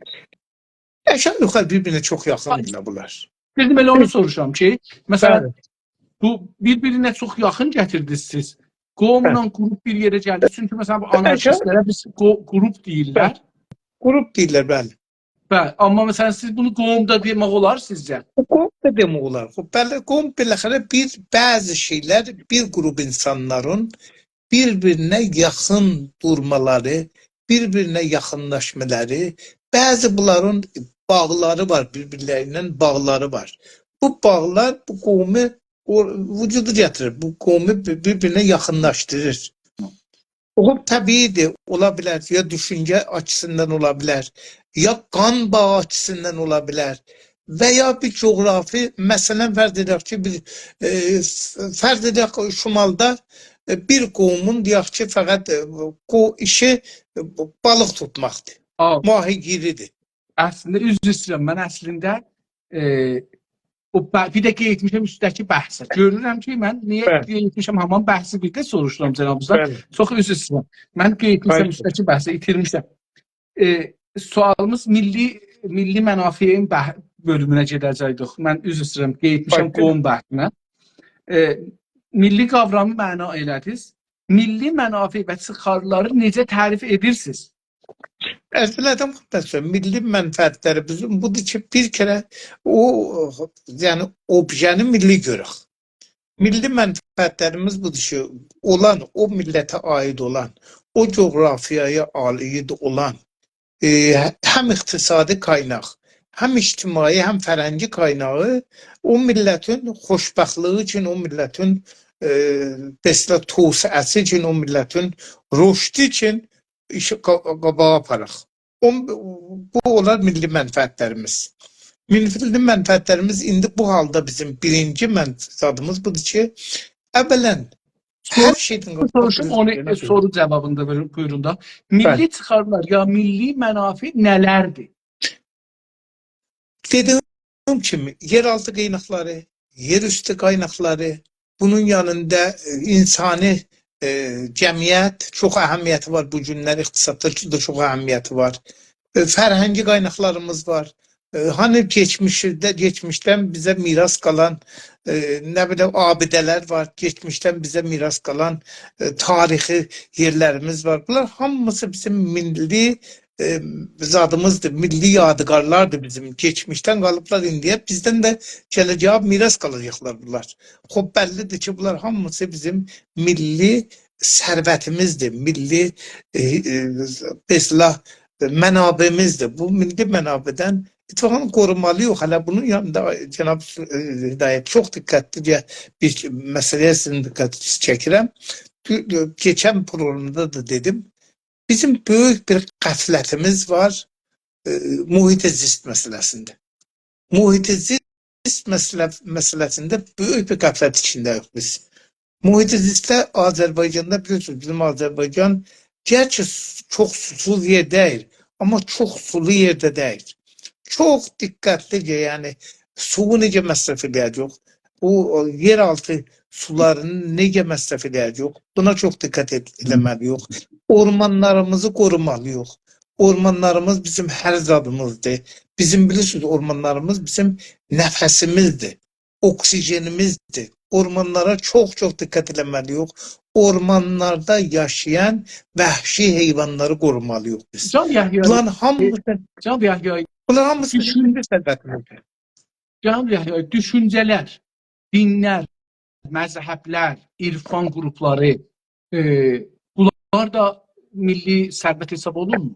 اشیان یوخاری بیر-بیرینه چوخ یاخیندیرلار بونلار. دئدیم، ائله اونو سوروشام کی، مثلا، بلی. بو بیر-بیرینه چوخ یاخین گتیردینیز سیز. قوملا، بلی، گروپ بیر یئره گلدی. چونکی، مثلا، بو، بلی، آنارشیستلره بیز قو-، گروپ دئییرلر. بلی. گروپ دئییرلر، بلی. بلی، آمما، مثلا، سیز بونو قوم دا دئمک اولار سیزجه؟ قوم دا دئمک اولار. خوب، بلی، قوم بالاخره بیر، بعضی شئیلر، بیر گروپ اینسانلارین بیر-بیرینه یاخین دورمالاری، بیر-بیرینه یاخینلاشمالاری، بعضی بونلارین باغلاری وار، بیر-بیرلری ایله باغلاری وار. بو باغلار بو قومو او-، وجودا گتیریر، بو قومو بیر-، بیر-بیرینه یاخینلاشدیریر. او، طبیعی‌دیر، اولا بیلر، یا دوشونجه آچیسیندان اولا بیلر، یا قان باغی آچیسیندان اولا بیلر و یا بیر جغرافی، مثلا، فرض ائدک کی، بیر، ائ، ف-، فرض ائدک، شمالدا، ائ، بیر قومون، دئیک کی، فقط، ائ، قو-، ایشی، ائ، بالیق توتماقدیر، آ، ماهیگیری‌دیر. اصلینده، عذر ایسته‌ییرم، من اصلینده، ائ، او ب-، بیر ده قاییتمیشام اوستده‌کی بحثه. گؤرورم کی، من نییه، بلی، قاییتمیشام همان بحثی، بیر ده سوروشورام جنابینیزدان. بلی. چوخ عذر ایسته‌ییرم. من قاییتمیشام، خواهش ائدیرم، اوستده‌کی بحثه، ایتیرمیشم. ائ، سؤالیمیز میللی، میللی منافعین بح-، بؤلومونه گئده‌جکدیک. من عذر ایسته‌ییرم، قاییتمیشام، خواهش ائدیرم، قوم بحثینه. ائ، میللی قاورامی معنا ائله‌دینیز. میللی منافع و چیخارلاری نئجه تعریف ائدیرسینیز؟ عرض ائله‌دیم، قارداشیم، میللی منفعتلریمیزین بودور کی، بیر کره او، یعنی، اوبژه‌نی میللی گؤرک. میللی منفعتلریمیز بودور کی، اولان، او میللته عایید اولان، او جغرافیایا عایید اولان، ائ، هم اقتصادی قایناق، هم اجتماعی، هم فرهنگی قایناغی او میللتین خوشبختلیگی اوچون، او میللتین، ائ، مثلا، توسعه‌سی اوچون، او میللتین رشدو اوچون ایشی قا-، قاباغا آپاراق. او، بو اولار میللی منفعتلریمیز. میللی منفعتلریمیز ایندی بو حالدا بیزیم بیرینجی من-، زادیمیز بودور کی، اولا، هر سورو-، شئیدن قاباق سوروشوم، بیز اونو، ائ، سورو جاوابیندا وئرین، بویورون دا. میللی، بلی، چیخارلار یا میللی منافع نه‌لردیر؟ دئدیگیم کیمی، یئرآلتی قایناقلاری، یئراوستو قایناقلاری، بونون یانیندا، ائ، اینسانی، ائ، جمعیت چوخ اهمیتی وار بو گونلر، اقتصاددا دا چوخ اهمیتی وار. ائ، فرهنگی قایناقلاریمیز وار. ائ، هانی کئچمیشده، کئچمیشدن بیزه میراث قالان، ائ، نه بیلیم، آبیده‌لر وار، کئچمیشدن بیزه میراث قالان، ائ، تاریخی یئرلریمیز وار. بونلار هامیسی بیزیم میللی، ائ، زادیمیزدیر، میللی یادگارلاردیر بیزیم. کئچمیشدن قالیبلار ایندییه، بیزدن ده گله‌جه‌یه میراث قالاجاقلار بونلار. خوب، بللی‌دیر کی، بونلار هامیسی بیزیم میللی ثروتیمیزدیر، میللی، ائ، ائ، به اصطلاح، منابعیمیزدیر. بو میللی منابعدن اتفاقاً قورومالی‌ییق. هله بونون یانیندا جناب، ائ، هدایت، چوخ دقتلیجه بیر مسئله‌یه سیزین دقتینیزی چکیرم. دو-، دو-، کئچن پروگرامدا دا دئدیم، بیزیم بؤیوک بیر غفلتیمیز وار، ائ، محیط زیست مسئله‌سینده. محیط زیست مسئله-، مسئله‌سینده بؤیوک بیر غفلت ایچینده‌ییک بیز. محیط زیستده آذربایجاندا، بیلیرسینیز، بیزیم آذربایجان گرچی س-، چوخ سوسوز یئر دئییل، آمما چوخ سولو یئر ده دئییل. چوخ دقتلیجه، یعنی سویو نئجه مصرف ائده‌جه‌ییک، او، او یئرآلتی سولارینی نئجه مصرف ائده‌جه‌ییک، بونا چوخ دقت ائت-، ائله‌مه‌لی‌ییک. اورمانلاریمیزی قورومالی‌ییق. اورمانلاریمیز بیزیم هر زادیمیزدیر. بیزیم، بیلیرسینیز، اورمانلاریمیز بیزیم نفسیمیزدیر، اکسیژنیمیزدیر. اورمانلارا چوخ-چوخ دقت ائله‌مه‌لی‌ییک. اورمانلاردا یاشایان وحشی حیوانلاری قورومالی‌ییق بیز. جان یحیی، بونلارین هامیسی، جان یحیی، بونلار هامیسی دوشون-، بیزیم ثروتیمیزدیر. جان یحیی، دوشونجه‌لر، دینلر، مذهبلر، عرفان گروپلاری، ائ، بونلار دا میللی ثروت حساب اولونمور؟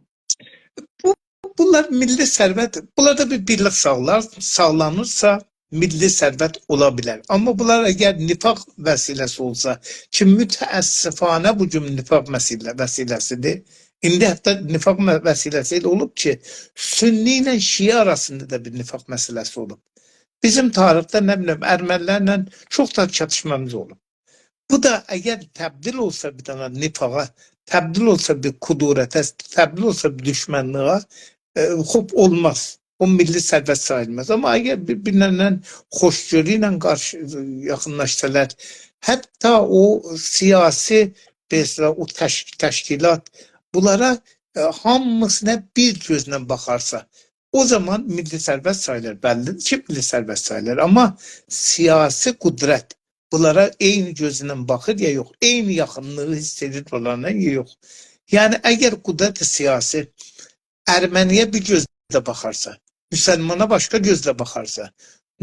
بو، بونلار میللی ثروت، بونلاردا بیر بیرلیک ساغلار، ساغلانیرسا، میللی ثروت اولا بیلر. آمما بونلار اگر نفاق وسیله‌سی اولسا، کی، متأسفانه بو گون نفاق وسیله-، وسیله‌سیدیر. ایندی حتی نفاق مه-، وسیله‌سی ائله اولوب کی، سنی ایله شیعه آراسیندا دا بیر نفاق مسئله‌سی اولوب. بیزیم تاریخده، نه بیلیم، ارمنی‌لرله چوخ دا چاتیشمامیز اولوب. بو دا اگر تبدیل اولسا بیر دنه نفاقا، تبدیل اولسا بیر کدورته، تبدیل اولسا بیر دوشمنلیگه، ائ، خوب اولماز. او میللی ثروت ساییلماز. آمما اگر بیر-بیرلرینن خوشگؤرو ایله قارشی، یاخینلاشسالار، حتی او سیاسی، مثلا، او تش-، تشکیلات، بونلارا، ائ، هامیسینا بیر گؤزله باخارسا، او زامان میللی ثروت ساییلار. بللی‌دیر کی، میللی ثروت ساییلار. آمما سیاسی قدرت، بونلارا عینی گؤزله باخیر یا یوخ، عینی یاخینلیغی حیس ائدیر بونلارلا یا یوخ. یعنی، اگر قدرت سیاسی ارمنی‌یه بیر گؤزله باخارسا، مسلمانا باشقا گؤزله باخارسا،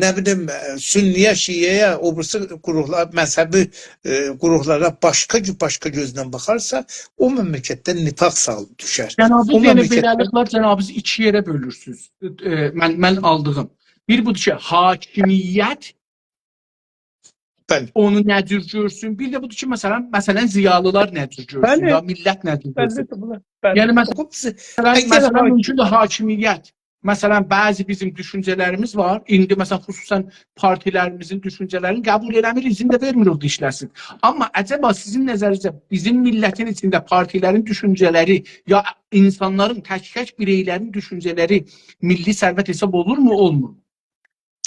نه بیلیم، ائ، سنی‌یه، شیعه‌یه، او بیریسی گروهلار، مذهبی، ائ، گروهلارا باشقا گؤ-، باشقا گؤزله باخارسا، او مملکتده نفاق سال دوشر. جنابیز، او یعنی، مملکتده بئله‌لیکله جنابیز ایکی یئره بؤلورسونوز. ائ، من، من آلدیغیم. بیر بودور کی، حاکمیت بلی. اونو نه جور گؤرسون؟ بیر ده بودور کی، مثلا، مثلا، ضیالیلار نه جور گؤرسون؟ بلی. یا میللت نه جور گؤرسون؟ بلی، بلی، بلی. یعنی، مثلا، خوب، سیز، مثلا، اگر مثلا، حاکم- مومکوندور حاکمیت، مثلا، بعضی بیزیم دوشونجه‌لریمیز وار. ایندی، مثلا، خصوصا پارتی‌لریمیزین دوشونجه‌لرینی قبول ائله‌میر، ایذین ده وئرمیر او ایشله‌سین. آمما عجبا سیزین نظرینیزده بیزیم میللتین ایچینده پارتی‌لرین دوشونجه‌لری یا اینسانلارین، تک-تک بیرئیلرین دوشونجه‌لری میللی ثروت حساب اولورمو، اولمور؟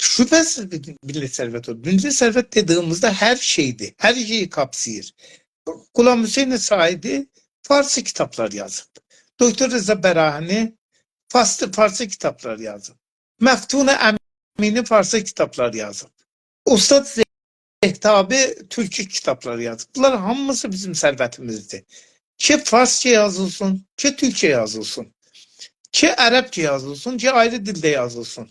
شبهه‌سیز بیر میللی ثروت او. میللی ثروت دئدیگیمیزده هر شئیدیر. هر شئیی قاپساییر. غلامحسین ساعدی فارسی کیتابلار یازیب. دکتر رضا براهنی فارسی، فارسی کیتابلار یازیب. مفتون امینی فارسی کیتابلار یازیب. اوستاد زهتابی تورکی کیتابلار یازیب. بونلار هامیسی بیزیم ثروتیمیزدیر. کی فارسجا یازیلسین، کی تورکجه یازیلسین، کی عربجه یازیلسین، کی آیری دیلده یازیلسین.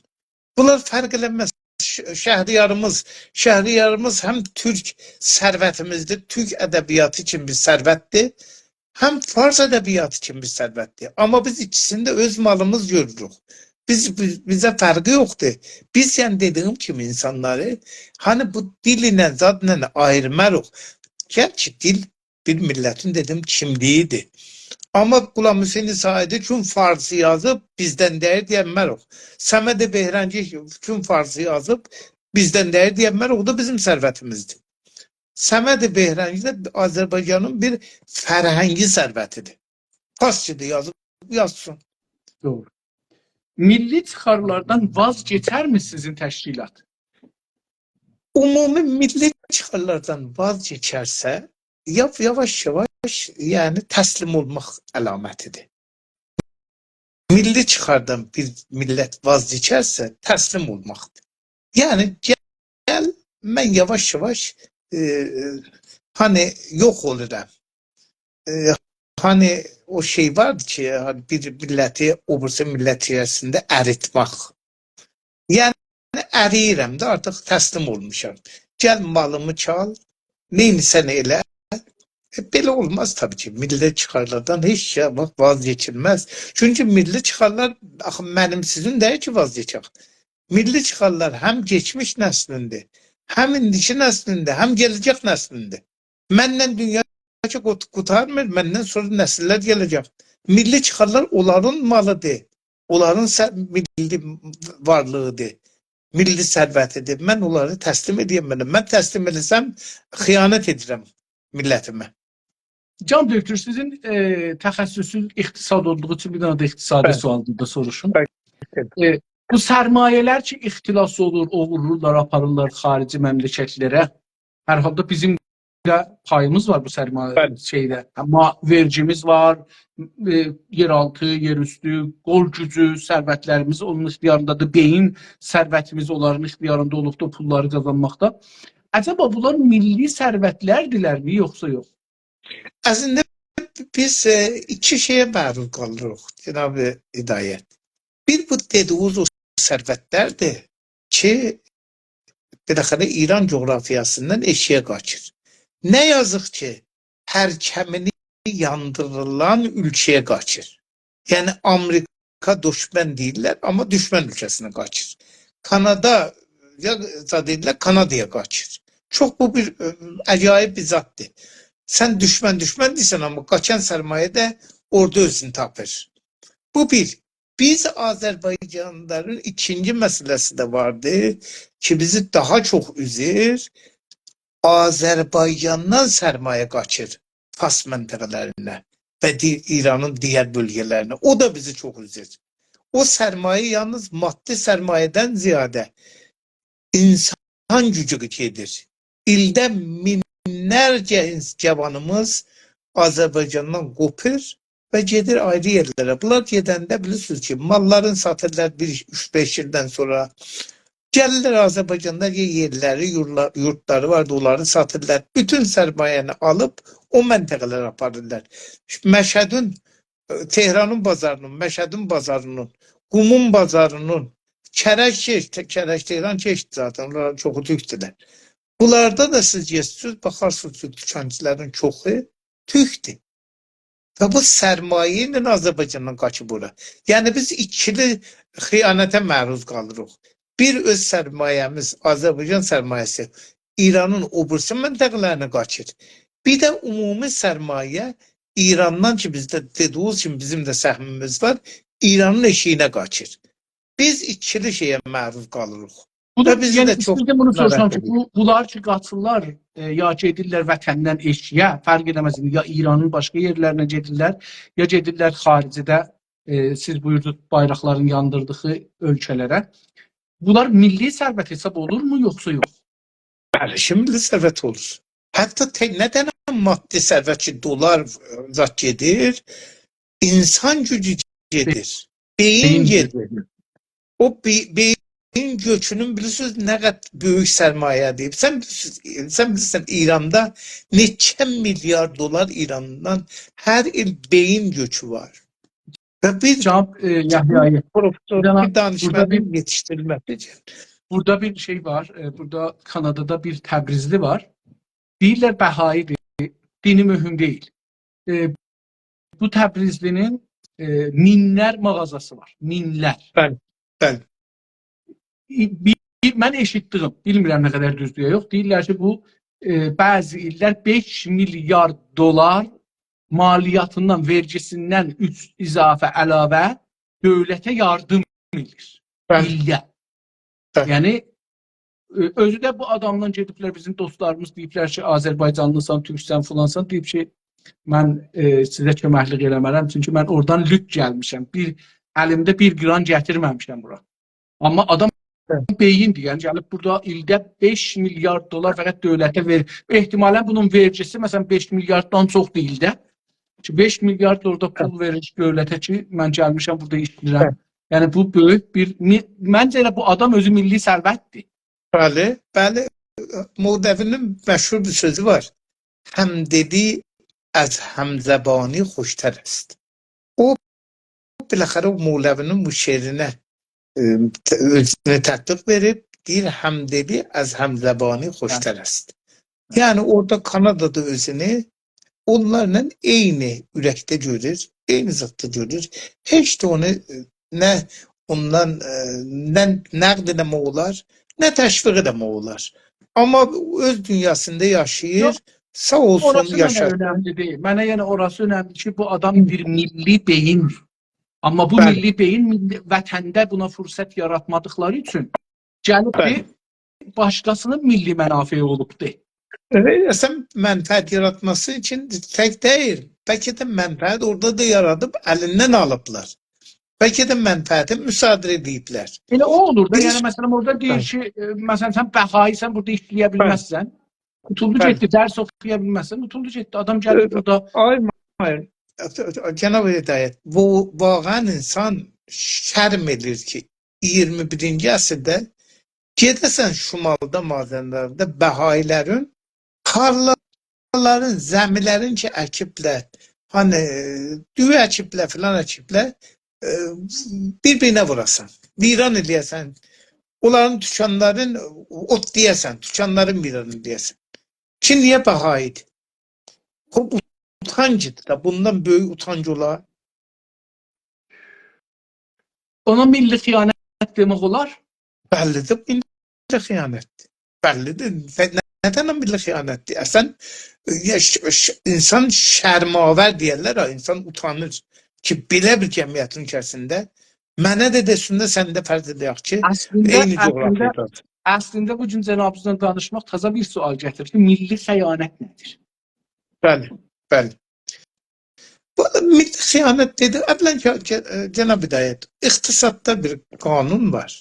بونلار فرق ائله‌مز. ش-، شهریاریمیز، شهریاریمیز هم تورک ثروتیمیزدیر، تورک ادبیاتی کیمی بیر ثروتدیر، هم فارس ادبیاتی کیمی بیر ثروتدیر. آمما بیز ایکیسینی ده اؤز مالیمیز گؤروروک. بیز، بیز، بیزه فرقی یوخدور. بیز، یعنی، دئدیگیم کیمی اینسانلاری، هانی، بو دیل ایله، زادلا آییرماریق. گرچی دیل بیر میللتین، دئدیم، کیملیگیدیر. آمما غلامحسین ساعدی چون فارسی یازیب، بیزدن دئییل دئینماریق. صمد بهرنگی چون فارسی یازیب، بیزدن دئییل دئینماریق. او دا بیزیم ثروتیمیزدیر. صمد بهرنگی ده آذربایجانین بیر فرهنگی ثروتیدیر. فارسجا دا یازیب، یازسین. دوغرو. میللی چیخارلاردان واز کئچرمی سیزین تشکیلات؟ عمومی میللی چیخارلاردان واز کئچرسه، یا-، یاواش-یاواش، یعنی، تسلیم اولماق علامتیدیر. میللی چیخاردان بیر میللت واز کئچرسه، تسلیم اولماقدیر. یعنی، گل، من یاواش-یاواش، ائ، هانی، یوخ اولورام. ائ، هانی، او شئی واردی کی، هانی، بیر میللتی او بیریسی میللت ایچریسینده اریتمک. یعنی، اریییرم ده، آرتیق تسلیم اولموشام. گل، مالیمی چال، نئینیرسن ائله. ائ، بئله اولماز طبیعی کی، میللی چیخارلاردان هئچ شئی، باخ، واز کئچیلمز. چونکی میللی چیخارلار، آخی، منیم سیزین دئییل کی، واز کئچک. میللی چیخارلار هم کئچمیش نسلیندیر، هم ایندیکی نسلیندیر، هم گله‌جک نسلیندیر. منن دونیا کی قوت-، قوتارمیر، مندن سونرا نسیللر گله‌جک. میللی چیخارلار اونلارین مالیدیر. اونلارین سه-، میللی وارلیغیدیر. میللی ثروتیدیر. من اونلاری تسلیم ائلیه‌مرم. من تسلیم ائله‌سم، خیانت ائدیرم میللتیمه. جان دکتر، سیزین، ائ، تخصصونوز اقتصاد اولدوغو اوچون بیر دنه ده اقتصادی، بلی، سؤال بورادا سوروشوم. بلی. ائ، بو سرمایه‌لر کی اختلاس اولور، اوغورلورلار، آپاریرلار خاریجی مملکتلره، هر حالدا بیزیم ده پاییمیز وار بو سرمایه، بلی، شئیده. آمما وئرگیمیز وار، ائ، یئرآلتی، یئراوستو، قول گوجو، ثروتلریمیز اونون اختیاریندادیر، بئیین ثروتیمیز اونلارین اختیاریندا اولوبدور پوللاری قازانماقدا. عجبا بونلار میللی ثروتلردیرلرمی، یوخسا یوخ؟ اصلینده بیز، ائ، ایکی شئیه معروض قالیریق، جناب هدایت. بیر بو دئدیگینیز او ثروتلردیر کی، بالاخره ایران جغرافیاسیندان ائشیگه قاچیر. نه یازیق کی، پرچمینی یاندیریلان اؤلکه‌یه قاچیر. یعنی، آمریکا دوشمن دئییرلر، آمما دوشمن اؤلکه‌سینه قاچیر. کانادا، یا، زاد دئییرلر، کانادایا قاچیر. چوخ بو بیر، ائ، عجایب بیر زاددیر. سن دوشمن، دوشمن دئییرسن، آمما قاچان سرمایه ده اورادا اؤزونو تاپیر. بو بیر. بیز آذربایجانلیلارین ایکینجی مسئله‌سی ده واردی کی، بیزی داها چوخ اوزور. آذربایجاندان سرمایه قاچیر فارس منطقه‌لرینه و دی-، ایرانین دیگر بؤلگه‌لرینه. او دا بیزی چوخ اوزور. او سرمایه یالنیز مادی سرمایه‌دن زیاده اینسان گوجو گئدیر. ایلده مینلرجه اینس-، جاوانیمیز آذربایجاندان قوپور و گئدیر آیری یئرلره. بونلار گئدنده بیلیرسینیز کی، ماللارین ساتیرلار بیر اوچ-بئش ایلدن سونرا، گلیرلر آذربایجاندا یئ-، یئرلری، یورلا-، یوردلاری واردی، اونلاری ساتیرلار. بوتون سرمایه‌نی آلیب او منطقه‌لره آپاریرلار. مشهدین، ائ، تهرانین بازارینین، مشهدین بازارینین، قومون بازارینین، کرج کئچ-، کرج تهران کئچدی ذاتاً، اونلارین چوخو تورکدولر. بونلاردا دا سیز گئتسینیز، باخارسینیز، تورک دوکانچیلارین چوخو تورکدور. و بو سرمایه ایله آذربایجاندان قاچیب اورا. یعنی بیز ایکیلی خیانته معروض قالیریق. بیر اؤز سرمایه‌میز، آذربایجان سرمایه‌سی ایرانین او بیریسی منطقه‌لرینه قاچیر. بیر ده عمومی سرمایه ایراندان کی، بیزده دئدیگینیز کیمی بیزیم ده سهمیمیز وار، ایرانین ائشیگینه قاچیر. بیز ایکیلی شئیه معروض قالیریق. بو و دا، بیزی یعنی، ده چوخ ایسته‌ییردیم بونو ناراحت سوروشام کی، ائدیر. بو، بونلار کی، قاچیرلار، ائ، یا گئدیرلر وطندن ائشیگه، فرق ائله‌مز ایندی، یا ایرانین باشقا یئرلرینه گئدیرلر، یا گئدیرلر خاریجده، ائ، سیز بویوردونوز، بایراقلارین یاندیردیغی اؤلکه‌لره. بونلار میللی ثروت حساب اولورمو، یوخسا یوخ؟ بلی، شیمدی ثروت اولور. حتی ته-، نه دنه مادی ثروت کی، دلار، ائ، زاد گئدیر، اینسان گوجو گئدیر، بئیین بئیین گئدیر. گئدیر. او بئ-، بئیین گؤچونون، بیلیرسینیز، نه قدر بؤیوک سرمایه‌دیر. سن بیلیرسن، سن بیلیرسن، ایراندا نئچه میلیارد دلار ایراندان هر ایل بئیین گؤچو وار. و بیر جناب، ائ، یحیایی، پروفسور، بیر دنه بیر بورادا دانشمندین بیر یئتیشدیریلمه‌سی اوچون. بورادا بیر شئی وار، ائ، بورادا کانادادا بیر تبریزلی وار. دئییرلر بهایی‌دیر، دینی مهم دئییل. ائ، بو تبریزلی‌نین، ائ، مینلر مغازاسی وار، مینلر. بلی، بلی. بیر، بیر، من ائشیتدیگیم، بیلمیرم نه قدر دوزدور یا یوخ، دئییرلر کی، بو، ائ، بعضی ایللر بئش میلیارد دلار مالیاتیندان، وئرگیسیندن اوچ اضافه علاوه دؤولته یاردیم ائدیر. بلی. ایلده. بلی. یعنی، ائ، اؤزو ده بو آدامدان گئدیبلر، بیزیم دوستلاریمیز دئییبلر کی، آذربایجانلیسان، تورکسن، فلانسان، دئییب کی، من، ائ، سیزه کؤمکلیک ائله‌مه‌رم، چونکی من اورادان لوت گلمیشم، بیر، الیمده بیر قیران گتیرمه‌میشم بورا. آمما آدام، بلی، بئییندیر، یعنی گلیب بورادا ایلده بئش میلیارد دلار فقط دؤولته وئریر. احتمالاً بونون وئرگیسی، مثلاً، بئش میلیارددان چوخدور ایلده. کی، بئش میلیارد اورادا، بلی، پول وئریر دؤولته کی، من گلمیشم بورادا ایشله‌ییرم. بلی. یعنی بو بؤیوک بیر می-، منجه ائله بو آدام اؤزو میللی ثروتدیر. بلی، بلی. مولوی‌نین مشهور بیر سؤزو وار: «همدلی از همزبانی خوشتر است.» او، بالاخره، او مولوی‌نین بو شعرینه، ائ، ت-، اؤزونه تطبیق وئریب، دئییر: «همدلی از همزبانی خوشتر است.» بلی. یعنی اورادا، کانادادا اؤزونو اونلارلا عینی اورکده گؤرور، عینی زاددا گؤرور. هئچ ده اونو، ائ، نه اوندان، ائ، نه نقد ائله‌مک اولار، نه تشویق ائله‌مک اولار. آمما اؤز دونیاسیندا یاشاییر، یوخ، ساغ اولسون، اوراسی منه یاشاسین. اؤنملی دئییل. منه، یعنی، اوراسی اؤنملی کی، بو آدام، هی، بیر میللی بئیین. آمما بو، بلی، میللی بئیین میللی، وطنده بونا فرصت یاراتمادیقلاری اوچون گلیبدی، بلی، باشقاسینین میللی منافعی اولوبدو. ائ، اصلاً منفعت یاراتماسی اوچون تک دئییل، بلکه ده منفعت اورادا دا یارادیب الیندن آلیبلار. بلکه ده منفعتی مصادره ائدیبلر. ائله او اولور دا، بیز، یعنی، مثلاً، اورادا دئییر، بلی، کی، ائ، مثلاً، سن بهایی‌سن، بورادا ایشله‌یه، بلی، بیلمزسن. قوتولدو، بلی، گئتدی، درس اوخویا بیلمزسن، قوتولدو، گئتدی. آدام گلیر، ائ، بورادا. آقای ماهیر، جناب هدایت، بو واقعاً اینسان شرم ائدیر کی، ایگیرمی بیرینجی عصرده گئده‌سن شمالدا، مازندراندا بهایی‌لرین تارلالارین، زمی‌لرین کی، اکیبلر، هانی، دویو اکیبلر، فلان اکیبلر، ائ، بیر-بیرینه ووراسان، ویران ائله‌یه‌سن. اونلارین دوکانلارین اوتلایاسان، دوکانلارین ویران ائله‌یه‌سن. کی، نییه بهایی‌دیر؟ بو اوتانجدیر دا، بوندان بؤیوک اوتانج اولار؟ اونا میللی خیانت دئمک اولار؟ بللی‌دیر، میللی خیانتدیر. بللی‌دیر. نه، نه دنه میللی خیانتدیر؟ اصلاً، یا، ش-، ش-، اینسان شرم‌آور دئیرلر ها، اینسان اوتانیر کی، بئله بیر جمعیتین ایچریسینده منه ده دئسینلر، سن ده، فرض ائدک کی، اصلینده، عینی جغرافیادادیر. اصلینده، اصلینده بو گون جنابینیزلا دانیشماق تازا بیر سؤال گتیریر کی، میللی خیانت نه‌دیر؟ بلی، بلی. بو میللی خیانت دئدی. اولاً کی، کی، جناب هدایت، اقتصاددا بیر قانون وار.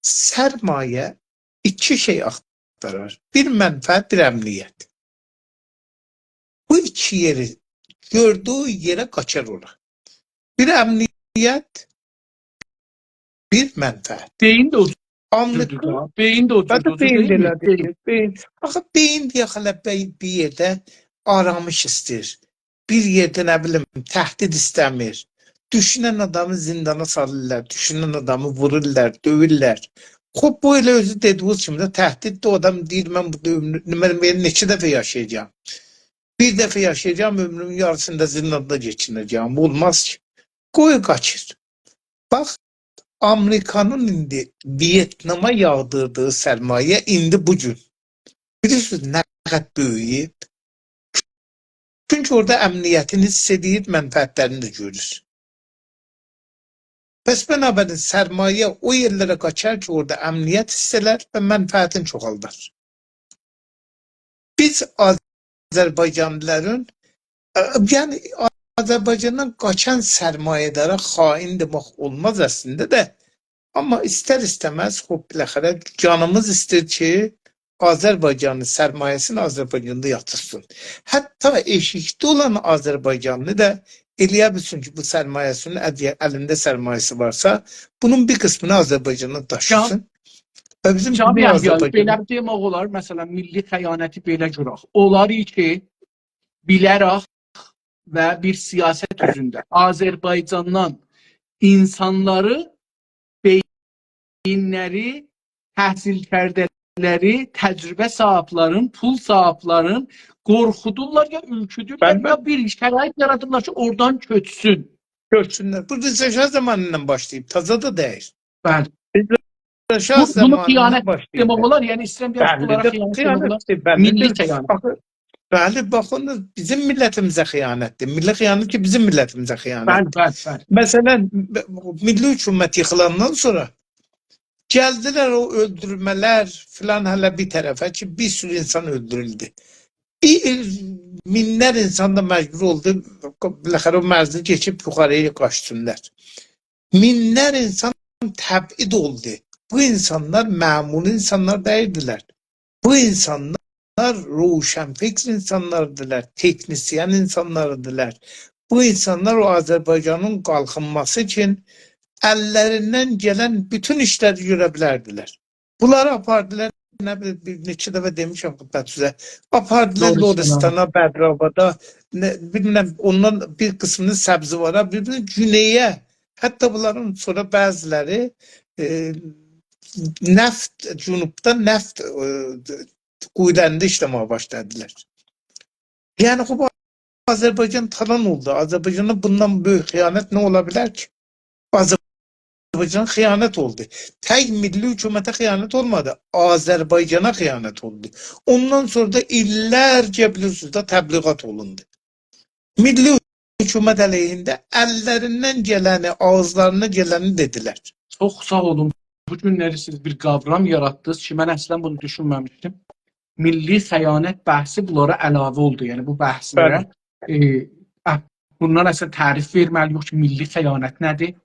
سرمایه ایکی شئی آختارار. بیر منفعت، بیر امنیت. بو ایکی یئری گؤردویو یئره قاچار اورا. بیر امنیت، بیر منفعت. بئیین ده او آمریکا، دوزدور دا. بئیین ده اوتوردو، بئیین ده دئییل، ائله‌دیر. بئیین. آخی بئیین دئیک ائله بی-، بیر یئرده آرامش ایسته‌ییر. بیر یئرده، نه بیلیم، تهدید ایسته‌میر. دوشونن آدامی زیندانا سالیرلار، دوشونن آدامی وورورلار، دؤیورلر. خوب، بو ائله اؤزو دئدیگینیز کیمی ده تهدیددیر. او آدام دئییر: «من بورادا عؤمرو-، من، من نئچه دفعه یاشایاجاغام؟ بیر دفعه یاشایاجاغام، عؤمرومون یاریسینی دا زینداندا کئچیره‌جه‌یم. بو اولماز کی.» قوی قاچیر. باخ، آمریکانین ایندی ویتناما یاغدیردیغی سرمایه ایندی بو گون، بیلیرسینیز، نه قدر بؤیویوب؟ چونکی اورادا امنیتینی حیس ائدیر، منفعتلرینی ده گؤرور. پس بنابراین سرمایه او یئرلره قاچار کی، اورادا امنیت حیس ائلر و منفعتین چوخالدار. بیز آذربایجانلیلارین، ائ، یعنی آذربایجاندان قاچان سرمایه‌دارا خائن دئمک اولماز اصلینده ده، آمما ایستر-ایسته‌مز، خوب، بالاخره جانیمیز ایسته‌ییر کی، آذربایجانین سرمایه‌سینی آذربایجاندا یاتیرسین. حتی ائشیکده اولان آذربایجانلی دا ائلیه بیلسین کی، بو سرمایه‌سینین ال-، الینده سرمایه‌سی وارسا، بونون بیر قیسمینی آذربایجاندان داشیسین. جان-، و بیزیم جان بونو یحیی، آذربایجان بئله دئمک اولار، مثلا، میللی خیانتی بئله گؤرک. اولار کی، بیله‌رک و بیر سیاست اوزونده آذربایجاندان اینسانلاری، بئیینلری، تحصیل کرده‌لری، تجربه صاحیبلرین، پول صاحیبلرین قورخودورلار یا اورکودورلر، بلی، یا بلی، بیر شرایط یارادیرلار کی، اورادان کؤچسون. کؤچسونلر. بو رضا شاه زامانیندان باشلاییب، تازا دا دئییل. بلی. رضا شاه زامانیندان باشلاییب. بو، بونو خیانت دئمک اولار؟ یعنی ایسته‌ییرم دئیم، بونلارا خیانت دئمک اولار. بللی‌دیر، خیانت‌دیر، بللی‌دیر. میللی خیانت. آخی، بلی، باخین، بیزیم میللتیمیزه خیانت‌دیر. میللی خیانت کی، بیزیم میللتیمیزه خیانت‌دیر. بلی، بلی، بلی. مثلا، ب-، میللی حکومت ییخیلاندان سونرا گلدیلر او اؤلدورمه‌لر فلان هله بیر طرفه کی، بیر سورو اینسان اؤلدورولدو. بیر مینلر اینسان دا مجبور اولدو، بالاخره او مرزی کئچیب یوخاری‌یا قاچسینلار. مینلر اینسان تبعید اولدو. بو اینسانلار معمولی اینسانلار دئییلدیلر. بو اینسانلار روشنفکر اینسانلاردیلار، تکنیسین اینسانلاردیلار. بو اینسانلار او آذربایجانین قالخینماسی اوچون اللریندن گلن بوتون ایشلری گؤره بیلردیلر. بونلاری آپاردیلار، نه بیلیم، بیر نئچه دفعه دئمیشم خدمتینیزه. آپاردیلار، دوغرو، لرستانا، سلام. بدرآبادا، نه، بیلمیرم، اوندان بیر قیسمینی سبزوارا، بیر قیسمینی گونئیه. حتی بونلارین سونرا بعضیلری، ائ، نفت، جنوبدا نفت، ائ، قویولاریندا ایشله‌مه‌یه باشلادیلار. یعنی، خوب، آذربایجان تالان اولدو. آذربایجانا بوندان بؤیوک خیانت نه اولا بیلر کی؟ آذربایجان خیانت اولدو. تک میللی حکومته خیانت اولمادی، آذربایجانا خیانت اولدو. اوندان سونرا دا ایللرجه، بیلیرسینیز ده، تبلیغات اولوندو. میللی حکومت علیهینده اللریندن گلنی، آغیزلارینا گلنی دئدیلر. چوخ ساغ اولون. بو گونلری سیز بیر قاورام یاراتدینیز کی، من اصلا بونو دوشونمه‌میشدیم. میللی خیانت بحثی بونلارا علاوه اولدو. یعنی بو بحثلره، بلی، ائ، اه، بوندان اصلا تعریف وئرمه‌لی‌ییک کی، میللی خیانت نه‌دیر؟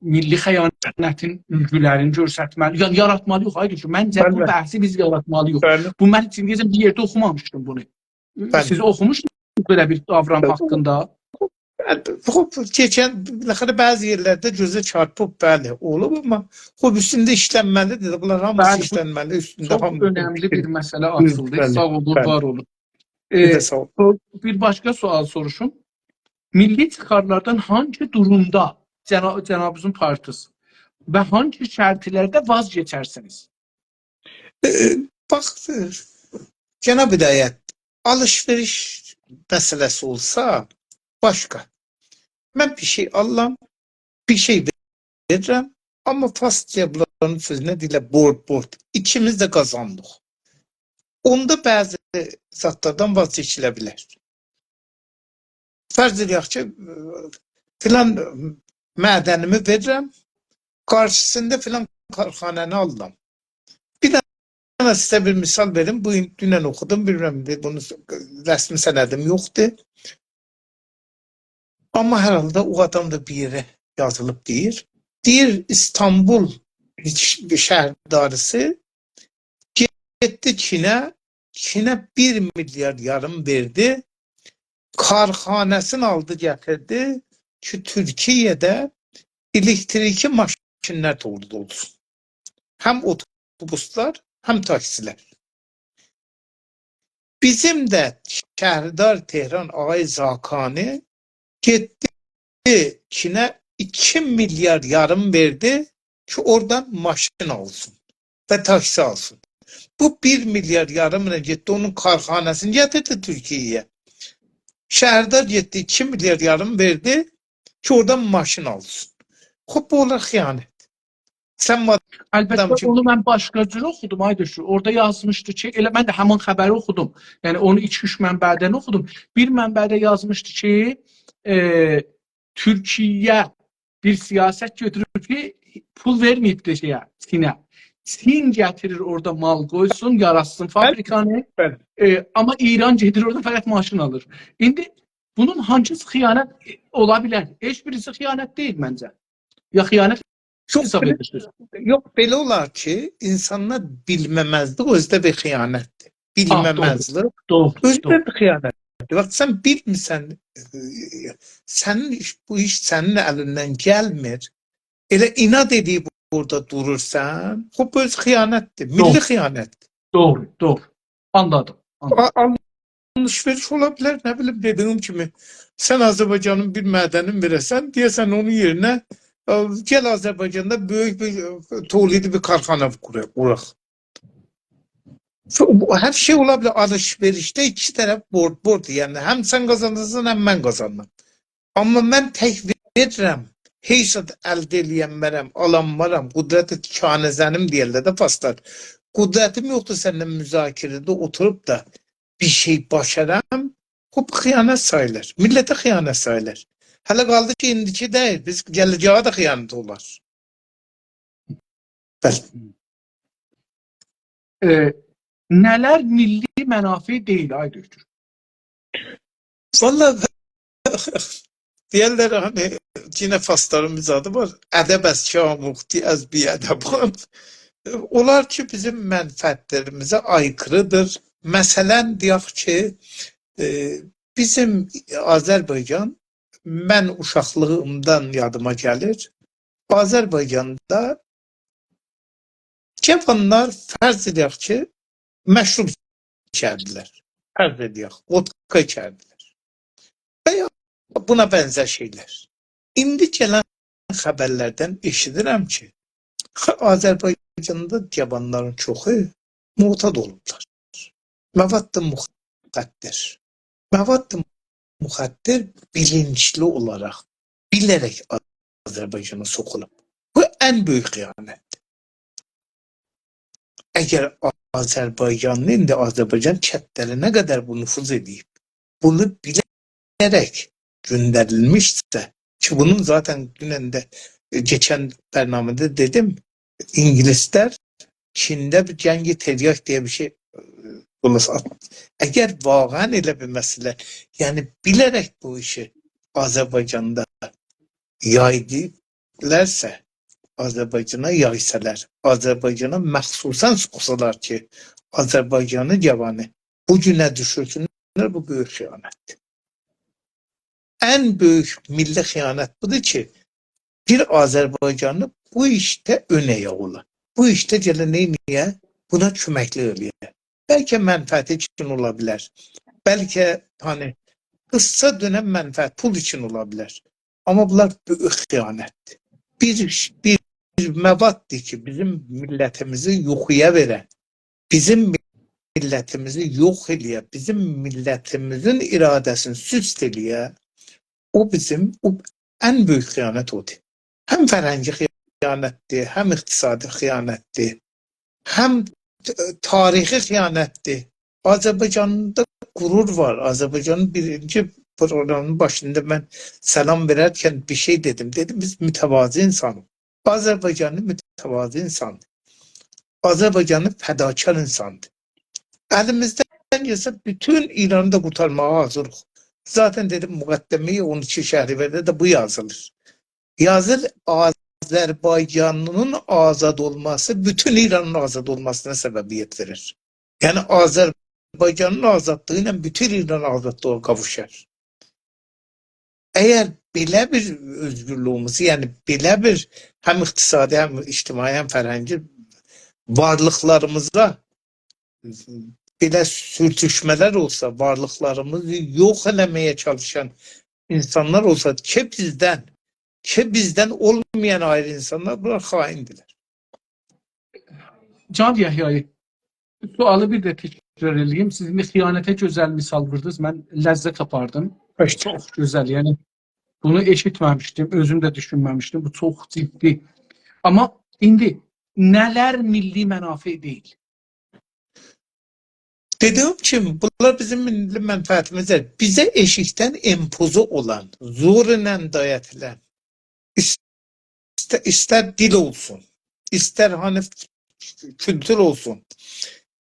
میللی خیانتین اولگولرینی گؤسترمه‌لی، یعنی یاراتمالی‌ییق، آیدین کی، منجه بو، بلی، بحثی بیز یاراتمالی‌ییق. بلی. بو، من ایندییه‌جن بیر یئرده اوخومامیشدیم بونو. بلی. سیز اوخوموشدونوز بئله بیر قاورام، بلی، حاقیندا؟ خوب، کئچن، بالاخره بعضی یئرلرده گؤزه چارپیب، بلی، اولوب، آمما خوب، اوستونده ایشلنمه‌لی‌دیر. بونلار هامیسی، بلی، بو ایشلنمه‌لی، اوستونده چوخ هامی اؤنملی بیر مسئله آچیلدی. بلی، ساغ اولون، بلی، وار اولون. بیر ده، ائ، ساغ اول. بو، بیر باشقا سؤال سوروشوم. میللی چیخارلاردان هانگی دورومدا جنا-، جنابینیزین پارتیسی و هانگی شرطلرده واز کئچرسینیز؟ ائ، باخ، ائ، جناب هدایت، آلیش-وئریش مسئله‌سی اولسا، باشقا. من بیر شئی آلیرام، بیر شئی وئریرم، آمما فارسجا بونلارین سؤزونه دئییرلر بورد، بورد. ایکیمیز ده قازاندیق. اوندا بعضی زادلاردان واز کئچیله بیلر. فرض ائله‌یک کی، فلان معدنیمی وئریرم، قارشیسیندا فلان کارخانانی آلیرام. بیر دنه سیزه بیر مثال وئریم. بو گون، دونن اوخودوم، بیلمیرم، بونو، رسمی سندیم یوخدور. آمما هر حالدا او آدام دا بیر یئره یازیلیب دئییر. دئییر، ایستانبول شهرداریسی گئتدی چینه، چینه بیر میلیارد یاریم وئردی. کارخانه‌سینی آلدی، گتیردی کی، تورکیه‌ده الکتریکی ماشینلر تولید اولسون. هم اتوبوسلار، هم تاکسیلر. بیزیم ده شهردار تهران آقای زاکانی گئتدی، چینه ایکی میلیارد یاریم وئردی کی، اورادان ماشین آلسین و تاکسی آلسین. بو بیر میلیارد یاریملا گئتدی، اونون کارخانه‌سینی گتیردی تورکیه‌یه. شهردار گئتدی، ایکی میلیارد یاریم وئردی کی، اورادان ماشین آلسین. خوب، بو اولار خیانت. سن مادام البته، کی اونو من باشقا جور اوخودوم، آی دکتر. اورادا یازمیشدی کی، ائله من ده همین خبری اوخودوم. یعنی اونو ایکی-اوچ منبعدن اوخودوم. بیر منبعده یازمیشدی کی، ائ، تورکیه بیر سیاست گؤتوروب کی، پول وئرمه‌ییبدیر شئیه، چینه. چین گتیریر اورادا مال قویسون، یاراتسین فابریکانی. بلی. ائ، آمما ایران گئدیر اورادا فقط ماشین آلیر. ایندی بونون هانسیسی خیانت اولا بیلر؟ هئچ بیریسی خیانت دئییل منجه. یا خیانت یوخ، حساب بئله، ائدیرسینیز؟ یوخ، بئله اولار کی، اینسانلار بیلمه‌مزلیک اؤزو ده بیر خیانتدیر. آه، دوغرو. بیلمه‌مزلیک دوغرو، اؤزو ده دوغرو. بیر خیانتدیر. باخ، سن بیلمیرسن، ائ، سنین ایش، بو ایش سنین الیندن گلمیر. ائله عناد ائدیب اورادا دورورسان، خوب، بو اؤز خیانتدیر، میللی دوغرو. خیانتدیر. دوغرو، دوغرو. آنلادیم، آنلادیم. آ-، آلوش-وئریش اولا بیلر، نه بیلیم، دئدیگیم کیمی، سن آذربایجانین بیر معدنین وئره‌سن، دئیه‌سن اونون یئرینه، ا، گل آذربایجاندا بؤیوک بیر، ا، تولید بیر کارخانا قورا-، قوراق. بو، هر شئی اولا بیلر. آلیش-وئریشده ایکی طرف برد-برد، یعنی هم سن قازانیرسان، هم من قازانیرام. آمما من تک وئریرم. هئچ زاد الده ائلیه‌نمرم، آلانمارام. قدرت کانه‌زنیم دئیرلر ده فارسلار. قدرتیم یوخدور سنینله مذاکره‌ده اوتوروب دا بیر شئی باشارام. خوب، خیانت ساییلیر. میللته خیانت ساییلیر. هله قالدی کی، ایندیکی دئییل، بیز گله‌جه‌یه ده خیانت اولار. بلی. ائ، نه‌لر میللی منافع دئییل، آی دکتر؟ والله، دئیرلر، هانی، یئنه فارسلارین بیر زادی وار: «ادب از چه آموختی، از بی‌ادبان.» اونلار کی، بیزیم منفعتلریمیزه آیکیریدیر. مثلا، دئیک کی، ائ، بیزیم آذربایجان، من اوشاقلیغیمدان یادیما گلیر، آذربایجاندا جاوانلار، فرض ائدک کی، مشروب ایچردیلر. فرض ائدک، ودکا ایچردیلر. و یا بونا بنزر شئیلر. ایندی گلن خبرلردن ائشیدیرم کی، خ-، آذربایجاندا جاوانلارین چوخو معتاد اولوبلار. مواد مخدر. مواد مخدر بیلینجلی اولاراق، بیله‌رک آذربایجانا سوخولوب. بو ان بؤیوک خیانتدیر. اگر آذربایجانلی، ایندی آذربایجان کندلرینه قدر بو نفوذ ائدیب، بونو بیله‌رک گؤندریلمیشسه، کی، بونون ذاتاً دونن ده، ائ، کئچن برنامه‌ده دئدیم، اینگیلیسلر چینده بیر جنگ تریاک دئیه بیر شئی، ائ، خلاصه، آت-، اگر واقعاً ائله بیر مسئله، یعنی بیله‌رک بو ایشی آذربایجاندا یایدیلارسا، آذربایجانا یایسالار، آذربایجانا مخصوصاً سوخسالار کی، آذربایجانی جاوانی بو گونه دوشورسونلر، بو بؤیوک خیانتدیر. ان بؤیوک میللی خیانت بودور کی، بیر آذربایجانلی بو ایشده اؤن آیاق اولا. بو ایشده گله نئینیه؟ بونا کؤمکلیک ائلیه. بلکه منفعتی اوچون اولا بیلر. بلکه، هانی، قیسا دؤنم منفعت، پول اوچون اولا بیلر. آمما بونلار بؤیوک خیانتدیر. بیر، بیر، بیر مواددیر کی، بیزیم میللتیمیزی یوخویا وئرن، بیزیم میللتیمیزی یوخ ائله‌یه، بیزیم میللتیمیزین اراده‌سینی سست ائله‌یه، او بیزیم، او ان بؤیوک خیانت اودور. هم فرهنگی خیانتدیر، هم اقتصادی خیانتدیر، هم ت-، تاریخی خیانتدیر. آذربایجاندا غرور وار. آذربایجانین بیرینجی پروگرامین باشیندا من سلام وئررکن بیر شئی دئدیم. دئدیم، بیز متواضع اینسانیق. آذربایجانلی متواضع اینساندیر. آذربایجانلی فداکار اینساندیر. الیمیزدن گلسه، بوتون ایرانی دا قورتارماغا حاضیریق. ذاتاً دئدیم، مقدمه‌ی اون ایکی شهریورده ده بو یازیلیر. یازیر، آذربایجانلینین آزاد اولماسی بوتون ایرانین آزاد اولماسینا سببیت وئریر. یعنی، آذربایجانین آزادلیغی ایله بوتون ایران آزادلیغا قاووشار. اگر بئله بیر اؤزگورلویوموزو، یعنی بئله بیر هم اقتصادی، هم اجتماعی، هم فرهنگی وارلیقلاریمیزا بئله سورتوشمه‌لر اولسا، وارلیقلاریمیزی یوخ ائله‌مه‌یه چالیشان اینسانلار اولسا، کی بیزدن، کی بیزدن اولمایان آیری اینسانلار، بونلار خائندیرلر. جان یحیایی، سؤالی بیر ده تکرار ائله‌ییم. سیز خیانته گؤزل مثال ووردونوز. من لذت آپاردیم. خوش چوخ گؤزل. یعنی بونو ائشیتمه‌میشدیم، اؤزوم ده دوشونمه‌میشدیم. بو چوخ جدی. آمما ایندی نه‌لر میللی منافع دئییل؟ دئدیگیم کیمی، بونلار بیزیم میللی منفعتیمیزدیر. بیزه ائشیکدن امپوزه اولان، زور ایله دایاتیلان، ایسته-، ایستر دیل اولسون، ایستر هانی کولتور اولسون،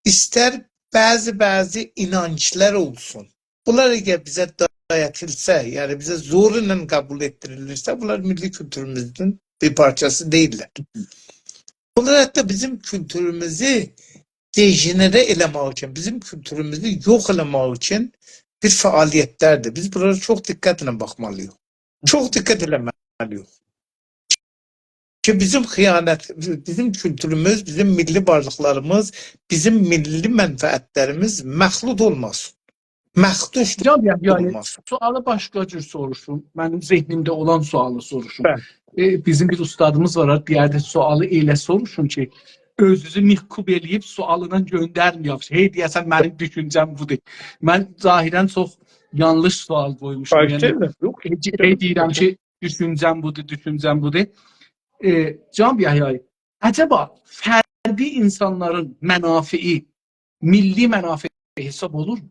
ایستر بعضی، بعضی اینانجلار اولسون. بونلار اگر بیزه دایاتیلسا، یعنی بیزه زور ایله قبول ائتدیریلیرسه، بونلار میللی کولتوروموزون بیر پارچاسی دئییللر. بونلار حتی بیزیم کولتوروموزو دژنره ائله‌مک اوچون، بیزیم کولتوروموزو یوخ ائله‌مک اوچون بیر فعالیتلردیر. بیز بونلارا چوخ دقتله باخمالی‌ییق. چوخ دقت ائله‌مه‌لی‌ییک. کی بیزیم خیانت، بیزیم کولتوروموز، بیزیم میللی وارلیقلاریمیز، بیزیم میللی منفعتلریمیز مخلوط اولماسین. مخدوش جان، یعنی، یعنی اولماسین. سؤالی باشقا جور سوروشوم. منیم ذهنیمده اولان سؤالی سوروشوم. بلی. ائ، بیزیم بیر اوستادیمیز وار، دئیردی، سؤالی ائله سوروشون کی، اؤزونوزو میکروب ائله‌ییب سؤالیندان گؤندرمه‌یک. هئی دئیه‌سن، منیم دوشونجه‌م بودور. من ظاهراً چوخ یانلیش سؤال قویموشام. خواهش یعنی، ائدیرم. یوخ، هئی، هئی دئییرم کی، دوشونجه‌م بودور، دوشونجه‌م بودور. ائ، جان یحیایی، عجبا فردی اینسانلارین منافعی میللی منافع حساب اولورمو؟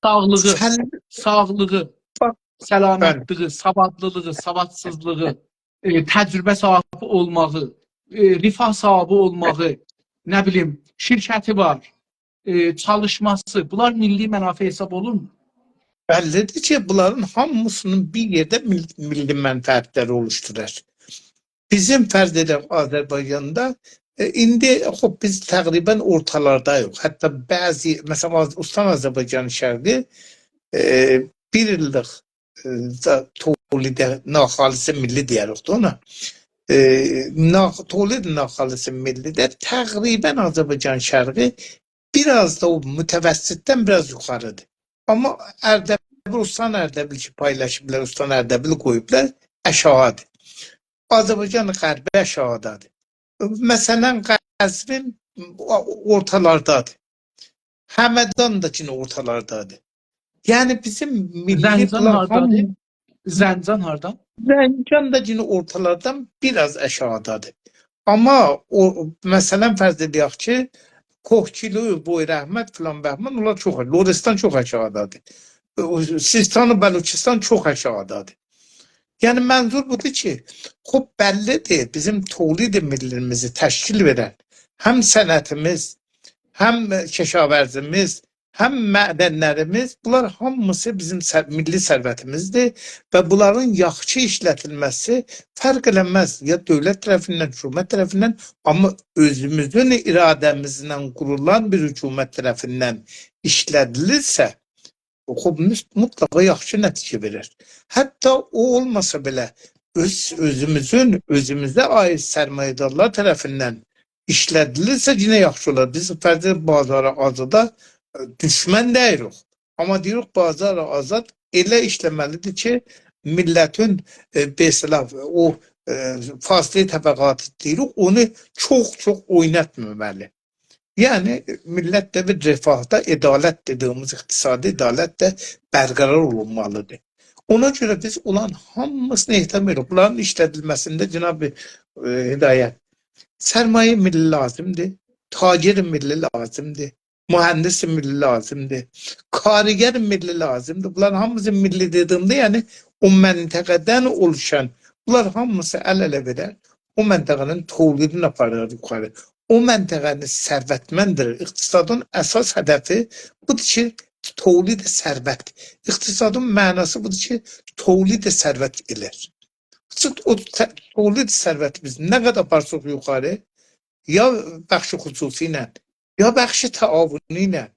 ساغلیغی، سن ساغلیغی، باخ، سلامتلیگی، سوادلیلیغی، سوادسیزلیغی، ائ، تجربه صاحیبی اولماغی، ائ، رفاه صاحیبی اولماغی، نه بیلیم، شرکتی وار، ائ، چالیشماسی، بونلار میللی منافع حساب اولورمو؟ بللی‌دیر کی، بونلارین هامیسینین بیر یئرده میل-، میللی منفعتلری اولوشدورار. بیزیم، فرض ائدک، آذربایجاندا، ائ، ایندی، خوب، بیز تقریباً اورتالارداییق. حتی بعضی، مثلاً، آذ-، استان آذربایجان شرقی، ائ، بیر ایللیک، ائ، دا-، تولید ناخالص ملی دئیه‌ریک ده اونا. ائ، ناخ-، تولید ناخالص ملی‌ده تقریباً آذربایجان شرقی بیر آز دا او متوسطدن بیر آز یوخاری‌دیر. آمما اردبیل، استان اردبیل کی، پایلاشیبلار، استان اردبیلی قویوبلار، آشاغی‌دیر. آذربایجان غربی آشاغیدادیر. مثلاً، قزوین او-، اورتالاردادیر. همدان دا یئنه اورتالاردادیر. یعنی، بیزیم میللی، زنجان بونلار هاردادیر؟ هامی-، زنجان هاردا؟ زنجان دا یئنه اورتالاردان بیر آز آشاغیدادیر. آمما او، مثلاً، فرض ائله‌یک کی، کوهگیلو، بویراحمد، فلان بهمان، اونلار چوخ، لرستان چوخ آشاغیدادیر. او، سیستان و بلوچستان چوخ آشاغیدادیر. یعنی، منظور بودور کی، خوب، بللی‌دیر، بیزیم تولید ملی‌میزی تشکیل وئرن هم صنعتیمیز، هم کشاورزیمیز، هم معدنلریمیز، بونلار هامیسی بیزیم ثر-، میللی ثروتیمیزدیر و بونلارین یاخشی ایشله‌دیلمه‌سی فرق ائله‌مز، یا دؤولت طرفیندن، حکومت طرفیندن، آمما اؤزوموزون اراده‌میزله قورولان بیر حکومت طرفیندن ایشله‌دیلیرسه، خوب، مس-، مطلقا یاخشی نتیجه وئرر. حتی او اولماسا بئله، اؤز، اؤزوموزون، اؤزوموزه عایید سرمایه‌دارلار طرفیندن ایشله‌دیلیرسه، یئنه یاخشی اولار. بیز، فرض ائدین، بازاری آزادا، ائ، دوشمن دئییریک. آمما دئییریک، بازار آزاد ائله ایشله‌مه‌لی‌دیر کی، میللتین، ائ، به اصطلاح، او، ائ، فاصله طبقاتی دئییریک، اونو چوخ-چوخ اویناتمامالی. یعنی، میللت ده بیر رفاهدا، عدالت دئدیگیمیز اقتصادی عدالت ده برقرار اولونمالی‌دیر. اونا گؤره بیز اولان هامیسینی احترام ائدیریک. بونلارین ایشله‌دیلمه‌سینده، جناب، ائ، هدایت، سرمایه میللی لازیمدیر، تاجر میللی لازیمدیر، مهندس میللی لازیمدیر، کارگر میللی لازیمدیر. بونلارین هامیسی میللی دئدیگیمده، یعنی، او منطقه‌دن اولوشان، بونلار هامیسی ال-اله وئرر، او منطقه‌نین تولیدینی آپارار یوخاری. او منطقه‌نی ثروتمند ائدیر. اقتصادین اساس هدفی بودور کی، تولید ثروت. اقتصادین معناسی بودور کی، تولید ثروت ائلر. او ت-، تولید ثروتیمیز نه قدر آپارساق یوخاری، یا بخش خصوصی ایله، یا بخش تعاونی ایله،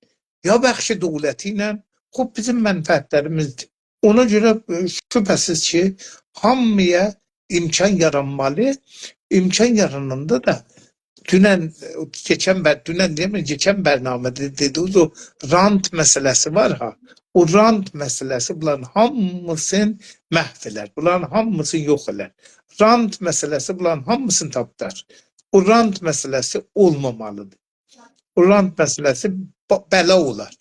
یا بخش دولتی ایله، خوب، بیزیم منفعتلریمیزدیر. اونا گؤره، ائ، شبهه‌سیز کی، هامییا امکان یارانمالی، امکان یاراناندا دا دونن، کئچن بر-، دونن دئمه‌ییم، کئچن برنامه‌ده دئدیگیمیز او رانت مسئله‌سی وار ها. او رانت مسئله‌سی بونلارین هامیسینی محو ائلر. بونلارین هامیسینی یوخ ائلر. رانت مسئله‌سی بونلارین هامیسینی تاپدار. او رانت مسئله‌سی اولمامالیدیر. او رانت مسئله‌سی با-، بلا اولار.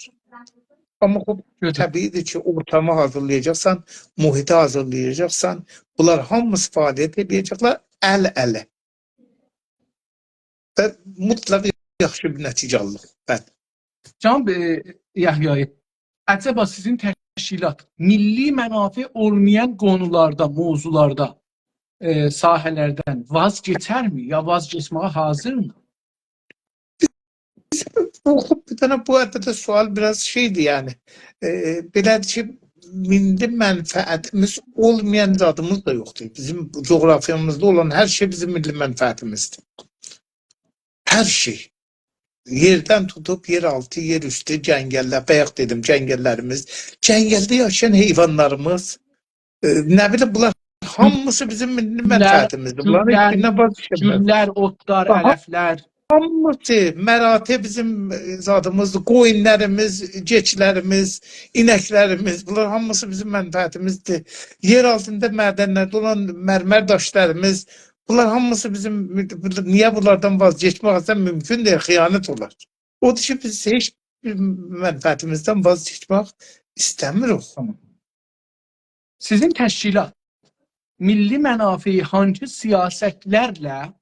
آمما خوب، گؤتور. طبیعی‌دیر کی، اورتامی حاضیرلایاجاقسان، محیطی حاضیرلایاجاقسان، بونلار هامیسی فعالیت ائده‌جکلر ال-اله. و مطلق یاخشی بیر نتیجه آلیریق. بلی. جناب، ائ، یحیایی، عجبا سیزین تشکیلات میللی منافع اولمایان قونولاردا، موضوعلاردا، ائ، ساحه‌لردن واز کئچرمی، یا واز کئچمه‌یه حاضیرمی؟ بو، بیر دنه بو حدده ده سؤال بیر آز شئی‌دیر، یعنی. ائ، بئله‌دیر کی، میللی منفعتیمیز اولمایان زادیمیز دا یوخدور. بیزیم جغرافیامیزدا اولان هر شئی بیزیم میللی منفعتیمیزدیر. هر شئی. یئردن توتوب، یئرآلتی، یئراوستو، جنگل‌لر، بایاق دئدیم، جنگل‌لریمیز، جنگلده یاشایان حیوانلاریمیز، ائ، نه بیلیم، بونلار هامیسی بیزیم میللی گوللر، منفعتیمیزدیر. بونلارین هئچ گوللر، بیرینه واز کئچمز. گوللر، اوتلار، باخ، علفلر. هامیسی، مراتع بیزیم، ائ، زادیمیزدیر. قویونلاریمیز، کئچی‌لریمیز، اینک‌لریمیز، بونلار هامیسی بیزیم منفعتیمیزدیر. یئر آلتیندا معدنلرده اولان مرمر داشلاریمیز، بونلار هامیسی بیزیم، نییه بونلاردان واز کئچمک اصلاً مومکون دئییل، خیانت اولار. اودور کی، بیز هئچ بیر منفعتیمیزدن واز کئچمک ایسته‌میریک. تامام. سیزین تشکیلات میللی منافعی هانسی سیاستلرله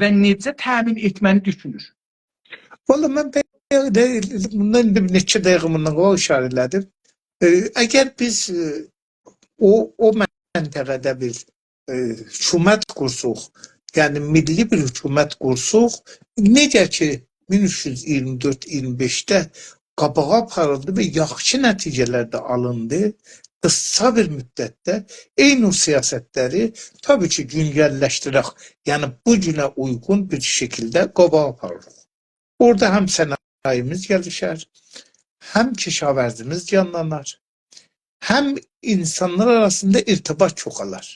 و نئجه تأمین ائتمه‌نی دوشونور؟ والله، من بایاق دا، بوندان ایندی نئچه دقیقه بوندان قاباق ایشاره ائله‌دیم. ائ، اگر بیز، ائ، او، او منطقه‌ده بیر، ائ، حکومت قورسوق، یعنی میللی بیر حکومت قورسوق، نئجه کی، مین اوچ یوز اییرمی دؤرد اییرمی بئشده قاباغا آپاریلدی و یاخشی نتیجه‌لر ده آلیندی، قیسا بیر مدتده عینی او سیاستلری، طبیعی کی، گونجللشدیرک، یعنی بو گونه اویغون بیر شکیلده قاباغا آپاریریق. اورادا هم صنایعیمیز گلیشر، هم کشاورزیمیز جانلانار، هم اینسانلار آراسیندا ارتباط چوخالار.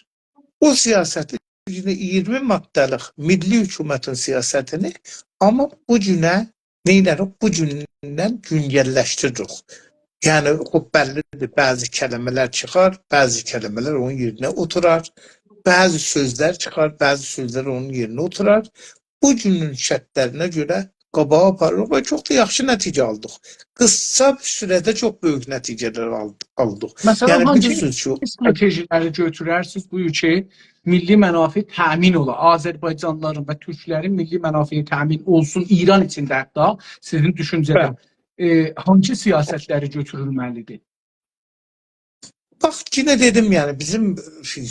او سیاستی، یعنی اییرمی ماده‌لیک میللی حکومتین سیاستینی، آمما بو گونه نئینه‌ریک؟ بو گوندن گونجللشدیریریک. یعنی، خوب، بللی‌دیر، بعضی کلمه‌لر چیخار، بعضی کلمه‌لر اونون یئرینه اوتورار، بعضی سؤزلر چیخار، بعضی سؤزلر اونون یئرینه اوتورار. بو گونون شرطلرینه گؤره قاباغا آپاریریق و چوخ دا یاخشی نتیجه آلدیق. قیسا بیر سوره‌ده چوخ بؤیوک نتیجه‌لر آل-، آلدیق. مثلاً، یعنی، هانسی بیلیرسینیز کی، او استراتژی‌لری گؤتوررسینیز بو کی، میللی منافع تأمین اولا، آذربایجانلیلارین و تورکلرین میللی منافعی تأمین اولسون، ایران ایچینده حتی، سیزین دوشونجه‌ده، بلی، ائ، هانسی سیاستلری گؤتورولمه‌لی‌دیر؟ باخ، یئنه دئدیم، یعنی، بیزیم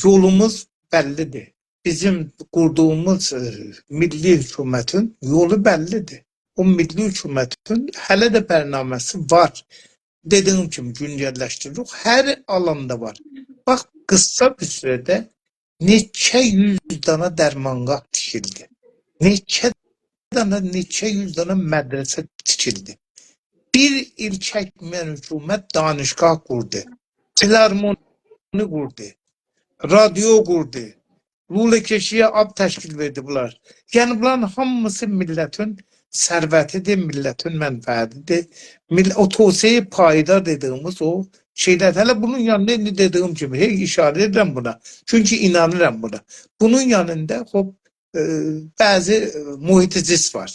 یولوموز بللی‌دیر. بیزیم قوردوغوموز، ائ، میللی حکومتین یولو بللی‌دیر. او میللی حکومتین هله ده برنامه‌سی وار. دئدیگیم کیمی، گونجللشدیریلیب، هر آلاندا وار. باخ، قیسا بیر سوره‌ده نئچه یوز دانا درمانگاه تیکیلدی. نئچه دانا، نئچه یوز دانا مدرسه تیکیلدی. بیر ایل چکمه‌ین حکومت دانشگاه قوردو، فیلارمونی قوردو، رادیو قوردو، لوله کشی‌یه آب تشکیل وئردی بونلار. یعنی، بونلارین هامیسی میللتین ثروتی‌دیر، میللتین منفعتی‌دیر. میل-، او توسعه پایدار دئدیگیمیز او شئیلر. هله بونون یانیندا ایندی دئدیگیم کیمی، هئی ایشاره ائدیرم بونا. چونکی اینانیرام بونا. بونون یانیندا، خوب، ائ، بعضی، ائ، محیط زیست وار.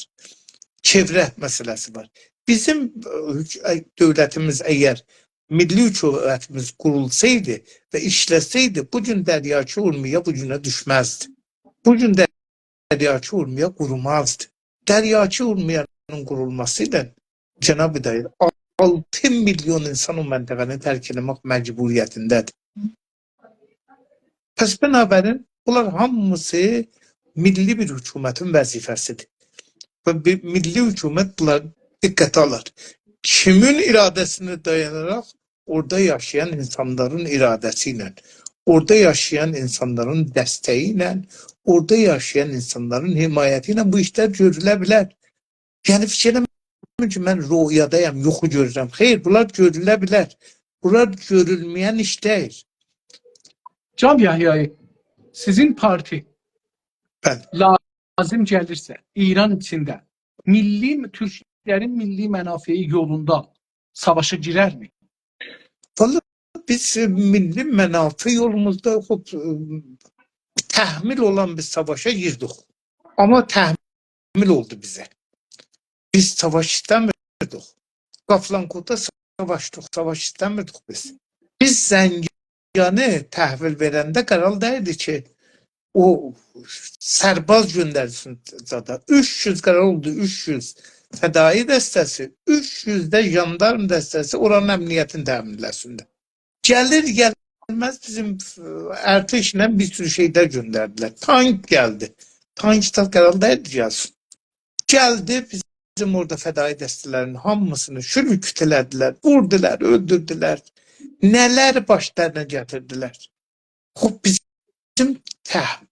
چئوره مسئله‌سی وار. بیزیم، ائ، حک-، ائ، دؤولتیمیز اگر میللی حکومتیمیز قورولسایدی و ایشله‌سه‌یدی، بو گون دریاچه اورمویا بو گونه دوشمزدی. بو گون دریاچه اورمویا قورومازدی. دریاچه اورمویانین قورولماسی ایله، جناب دایی، آلتی میلیون اینسان او منطقه‌نی ترک ائله‌مک مجبوریتینده‌دیر. پس، بنابراین، بونلار هامیسی میللی بیر حکومتین وظیفه‌سی‌دیر. و بیر میللی حکومت بونلاری دقته آلار. کیمین اراده‌سینه دایاناراق؟ اورادا یاشایان اینسانلارین اراده‌سی ایله، اورادا یاشایان اینسانلارین دستگی ایله، اورادا یاشایان اینسانلارین حمایتی ایله بو ایشلر گؤروله بیلر. یعنی، فیکیر ائله‌مه‌یین کی، من رؤیادایام، یوخو گؤرورم. خیر، بونلار گؤروله بیلر. بونلار گؤرولمه‌ین ایش دئییل. جناب یحیایی، سیزین پارتی، بلی، لا-، لازیم گلیرسه، ایران ایچینده میللی، تورکلرین میللی منافعی یولوندا ساواشا گیررمی؟ والله بیز میللی منافع یولوموزدا خوب، ائ، تحمیل اولان بیر ساواشا گیردیک. آمما تحمیل اولدو بیزه. بیز ساواش ایسته‌میردیک. قافلانکودا ساواشدیق، ساواش ایسته‌میردیک بیز. بیز زنگیانی تحویل وئرنده قرار دئییلدی کی، او سرباز گؤندرسین زادا. اوچ یوز قرار اولدو، اوچ یوز فدایی دسته‌سی، اوچ یوز ده ژاندارم دسته‌سی اورانین امنیتینی تأمین ائله‌سین ده. گلیر گلمز بیزیم، ائ، ارتشله بیر سورو شئی ده گؤندردیلر. تانک گلدی. تانک دا قرار دئییلدی گلسین. گلدی، بیزیم اورادا فدایی دسته‌لرین هامیسینی شولوکوت ائله‌دیلر، ووردولار، اؤلدوردولر. نه‌لر باشلارینا گتیردیلر. خوب، بیزیم تح-،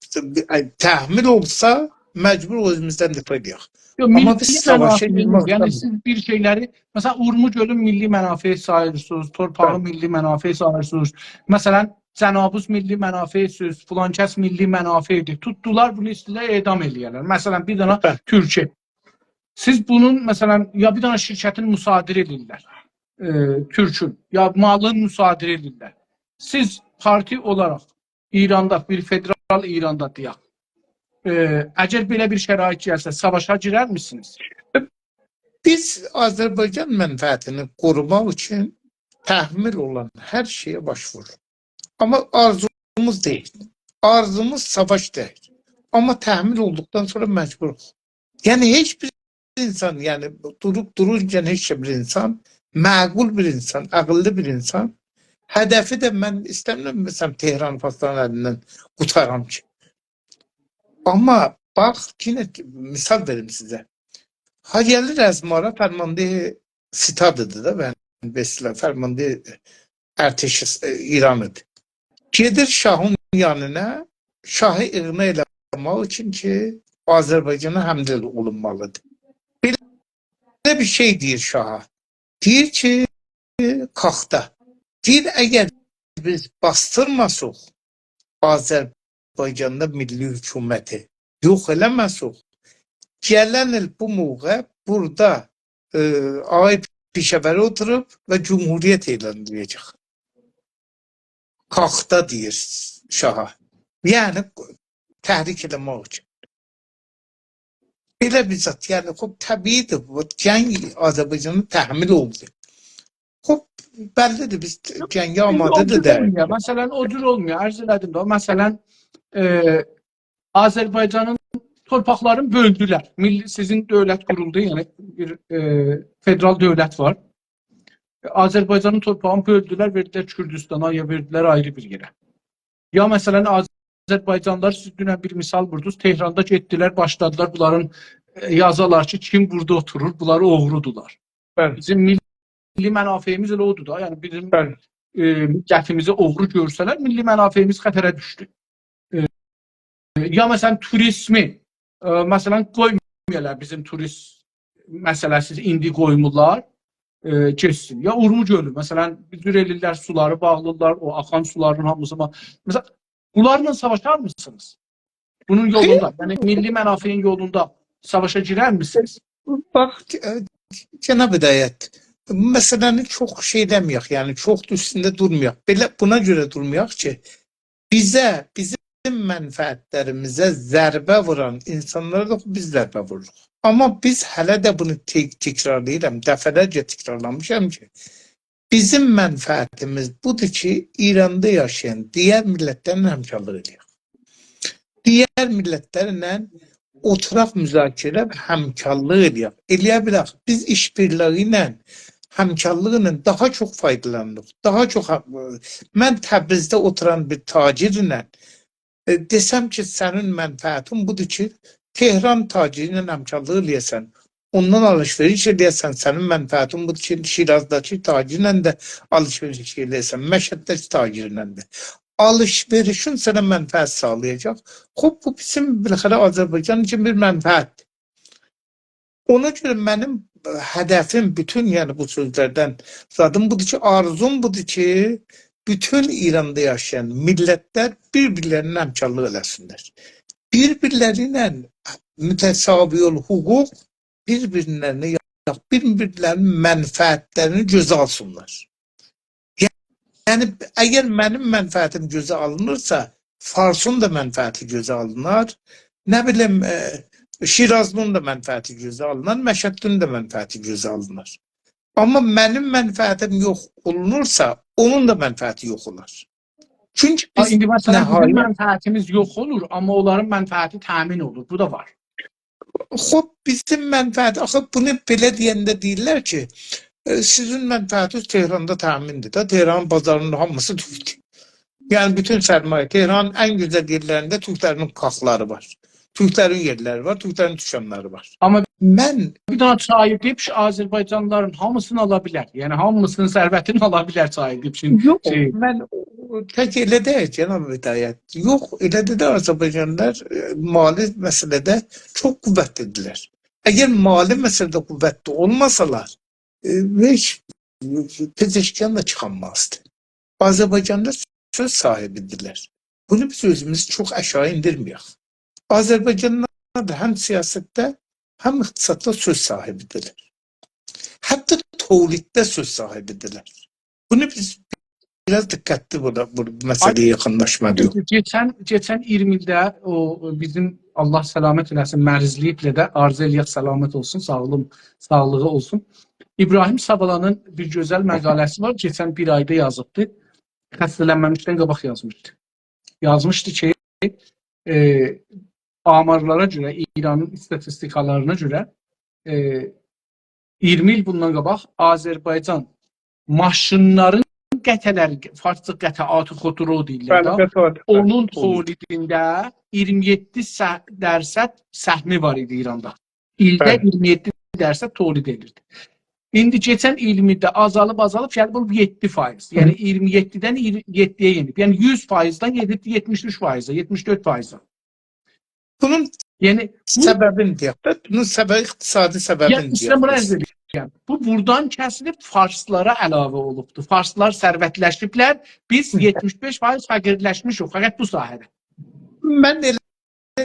تحمیل اولسا، مجبور اؤزوموزدن دفاع ائدیریک. یوخ، آمما میللی بیز ساواشا منافع، گیرمک یعنی ایسته‌میریک. سیز بیر شئیلری، مثلا، اورمو گؤلون میللی منافعی ساییرسینیز، تورپاغین بلی. میللی منافعی ساییرسینیز. مثلا، جنابوز میللی منافعی سوز، فلان کس میللی منافعی‌دیر. توتدولار بونو ایسته‌ییرلر اعدام ائله‌یه‌لر. مثلا، بیر دنه بلی. تورکو. سیز بونون، مثلا، یا بیر دنه شرکتین مصادره ائدیرلر. ائ، تورکون، یا مالین مصادره ائدیرلر. سیز پارتی اولاراق ایراندا، بیر فدرال ایراندا دئیک، ائ، اگر بئله بیر شرایط گلسه، ساواشا گیررمیسینیز؟ بیز آذربایجان منفعتینی قوروماق اوچون تحمیل اولان هر شئیه باش ووروروق. آمما آرزوموز دئییل. آرزوموز ساواش دئییل. آمما تحمیل اولدوقدان سونرا مجبوروق. یعنی، هئچ بیر اینسان، یعنی، دوروب دورورکن هئچ بیر اینسان، معقول بیر اینسان، عاغیللی بیر اینسان، هدفی ده من ایسته‌میرم، مثلا، تهران فارسلارین الیندن قوتارام کی. آمما باخ، یئنه مثال وئریم سیزه. ها گلیر ازمارا، فرمانده ستادیدیر دا، یعنی، به اصطلاح، فرمانده ارتش ایرانیدیر. گئدیر شاهین یانینا، شاهی اقناع ائله‌مک اوچون کی، آذربایجانا حمله اولونمالیدیر. بئله بیر شئی دئییر شاها. دئییر کی، کاختا. دئییر، اگر بیز باسدیرماساق آذربایجاندا میللی حکومتی، یوخ ائله‌مه‌سک، گلن ایل بو موقع بورادا، ائ، آقای پیشه‌وری اوتوروب و جمهوریت اعلان ائده‌جک. کاختا دئییر شاها. یعنی، تحریک ائله‌مک اوچون. بئله بیر زاد، یعنی، خوب، طبیعی‌دیر، بو جنگ آذربایجانا تحمیل اولدو. خوب، بللی‌دیر، بیز جنگه آماده دا دئییلیک. اولمویور. مثلا، او جور اولمویور. عرض ائله‌دیم ده، مثلا، ائ، آذربایجانین تورپاقلارینی بؤلدولر. میللی، سیزین دؤولت قورولدو، یعنی بیر، ائ، فدرال دؤولت وار. آذربایجانین تورپاغینی بؤلدولر، وئردیلر کوردوستانا، یا وئردیلر آیری بیر یئره. یا، مثلا، آذربایجانلیلار، سیز دونن بیر مثال ووردونوز، تهراندا گئتدیلر، باشلادیلار بونلارین، ائ، یازالار کی، کیم بورادا اوتورور، بونلار اوغرودولار. بلی. بیزیم میللی منافعیمیز ائله اودور دا، یعنی بیزیم، بلی. ائ، میللتیمیزی اوغرو گؤرسه‌لر، میللی منافعیمیز خطره دوشدو. ائ، یا، مثلا، توریزمی، ائ، مثلا، قویمورلار بیزیم توریست مسئله‌سی، ایندی قویمورلار، ائ، کئچسین. یا اورمو گؤلو، مثلا، بیر جور ائله‌ییرلر، سولاری باغلیرلار، او آخان سولارین هامیسی، مثلا، بونلارلا ساواشارمیسینیز؟ بونون یولوندا، یعنی میللی منافعین یولوندا ساواشا گیررمیسینیز؟ باخ، ائ، جناب هدایت، مسئله‌نی چوخ شئی ائله‌مه‌یک، یعنی چوخ دا اوستونده دورمایاق. بئله بونا گؤره دورمایاق کی، بیزه، بیزیم منفعتلریمیزه ضربه ووران اینسانلارا دا بیز ضربه ووروروق. آمما بیز هله ده بونو ته-، تکرارلاییرام، دفعه‌لرجه تکرارلامیشام کی، بیزیم منفعتیمیز بودور کی، ایراندا یاشایان دیگر میللتلرله همکارلیق ائله‌یک. دیگر میللتلرله اوتوراق، مذاکره و همکارلیق ائله‌یک. ائله‌یه بیلک، بیز ایش‌بیرلیگی ایله، همکارلیق ایله داها چوخ فایدالانیریق. داها چوخ، من تبریزده اوتوران بیر تاجرله، ائ، دئسم کی، سنین منفعتین بودور کی، تهران تاجری ایله همکارلیق ائله‌یه‌سن، اوندان آلیش‌وئریش ائله‌یه‌سن، سنین منفعتین بودور کی، شیرازداکی تاجرله ده آلیش‌وئریش ائله‌یه‌سن، مشهدده‌کی تاجرله ده. آلیش‌وئریشین سنه منفعت ساغلایاجاق. خوب، بو بیزیم، بالاخره، آذربایجان اوچون بیر منفعتدیر. اونا گؤره منیم هدفیم بوتون، یعنی بو سؤزلردن زادیم بودور کی، آرزوم بودور کی، بوتون ایراندا یاشایان میللتلر بیر-بیرلرینن همکارلیق ائله‌سینلر. بیر-بیرلری ایله متساوی‌الحقوق بیر-بیرلرینه، یا بیر-بیرلرینین منفعتلرینی گؤزه آلسینلار. یعنی، اگر منیم منفعتیم گؤزه آلینیرسا، فارسین دا منفعتی گؤزه آلینار، نه بیلیم، ائ، شیرازلی‌نین دا منفعتی گؤزه آلینار، مشهدلی‌نین ده منفعتی گؤزه آلینار. آمما منیم منفعتیم یوخ اولونورسا، اونون دا منفعتی یوخ اولار. چونکی آ، بیز ایندی، مثلا، بیزیم نهایت منفعتیمیز یوخ اولور، آمما اونلارین منفعتی تأمین اولور. بو دا وار. خوب، بیزیم منفعت، آخی بونو بئله دئینده دئییرلر کی، ائ، سیزین منفعتینیز تهراندا تأمیندیر ده، تهرانین بازارینین هامیسی تورکدور. یعنی، بوتون سرمایه، تهرانین ان گؤزل یئرلرینده تورکلرین کاخلاری وار. تورکلرین یئرلری وار، تورکلرین دوکانلاری وار. آمما من بیر دنه صاحیب دئییب کی، آذربایجانلیلارین هامیسینی آلا بیلر. یعنی، هامیسینین ثروتینی آلا بیلر صاحیب دئییب کی، یوخ، شئی، من او، تک ائله دئییل، جناب هدایت. یوخ، ائله ده، ده آذربایجانلیلار، ائ، مالی مسئله‌ده چوخ قوتلی‌دیرلر. اگر مالی مسئله‌ده قوتلی اولماسالار، ائ، هئچ پزشکیان دا چیخانمازدی. آذربایجاندا سؤز صاحیبی‌دیرلر. بونو بیز اؤزوموز چوخ آشاغی ایندیرمه‌یک. آذربایجانلیلار دا هم سیاستده، هم اقتصاددا سؤز صاحیبی‌دیرلر. حتی تولیدده سؤز صاحیبی‌دیرلر. بونو بیز بیر آز دقتلی بورادا، بو مسئله‌یه یاخینلاشمالی‌ییق. کئچن، کئچن اییرمی ایلده او بیزیم، الله سلامت ائله‌سین، مریضلیکله ده آرزو ائله‌یک، سلامت اولسون، ساغلیم، ساغلیغی اولسون. ابراهیم سابالانین بیر گؤزل مقاله‌سی وار، کئچن بیر آیدا یازیبدی. خسته‌لنمه‌میشدن قاباق یازمیشدی. یازمیشدی کی، ائ، آمارلارا گؤره، ایرانین ایستاتیستیکالارینا گؤره، ائ، اییرمی ایل بوندان قاباق آذربایجان ماشینلارین قطعه‌لری، فارسجا قطعات خودرو دئییرلر بلی، ده، قطعات، اونون بلی. تولیدینده اییرمی یئددی سه-، درصد سهمی وار ایدی ایراندا. ایلده بلی. اییرمی یئددی درصد تولید ائدیردی. ایندی کئچن اییرمی ایلده آزالیب، آزالیب، گلیب اولوب یئددی فایز. یعنی هی. اییرمی یئددیدن اییرمی یئددی‌یه یئنیب. یعنی یوز فایزدن یئددی یئتمیش اوچ فایزه، یئتمیش دؤرد فایزه. بونون یعنی بو سببینی دئیک ده، بونون سببی، اقتصادی سببینی یعنی، دئیک ایسته‌ییرم بونو بیز. عرض ائدیم. بو بورادان کسیلیب فارسلارا علاوه اولوبدور. فارسلار ثروتلشیبلر، بیز هی. یئتمیش بئش فایز فقیرلشمیشیک، فقط بو ساحه‌ده. من ائله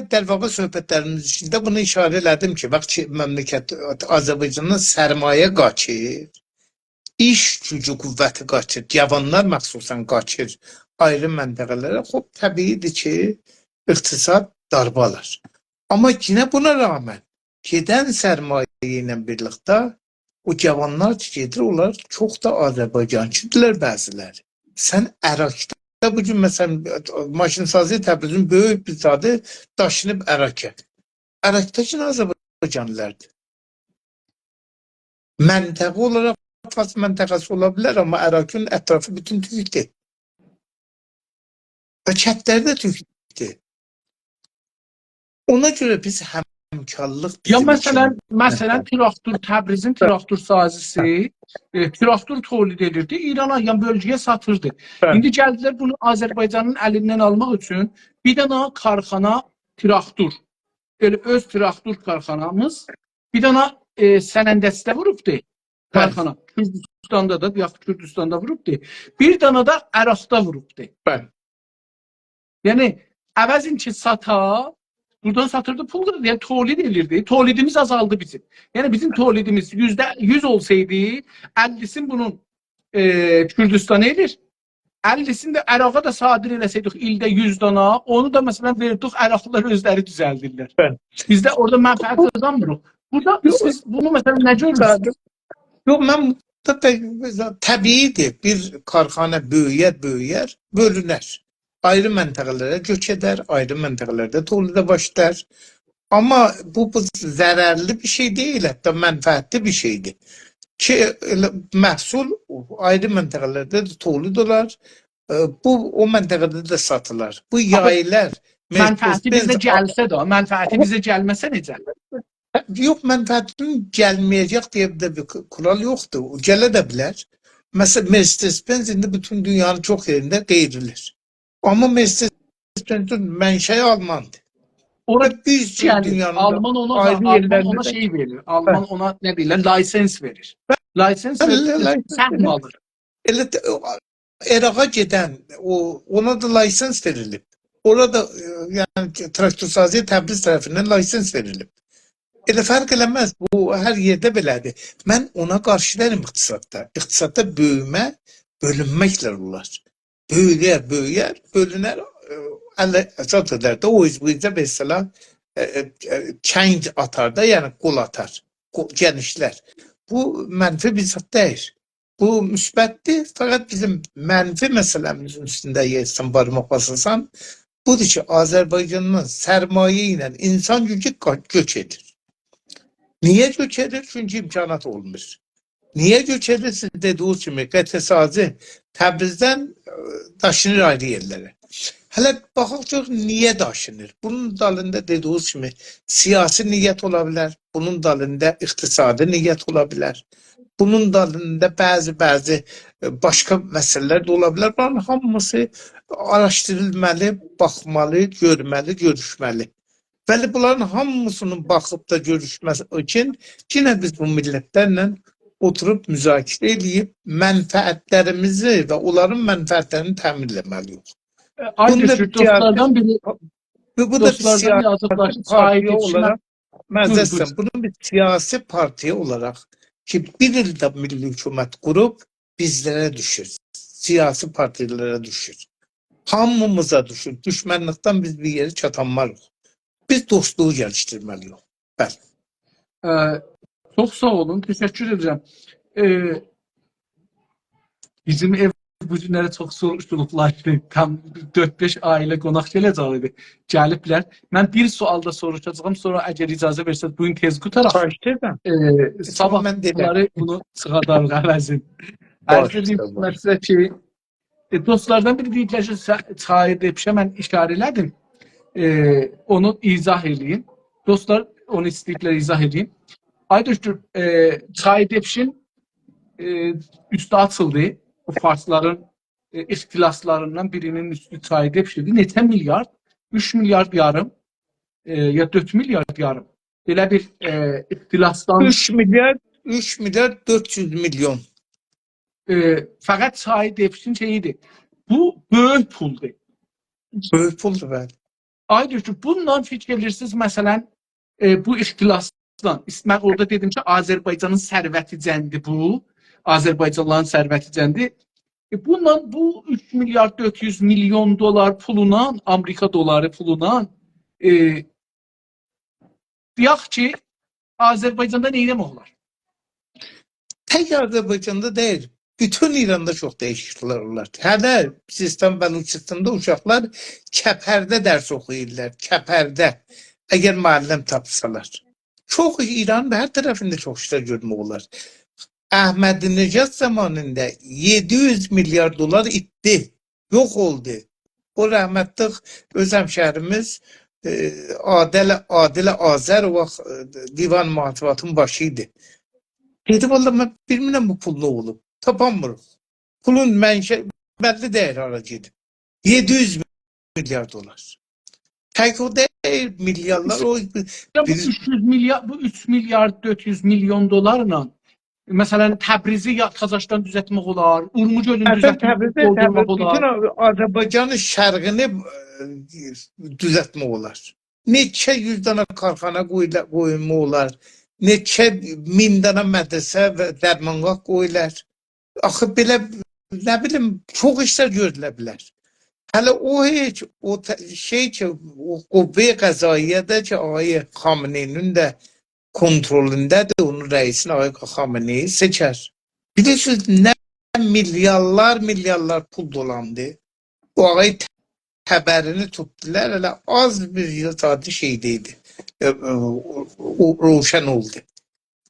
در واقع صحبت‌لریمیز ایچینده بونو ایشاره ائله‌دیم کی، باخ کی، مملکت، آذربایجاندان سرمایه قاچیر، ایش گوجو قوتی قاچیر، جاوانلار مخصوصاً قاچیر آیری منطقه‌لره. خوب، طبیعی‌دیر کی، اقتصاد داربالار. آمما یئنه بونا رغماً گئدن سرمایه ایله بیرلیکده او جاوانلار کی گئدیر، اونلار چوخ دا آذربایجانچی‌دیرلار بعضی‌لری. سن اراکدا بو گون، مثلاً، ماشین‌سازی تبریزین بؤیوک بیر زادی داشینیب اراکه. اراکدا کی آذربایجانلی‌لاردیر. منطقه اولاراق فارس منطقه‌سی اولا بیلر، آمما اراکین اطرافی بوتون تورکدور. و کندلری ده تورکدور. اونا گؤره بیز همکارلیق یا بیزیم مثلاً، اوچون مثلاً، مهمدیر. تراکتور، تبریزین تراکتور سازی‌سی، ائ، تراکتور تولید ائدیردی، ایرانا، یعنی بؤلگه‌یه ساتیردی. بلی. ایندی گلدیلر بونو آذربایجانین الیندن آلماق اوچون بیر دنه کارخانا تراکتور، ائله اؤز تراکتور کارخانامیز، بیر دنه، ائ، سنندجده ووروبدو. بلی. کارخانا. کوردوستاندا دا، یاخود کوردوستاندا ووروبدو. بیر دنه ده عراقدا ووروبدو. بلی. یعنی، عوضین کی ساتا، بورادان ساتیردی، پول قازاندی. یعنی، تولید ائدیردی. تولیدیمیز آزالدی بیزیم. یعنی، بیزیم تولیدیمیز یوزده یوز اولسایدی، اللی‌سین بونون، ائ، کوردوستانا ائلیر. اللی‌سین ده عراقا دا صادر ائله‌سه‌یدیک ایلده یوز دانا، اونو دا، مثلاً، وئردیک، عراقلی‌لار اؤزلری دوزلدیرلر. بلی. بیز ده اورادا منفعت قازانمیریق. بورادا یوخ. سیز بونو، مثلاً، نه گؤرورسونوز؟ یوخ، من، طبیعی‌دیر. بیر کارخانا بؤیویر، بؤیویر، بؤلونر. آیری منطقه‌لره گؤچ ائدر، آیری منطقه‌لرده تولیده باشلار. آمما بو، بو ضررلی بیر شئی دئییل، حتی منفعتلی بیر شئی‌دیر. کی، ائله محصول آیری منطقه‌لرده ده تولید اولار، ائ، بو، او منطقه‌ده ده ساتیلار. بو آمما یاییلار. منفعتی بیزه Mercedes-Benz گلسه ده، منفعتی بیزه گلمه‌سه نئجه؟ یوخ، منفعتین گلمه‌یه‌جک دئیه ده بیر کورال یوخدور. او گله ده بیلر. مثلاً، Mercedes-Benz ایندی بوتون دونیانین چوخ یئرینده قئییریلیر. آمما Mercedes-Benz-ین منشأی آلماندیر. اورا و بیر سورو یعنی دونیانین آلمان اونا، آیری آلمان یئرلرینده اونا ده شئی وئریر. آلمان هه. اونا نه دئییرلر؟ لایسنس وئریر. لایسنس هه، وئریر، لایسنس سهم وئریر. آلیر. ائله ده، او، عراقا گئدن، او، اونا دا لایسنس وئریلیب. اورادا، ائ، یعنی، تراکتورسازی‌یه تبریز طرفیندن لایسنس وئریلیب. ائله فرق ائله‌مز. بو هر یئرده بئله‌دیر. من اونا قارشی دئییلم اقتصاددا. اقتصاددا بؤیومه بؤلونمکله اولار. بؤیویر، بؤیویر، بؤلونر، ائ، اله چاتدیر دا، او اوز بو اوزه، مثلا، ائ، ائ، ائ، چنج آتار دا، یعنی قول آتار، قو-، گئنیشلر. بو منفی بیر زاد دئییل. بو مثبت‌دیر، فقط بیزیم منفی مسئله‌میزین اوستونده یئرسن بارماق باساسان، بودور کی، آذربایجاندان سرمایه ایله اینسان گوجو قا-، گؤچ ائدیر. نییه گؤچ ائدیر؟ چونکی امکانات اولمور. نییه گؤچ ائدیر؟ سیز دئدیگینیز کیمی، قطعه‌سازی تبریزدن، ائ، داشینیر آیری یئرلره. هله باخاق گؤرک نییه داشینیر؟ بونون دالیندا دئدیگینیز کیمی سیاسی نیت اولا بیلر، بونون دالیندا اقتصادی نیت اولا بیلر. بونون دالیندا بعضی، بعضی، ائ، باشقا مسئله‌لر ده اولا بیلر. بونلارین هامیسی آراشدیریلمالی، باخمالی، گؤرمه‌لی، گؤروشمه‌لی. بلی، بونلارین هامیسینین باخیب دا گؤروشمه‌سی اوچون یئنه بیز بو میللت‌لرله اوتوروب مذاکره ائله‌ییب منفعت‌لریمیزی و اونلارین منفعت‌لرینی تأمین ائله‌مه‌لی‌ییک. ائ، آی بونون دا دکتر، بیر سیاسی دوستلاردان بیری، بو، بو دا بیر دوستلاردان سیاسی یازیبلار کی، پارتیا چای دئپشینه اولاراق، معذرت بویورون. ایسته‌ییرم، بونون بیر سیاسی پارتیا اولاراق کی، بیر ایلده میللی حکومت قوروب، بیزلره دوشور، سیاسی پارتیالارا دوشور. هامیمیزا دوشور. دوشمنلیکدن بیز بیر یئره چاتانماریق. بیز دوستلوغو گلیشدیرمه‌لی‌ییک. بلی. ائ، چوخ ساغ اولون، تشکر ائدیرم. ائ، بیزیم ائو بو گونلری چوخ سوروشدوروبلار کی، تام دؤرد-بئش عائله قوناق گله‌جک ایدی. گلیبلر. من بیر سؤال دا سوروشاجاغام، سونرا اگر اجازه وئرسز، بو گون تئز قوتاراق. خواهش ائدیرم. ائ، ائ، صاباح من دئدیم. بونلاری، بونو چیخاداریق عوضین. عرض باش ائدیم اوسته، باش. خدمتینیزه کی، ائ، دوستلاردان بیری دئییبلر کی، سه-، چای دئپشینه من اشاره ائله‌دیم. ائ، اونو ایضاح ائله‌ییم. دوستلار اونو ایسته‌ییبلر ایضاح ائله‌ییم. آی دکتر، ائ، چای دئپشین، ائ، اوستو آچیلدی. بو فارسلارین، ائ، اختلاسلاریندان بیرینین اوستو چای دئپشیردی. نئچه میلیارد؟ اوچ میلیارد یاریم، ائ، یا دؤرد میلیارد یاریم. بئله بیر، ائ، اختلاسدان اوچ میلیارد، اوچ میلیارد دؤرد یوز میلیون. ائ، فقط چای دئپشین شئیی‌دیر. بو بؤیوک پولدور. بؤیوک پولدور، بلی. آی دکتر، بونونلا فیکیر ائدیرسینیز، مثلا، ائ، بو اختلاسدان، ایس-، من اورادا دئدیم کی، آذربایجانین ثروتی جندی بو، آذربایجانلیلارین ثروتی جندی. ائ، بونونلا، بو اوچ میلیارد دؤرد یوز میلیون دلار پولونان، آمریکا دلاری پولونان، ائ، دئیک کی، آذربایجاندا نه ائتمک اولار؟ تک آذربایجاندا دئییل، بوتون ایراندا چوخ دییشیکلیکلر اولار. هله سیستان بلوچستاندا اوشاقلار کپرده درس اوخویورلار، کپرده. اگر معلم تاپسالار. چوخ، ایرانین هر طرفینده چوخ ایشلر گؤرمک اولار. احمدی‌نژاد زامانیندا یئددی یوز میلیارد دلار ایتدی، یوخ اولدو. او رحمتلیک اؤز همشهریمیز، ائ، عادل، عادل آذر او واخت، ائ، دیوان محاسباتین باشی ایدی. دئدی: «والله من بیلمیرم بو پول نه اولوب. تاپانمیریق.» پولون منشأ-، بللی دئییل هارا گئدیب. یئددی یوز میلیارد دلار. تک او دئییل، میلیارلار او. یا بو بیز اوچ یوز میلیارد، بو اوچ میلیارد دؤرد یوز میلیون دلارلا، مثلا، تبریزی یا قازاقدان دوزلتمک اولار، اورمو گؤلونو دوزلتمک، تبریزی، دوزلتمک، تبریز، اولار. بوتون آذربایجانین شرقینی، ائ، دوزلتمک اولار. نئچه یوز دانا کارخانا قویولا-، قویماق اولار. نئچه مین دانا مدرسه و درمانگاه قویولار. آخی بئله، نه بیلیم، چوخ ایشلر گؤروله بیلر. هله او هئچ، او ت-، شئی کی، او قوه قضائیه ده کی، آقای خامنه‌ای‌نین ده کنترلونده‌دیر، اونون رئیسینی آقای خامنه‌ای سئچر. بیلیرسینیز، نه میلیارلار، میلیارلار پول دولاندی. او آقای تبریزی توتدولار، ائله آز بیر زادی شئیده ایدی. ائ، ائ، او، او، روشن اولدو.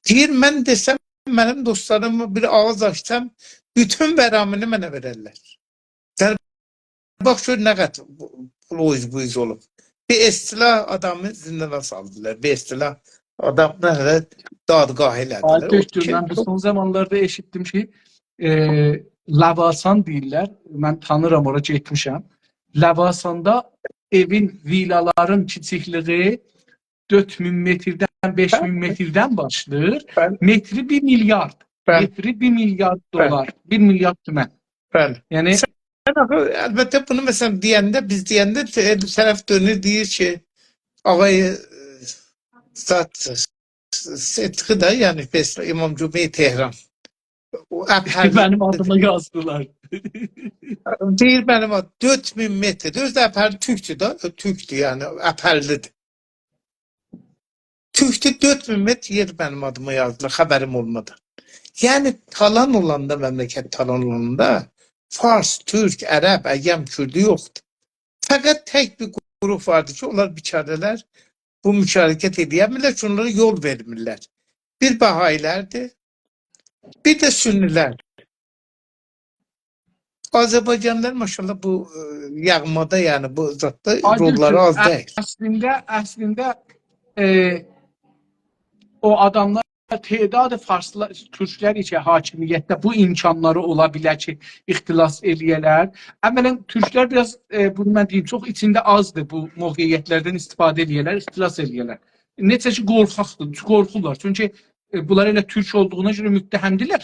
دئییر، من دئسم، منیم دوستلاریما بیر آغیز آچسام، بوتون برامینی منه وئررلر. سن باخ گؤر نه قدر پول او اوز بو اوز اولوب. بیر اصطلاح آدامی زندانا سالدیلار. بیر اصطلاح آداملاری هله دادگاه آقای ائله‌دیلر. او دکتر، کی، من بو چوخ سون زامانلاردا ائشیتدیم کی، ائ، لواسان دئییرلر. من تانیرام، اورا گئتمیشم. لواساندا ائوین، ویلالارین کیچیکلیگی دؤرد مین متردن، بئش مین، بلی، متردن باشلاییر. بلی. متری بیر میلیارد. بلی. متری بیر میلیارد، بلی، دلار، بیر میلیارد تومن. بلی. یعنی، سن آخی، البته، بونو، مثلا، دئینده، بیز دئینده، ائ، طرف دؤنور، دئییر کی، آقای، ائ، زاد، صدقی ده، یعنی، مثلا، امام جمعه تهران. او اپرلی. منیم آدیما یازدیلار. دئییر، منیم آد-، دؤرد مین متر. اؤزو ده اپرلی تورکدور ده، تورکدور، یعنی، اپرلی‌دیر. تورکدو، دؤرد مین متر یئر منیم آدیما یازدیلار، خبریم اولمادان. یعنی، تالان اولاندا، مملکت تالان اولاندا، فارس، تورک، عرب، عجم، کوردو یوخدور. فقط تک بیر گروپ واردی کی، اونلار بیچاره‌لر، بو مشارکت ائله‌یه‌میرلر کی، اونلارا یول وئرمیرلر. بیر بهایی‌لردیر، بیر ده سنی‌لر. آذربایجانلیلار، ماشاءالله، بو، ائ، یاغمادا، یعنی بو زاددا آی روللاری دکتر، آز دئییل. اصلینده، اصلینده، ائ، او آداملار، تعداد فارسلار، تورکلر ایچه حاکمیتده بو امکانلاری اولا بیلر کی، اختلاس ائله‌یه‌لر. اولا، تورکلر بیر آز، ائ، بونو من دئییم، چوخ ایچینده آزدیر بو موقعیتلردن استفاده ائله‌یه‌لر، اختلاس ائله‌یه‌لر. نئجه کی، قورخاقدیر، قورخورلار. چونکی، ائ، بونلار ائله تورک اولدوغونا گؤره متهمدیرلر.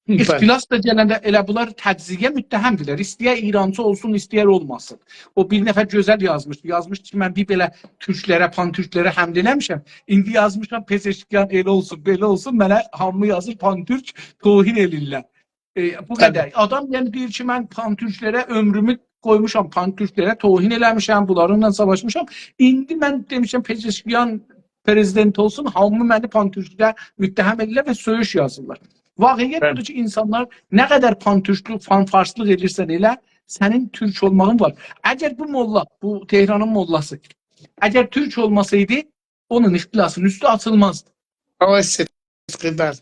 هی، بلی. اختلاس دا گلنده ائله بونلار تجزیه‌یه متهمدیرلر. ایسته‌یر ایرانچی اولسون، ایسته‌یر اولماسین. او بیر نفر گؤزل یازمیشدی. یازمیشدی کی، من بیر بئله تورکلره، پان‌تورکلره حمله ائله‌میشم. ایندی یازمیشام، پزشکیان ائله اولسون، بئله اولسون، منه هامی یازیر، پان‌تورک توهین ائله‌ییرلر. ائ، بو بلی. قدر. آدام، یعنی، دئییر کی، من پان‌تورکلره عؤمرومو قویموشام، پان‌تورکلره توهین ائله‌میشم، بونلارلا ساواشمیشام. ایندی من دئمیشم، پزشکیان پرزیدنت اولسون، هامی منی پان‌تورکلوکده متهم ائدیرلر و سؤیوش یازیرلار. واقعیت بلی. بودور کی، اینسانلار نه قدر پان‌تورکلوک، پان‌فارسلیق ائدیرسن ائله، سنین تورک اولماغین وار. اگر بو موللا، بو تهرانین موللاسی، اگر تورک اولماسایدی، اونون اختلاسینین اوستو آچیلمازدی. آقای صدقی، بلی.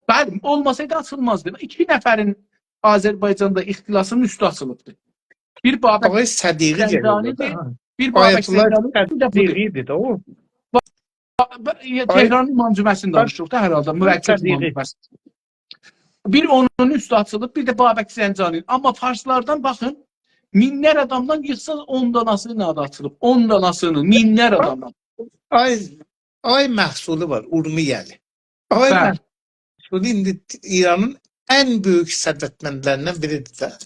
بلی، اولماسایدی آچیلمازدی. ایکی نفرین آذربایجاندا اختلاسینین اوستو آچیلیبدی. بیر بابک آقای صدیقی گلیردی زنجانی‌دیر، اورادا، ها. بیر بابک آیت‌الله زنجانی، بیر ده بودور. صدیقی‌دیر ده او. با-، با-، یا آقای تهران امام جمعه‌سینی بابک دانیشیریق دا هر حالدا، مرکز صدیقی. امام جمعه‌سی. بیر اونون اوستو آچیلیب، بیر ده بابک زنجانی. آمما فارسلاردان باخین، مینلر آدامدان ییغسا اون داناسینین آدی آچیلیب. اون داناسینین، مینلر آدامدان. آی، آی محصولی وار، اورمیه‌لی. آی بلی. محصولی ایندی ایرانین ان بؤیوک ثروتمندلریندن بیریدیر ده.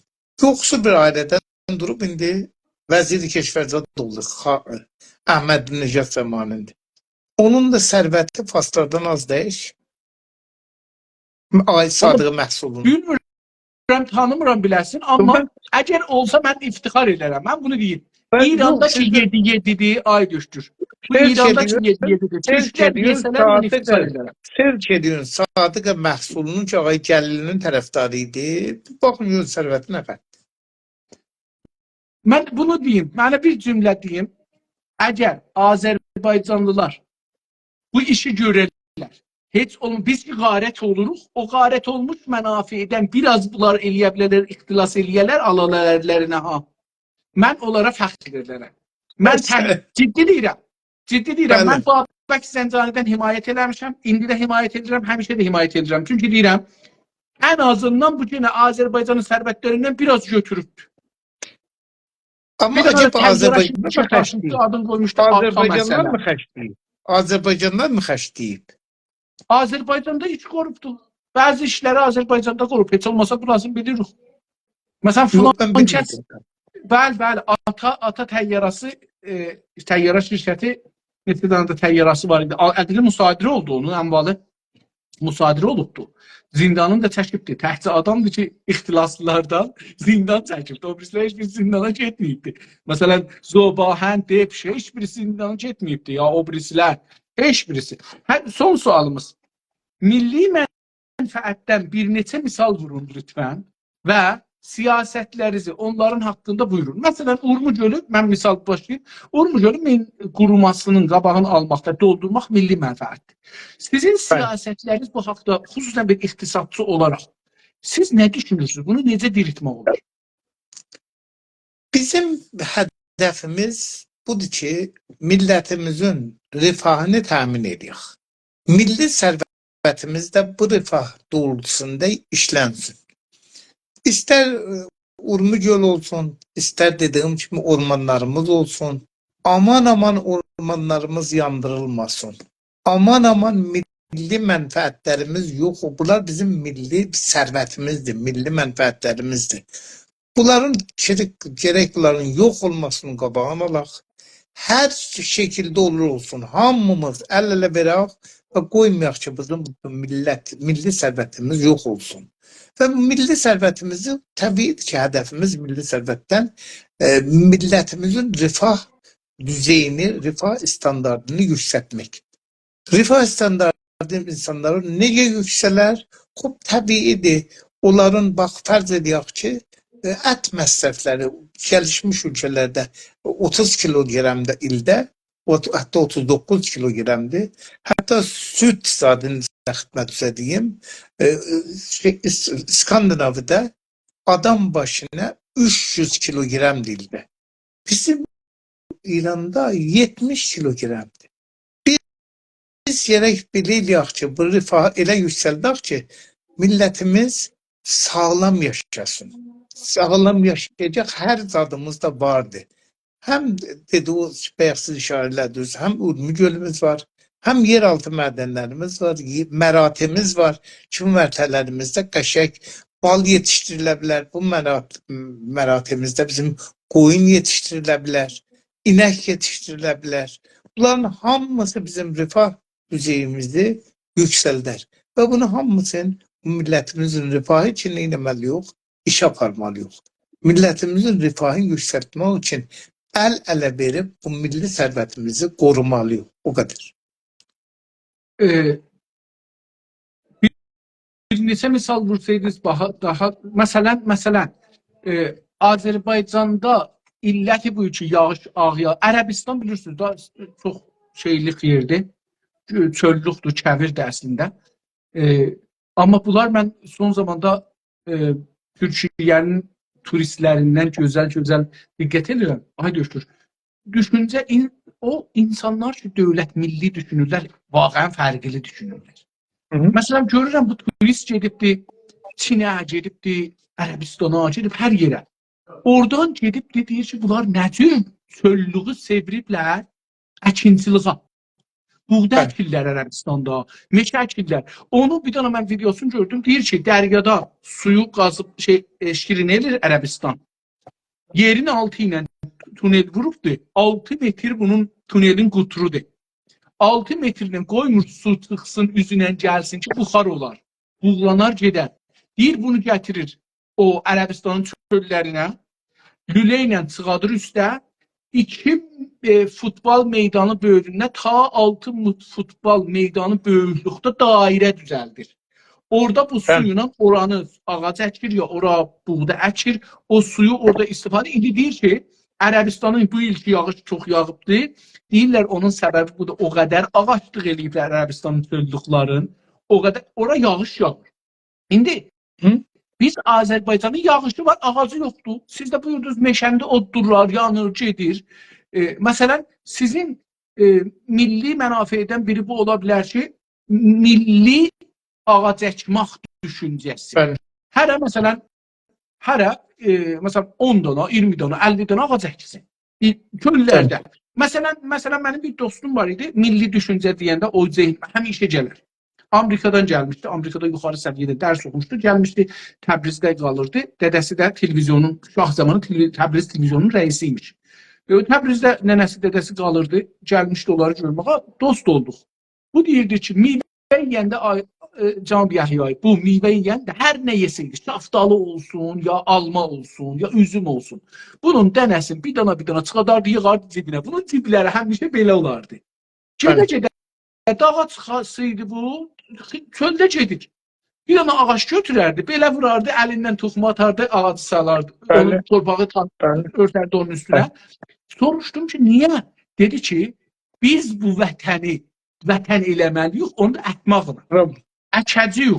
یوخسول بیر عائله‌دن دوروب ایندی وزیر کشورزاد اولدو. خا-، احمدی‌نژاد زامانیندا. اونون دا ثروتی فارسلاردان آز دئییل. آی ولی صادق محصولون. بیلمیرم، تانیمیرام بیله‌سین، آمما من اگر اولسا من افتخار ائدرم. من بونو دئییم. من ایراندا یوخ، کی سیز ده یئددی یئددی‌دیر، آی دکتر. بو سئرچ ایراندا کی ائدیرم، یئددی یئددی‌دیر. سئرچ تورکلر ائدیرم، یئسه‌لر، من صادق، افتخار ائدرم. سئرچ ائدیرم، صادق محصولونون کی، آقای گلیلی‌نین طرفداری ایدی. باخین، گؤرون ثروتی نه قدر. من بونو دئییم، منه بیر جمله دئییم. اگر آذربایجانلیلار بو ایشی گؤررلر، هئچ اولم-، بیز کی غارت اولوروق، او غارت اولموش منافعدن بیر آز بونلار ائله‌یه بیلرلر، اختلاس ائله‌یه‌لر، آلالار اللرینه ها. من اونلارا فخر ائدرم. من بس تک-، جدی دئییرم. جدی دئییرم، بلی. من بابک زنجانی‌دن حمایت ائله‌میشم، ایندی ده حمایت ائدیرم، همیشه ده حمایت ائدیرم. چونکی دئییرم، ان آزیندان بو گونه آذربایجانین ثروتلریندن بیر آز گؤتوروب. آمما بیر دنه عجب تنگه‌رش آذربایجانلار ایکی مو خشمدیر؟ فارسیستی آدین قویموشدو، آتا آذربایجانلار مثلا. مو خشمدیر؟ آذربایجانلار مو خشمدیر؟ آذربایجاندا ایش قوروبدو. بعضی ایشلری آذربایجاندا قوروب، هئچ اولماسا بوراسینی بیلیریک. مثلا، یوخ، فلان من کس، بیلمیردیم. بلی، بلی، آتا، آتا طیاره‌سی، ائ، طیاره شرکتی، نئچه دنه ده طیاره‌سی وار ایدی. آ-، عدلی مصادره اولدو اونون اموالی. مصادره اولوبدو. زندانینی دا چکیبدی. تکجه آدامدیر کی، اختلاسلیلاردان زندان چکیبدی. او بیریسیلر هئچ بیر زندانا گئتمه‌ییبدی. مثلا، ذوب‌آهن، دئییب شئی، هئچ بیریسی زندانا گئتمه‌ییبدی. یا او بیریسیلر، هئچ بیریسی. هه، سون سؤالیمیز. میللی منفعتدن بیر نئچه مثال وورون لطفا و سیاستلرینیزی اونلارین حاقیندا بویورون. مثلا، اورمو گؤلو، من مثال باشلاییم. اورمو گؤلو مین-، قوروماسینین قاباغینی آلماقدا، دولدورماق میللی منفعتدیر. سیزین بلی. سیاستلرینیز بو حاقدا، خصوصا بیر اقتصادچی اولاراق، سیز نه دوشونورسونوز؟ بونو نئجه دیریلتمک اولار؟ بیزیم هدفیمیز بودور کی، میللتیمیزین رفاهینی تأمین ائدک. میللی ثروتیمیز ده بو رفاه دوغرولتوسوندا ایشلنسین. ایستر، ائ، اورمو گؤلو اولسون، ایستر دئدیگیم کیمی اورمانلاریمیز اولسون. آمان آمان اورمانلاریمیز یاندیریلماسین. آمان آمان میللی منفعتلریمیز یوخ. بونلار بیزیم میللی ثروتیمیزدیر، میللی منفعتلریمیزدیر. بونلارین گرک، گرک بونلارین یوخ اولماسینین قاباغینی آلاق. هر شکیلده اولور اولسون، هامیمیز ال اله وئرک و قویمایاق کی، بیزیم بو میللت، میللی ثروتیمیز یوخ اولسون. و بو میللی ثروتیمیزی، طبیعی‌دیر کی، هدفیمیز میللی ثروتدن، ائ، میللتیمیزین رفاه دوزئیینی، رفاه استانداردینی یوکسلتمک. رفاه استانداردی اینسانلارین نئجه یوکسلر؟ خوب، طبیعی‌دیر. اونلارین، باخ، فرض ائدک کی، ائ، ات مصرفلری گلیشمیش اؤلکه‌لرده اوتوز کیلوگرم‌دیر ایلده، اوت-، حتی اوتوز دوققوز کیلوگرم‌دیر. حتی سود زادینی سیزه خدمتینیزه دئییم. ائ، ائ، شئی، اس-، اسکاندیناوی‌ده آدام باشینا اوچ یوز کیلوگرم‌دیر ایلده. بیزیم ایراندا یئتمیش کیلوگرم‌دیر. بیز گرک بیلک کی، بو رفاهی ائله یوکسلدک کی، میللتیمیز ساغلام یاشاسین. ساغلام یاشایاجاق هر زادیمیز دا واردیر. هم دئدی، او بایاق سیز اشاره ائله‌دینیز، هم اورمو گؤلوموز وار، هم یئرآلتی معدنلریمیز وار، یئ-، مراتعیمیز وار کی، بو مراتعلریمیزده قشنگ بال یئتیشدیریله بیلر. بو مرات-، مراتعیمیزده بیزیم قویون یئتیشدیریله بیلر، اینک یئتیشدیریله بیلر. بونلارین هامیسی بیزیم رفاه دوزئییمیزی یوکسلدر. و بونو هامیسینی، بو میللتیمیزین رفاهی اوچون نه ائتمه‌لی‌ییک؟ ایشه آپارمالی‌ییق. میللتیمیزین رفاهینی یوکسلتمک اوچون ال اله وئریب بو میللی ثروتیمیزی قورومالی‌ییق. او قدر. ائ، بیر، بیر نئچه مثال وورسایدینیز، باها-، داها، مثلا، مثلا، ائ، آذربایجاندا علتی بو کی، یاغیش آغ یا-، عربستان بیلیرسینیز دا، چوخ شئیلیک یئردیر. چؤ-، چؤللوکدور، کویردیر اصلینده. ائ، آمما بونلار، من سون زاماندا، ائ، تورکیه‌نین توریستلریندن گؤزل-گؤزل دقت ائدیرم. آی دؤکتور، دوشونجه این-، او اینسانلار کی، دؤولت میللی دوشونورلر، واقعا فرقلی دوشونورلر. هی هی. مثلا، گؤرورم، بو توریست گئدیبدی چینه، گئدیبدی عربستانا، گئدیب هر یئره. اورادان گئدیب دئ-، دئییر کی، بونلار نه جور چؤللویو سئوریبلر اکینچیلیغا. بوغدا، بلی، اکیرلر عربستاندا، مئشه اکیرلر. اونو بیر دنه من ویدئوسونو گؤردوم، دئییر کی، دریادا سویو قازیب، شئی، ائ، شیرین ائله‌ییر عربستان. یئرین آلتی ایله تونل ووروبدور. آلتی متر بونون تونلین قوطورودور. آلتی مترله قویمور سو چیخسین، اوزونن گلسین کی، بخار اولار. بوغلانار گئدر. دئییر، بونو گتیریر او عربستانین چؤللرینه، لوله ایله چیخادیر اوسته، ایکی، ائ، فوتبال میدانی بؤیوکلویونده، تا آلتی مو-، فوتبال میدانی بؤیوکلوکده دایره دوزلدیر. اورادا بو، بلی، سویونان اورانی آغاج اکیر، یا اورا بوغدا اکیر، او سویو اورادا استفاده. ایندی دئییر کی، عربستانین بو ایلکی یاغیش چوخ یاغیبدی. دئییرلر، اونون سببی بودور، او قدر آغاجلیق ائله‌ییبلر عربستانین چؤللوکلرین، او قدر اورا یاغیش یاغیر. ایندی، هی، بیز آذربایجانین یاغیشی وار، آغاجی یوخدور. سیز ده بویوردونوز، مئشه‌نین ده اودلار یانیر، گئدیر. ائ، مثلا، سیزین، ائ، میللی منافعدن بیری بو اولا بیلر کی، میللی آغاج اکمک دوشونجه‌سی. بلی. هره، مثلا، هره، ائ، مثلا، اون دانا، اییرمی دانا، اللی دانا آغاج اکسین. بیر چؤللرده. بلی. مثلا، مثلا، منیم بیر دوستوم وار ایدی، میللی دوشونجه دئینده او ذهنیمه همیشه گلر. آمریکادان گلمیشدی، آمریکادا یوخاری سویه‌ده درس اوخوموشدو، گلمیشدی، تبریزده قالیردی. دده‌سی ده تلویزیونون، شاه زامانی تلوی-، تبریز تلویزیونونون رئیسی ایمیش. ائ، او تبریزده ننه‌سی، دده‌سی قالیردی، گلمیشدی اونلاری گؤرمه‌یه، دوست اولدوق. بو دئییردی کی، میوه یئینده، آی، ائ، جناب یحیایی، بو میوه یئینده هر نه یئسه‌یدی، شافتالی اولسون، یا آلما اولسون، یا اوزوم اولسون، بونون دنه‌سینی بیر دانا بیر دانا چیخاداردی، ییغاردی جیبینه. بونون جیبلری همیشه بئله اولاردی. گئده، بلی، گئده داغا چیخاسیدی بو، چؤلده گئدیر. بیر دانا آغاج گؤتورردی، بئله ووراردی، الیندن توخوما آتاردی، آغاجی سالاردی. بلی. اونون تورپاغی تا-، بلی، اؤرتردی اونون اوستونه. بلی. سوروشدوم کی، نییه؟ دئدی کی، بیز بو وطنی وطن ائله‌مه‌لی‌ییک، اونو دا اکماقلا. بلی. اکه‌جه‌ییک.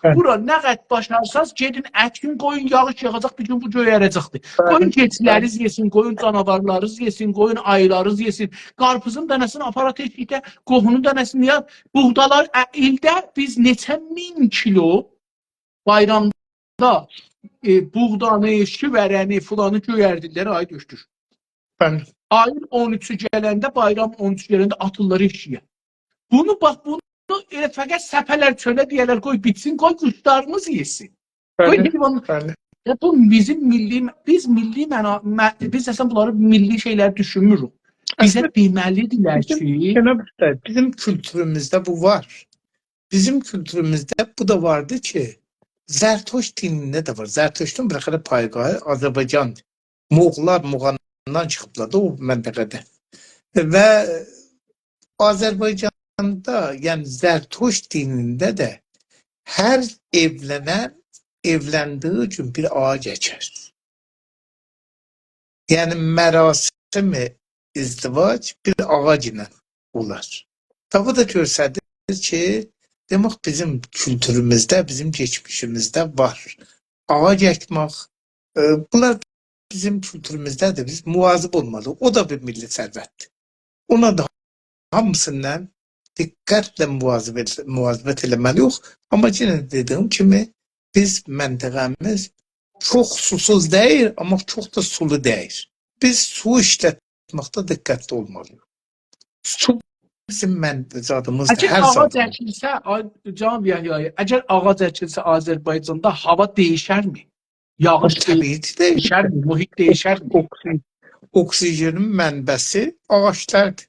بلی. بورا نه قدر باشارساز، گئدین اکین، قویون، یاغیش یاغاجاق، بیر گون بو گؤیره‌جکدیر. بلی. قویون کئچیلریز، بلی، یئسین، قویون جاناوارلاریز یئسین، قویون آییلاریز یئسین، قارپیزین دنه‌سینی آپارات ائشیکده، قوهونون دنه‌سینی، یا بوغدالار، ا، ایلده بیز نئچه مین کیلو بایرامدا، ائ، بوغدانی، شیوه‌ره‌نی، فلانی گؤیردیرلر، آی دؤکتور. بلی. آیین اون اوچو گلنده، بایرام اون اوچ گلنده آتیرلار ائشییه. بونو، باخ، بونو ائله فقط سپه‌لر چؤله، دئیه‌لر، قوی بیتسین، قوی قوشلاریمیز یئسین. قوی، بلی، حیوان، بلی، و بو بیزیم میللی، بیز میللی منا-، مه-، بیز اصلاً بونلاری میللی شئیلر دوشونموروک. بیزه اصلینده دئمه‌لیدیرلر بیزیم، کی، جناب اوستاد، بیزیم کولتوروموزده بو وار. بیزیم کولتوروموزده بو دا واردی کی، زرتشت دینینده ده وار. زرتشتون بیر خیلی پایگاهی آذربایجاندیر. موغوللار موغاندان چیخیبلار دا او منطقه‌ده. و آذربایجاندا، یعنی زرتشت دینینده ده هر ائولنن ائولندیگی گون بیر آغاج اکر. یعنی مراسم ازدواج بیر آغاج ایله اولار. و بو دا گؤستریر کی، دئمک بیزیم کولتوروموزده، بیزیم کئچمیشیمیزده وار. آغاج اکمک، ائ، بونلار بیزیم کولتوروموزده‌دیر. بیز مواظب اولمالی‌ییق. او دا بیر میللی ثروتدیر. اونا دا هامیسیندان دقتله مواظبت، مواظبت ائله‌مه‌لی‌ییک. آمما یئنه ده دئدیگیم کیمی، بیز منطقه‌میز چوخ سوسوز دئییل، آمما چوخ دا سولو دئییل. بیز سو ایشلتمکده دقتلی اولمالی‌ییق. سو بیزیم من-، زادیمیزدیر، اگر هر آغاج زادیمیز. اکیلسه، آی، جناب یحیی، اگر آغاج اکیلسه آذربایجاندا هاوا دییشرمی؟ یاغیش طبیعی کی، دییشرمی؟ محیط دییشرمی؟ اوکسی-، اوکسیژنین منبعی آغاجلاردیر.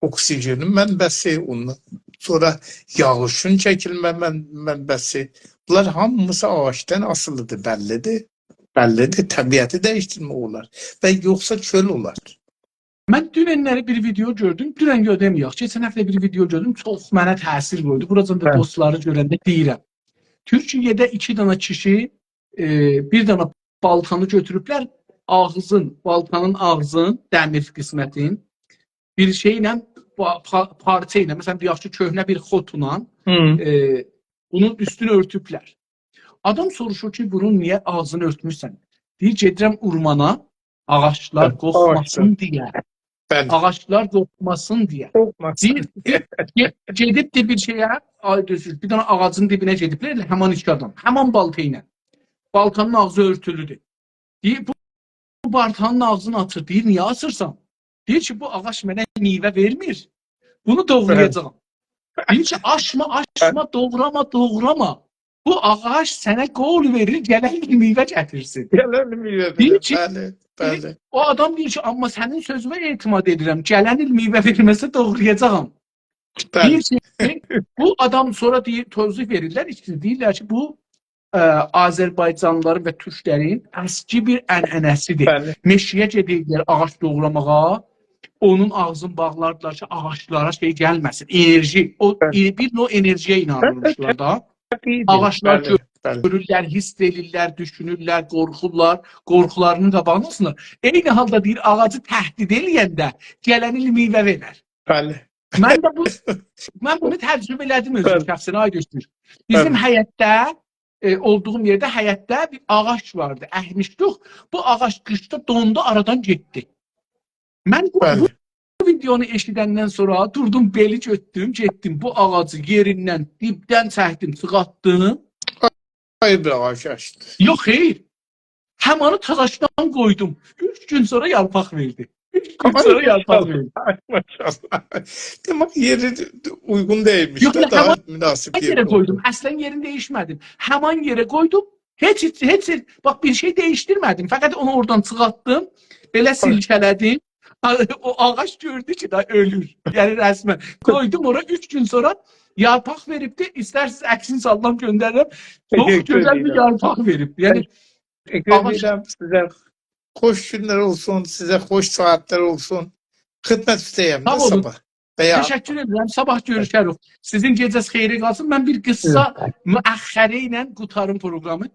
اوکسیژنین منبعی، اوندان سونرا یاغیشین چکیلمه من-، منبعی. بونلار هامیسی آغاجدان آسیلی‌دیر، بللی‌دیر. بللی‌دیر، طبیعتی دییشدیرمک اولار. و یوخسا چؤل اولار. من دونن‌لری بیر ویدئو گؤردوم. دونن یوخ، دئمه‌یک. کئچن هفته بیر ویدئو گؤردوم. چوخ منه تأثیر قویدو. بوراجان دا، هه، دوستلاری گؤرنده دئییرم. تورکیه‌ده ایکی دنه کیشی، ائ، بیر دنه بالتانی گؤتوروبلر. آغزین، بالتانین آغزین، دمیر قسمتین بیر شئیله، پا-، پا-، پارچا ایله، مثلاً، دئیک کی، کؤهنه بیر خوتونان، هی، ائ، بونون اوستونو اؤرتوبلر. آدام سوروشور کی، بونون نییه آغزینی اؤرتموسن؟ دئییر، گئدیرم اورمانا، آغاجلار، هه، قورخماسین، آغاجلار، دئیه. بلی. آغاجلار قورخماسین دئیه. قورخماسین. دئییر، دئییر، گئ-، گئدیبدی بیر شئیه، آی، دوزدور، بیر دنه آغاجین دیبینه گئدیبلر، ائله همان ایکی آدام، همان بالتا ایله. بالتانین آغزی اؤرتولودور. دئییر، بو، بو بالتانین آغزینی آچیر. دئییر، نییه آچیرسان؟ دئییر کی، بو آغاج منه میوه وئرمیر. بونو دوغرایاجاغام. دئییر کی، آچما، آچما، دوغراما، دوغراما. بو آغاج سنه قول وئریر، گلن ایل میوه گتیرسین. گلن ایل میوه وئریر. دئییر کی، بلی، بلی. او آدام دئییر کی، آمما سنین سؤزونه اعتماد ائدیرم. گلن ایل میوه وئرمه‌سه، دوغرایاجاغام. بلی. دئییر کی، بو آدام سونرا دئییر، توضیح وئریرلر، ایشته دئییرلر کی، بو، ائ، آذربایجانلیلارین و تورکلرین اسکی بیر عنعنه‌سیدیر. بلی. مئشه‌یه گئدیرلر آغاج دوغراماغا، اونون آغزینی باغلاردیلار کی، آغاجلارا شئی گلمه‌سین، انرژی، او، بلی، ائ، بیر نوع انرژی‌یه اینانیرمیشلار دا. طبیعی‌دیر. آغاجلار، بلی، گؤ-، بلی، گؤرورلر، حس ائدیرلر، دوشونورلر، قورخورلار، قورخولارینین قاباغینی آلسینلار. عینی حالدا دئییر، آغاجی تهدید ائله‌ینده گلن ایل میوه وئرر. بلی. من ده بو، من بونو تجربه ائله‌دیم اؤزوم، بلی، شخصاً، آی دوستلار. بیزیم، بلی، حیطده، ائ، اولدوغوم یئرده حیطده بیر آغاج واردی، اکمیشدیک. بو آغاج قیشدا دوندو، آرادان گئتدی. من بو، بلی، بو ویدئونو ائشیدندن سونرا دوردوم، بئلی گؤتدوم، گئتدیم. بو آغاجی یئریندن، دیبدن چکدیم، چیخارتدیم. آیری بیر آغاج آچدی. یوخ، خیر. همانی تازاشدان قویدوم. اوچ گون سونرا یارپاق وئردی. اوچ گون، آی، سونرا یارپاق، ماشاءالله، وئردی. آی، ماشاءالله. دئمک، یئری اویغون دئییلمیش، یوخ، ده، ائله داها همان مناسب یئرده اولدو. یئره قویدوم. اصلاً یئرینی دییشمه‌دیم. همان یئره قویدوم. هئچ، هئچ، هئچ، باخ، بیر شئی دییشدیرمه‌دیم. فقط اونو اورادان چیخارتدیم. بئله، آی، سیلکه‌له‌دیم. آ، او آغاج گؤردو کی، دا اؤلور. یعنی رسماً. قویدوم اورا، اوچ گون سونرا یارپاق وئریبدی. ایسترسینیز عکسینی ساللام گؤندریرم. چوخ، تشکر، گؤزل بیر ائدیرم، یارپاق وئریب. یعنی، تشکر، آغاج، ائدیرم سیزه. خوش گونلر اولسون، سیزه خوش ساعاتلار اولسون. خدمتیزده‌یم ده، ساغ اولون، صاباح. و یا، تشکر ائدیرم. صاباح گؤروشریک. سیزین گئجه‌ز خئیره قالسین. من بیر قیسا، یوخ، مؤخره ایله قوتاریم پروقرامی.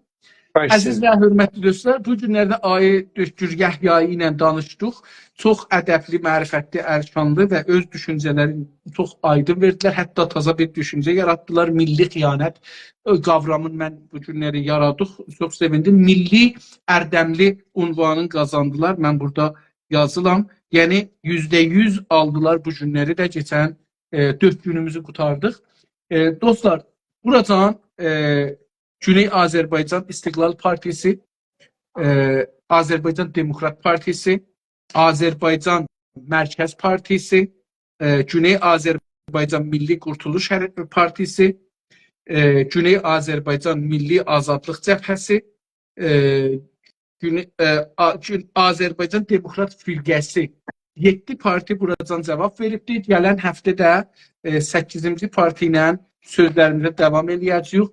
باش عزیز، سیزه، و حؤرمتلی دوستلار، بو گونلرده آقای دکتر یحیایی ایله دانیشدیق. چوخ ادبلی، معرفتلی، ارکانلی و اؤز دوشونجه‌لرینی چوخ آیدین وئردیلر. حتی تازا بیر دوشونجه یاراتدیلار. میللی خیانت، ائ، قاورامینی من بو گونلری یارادیق. چوخ سئویندیم. میللی اردملی عنوانین قازاندیلار. من بورادا یازیلام. یعنی، یوزده یوز آلدیلار بو گونلری ده، کئچن، ائ، دؤرد گونوموزو قوتاردیق. ائ، دوستلار، بوراجان، ائ، گونئی آذربایجان استقلال پارتیسی، ائ، آذربایجان دموکرات پارتیسی، آذربایجان مرکز پارتیسی، ائ، گونئی آذربایجان میللی قورتولوش حره-، پارتیسی، ائ، گونئی آذربایجان میللی آزادلیق جبهه‌سی، ائ، گون، ائ، آ-، گون آذربایجان دموکرات فرقه‌سی یئددی پارتی بوراجان جاواب وئریبدی. گلن هفته ده، ائ، سککیزینجی پارتی ایله سؤزلریمیزه داوام ائله‌یه‌جه‌ییک.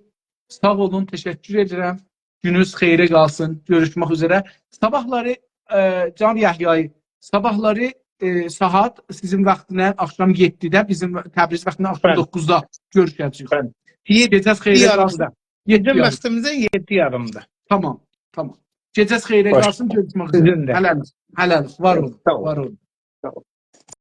ساغ اولون، تشکر ائدیرم. گونونوز خئیره قالسین. گؤروشمک اوزره. صاباحلاری، ائ، جناب یحیایی، صاباحلاری، ائ، ساعات سیزین واختینان آخشام یئددیده، بیزیم تبریز واختینان آخشام بلی. دوققوزدا گؤروشه‌جه‌ییک. بلی. یئددی گئجه‌ز خئیره یاریمدا. قالسین. یئددی بیزیم یاریمدا. واختیمیزا یئددی یاریمدا. تامام، تامام. گئجه‌ز خئیره باش. قالسین، گؤروشمک اوزره. سیزین ده. هله‌لیک، هله‌لیک. وار اولون، ساغ اولون. وار اولون. ساغ اولون.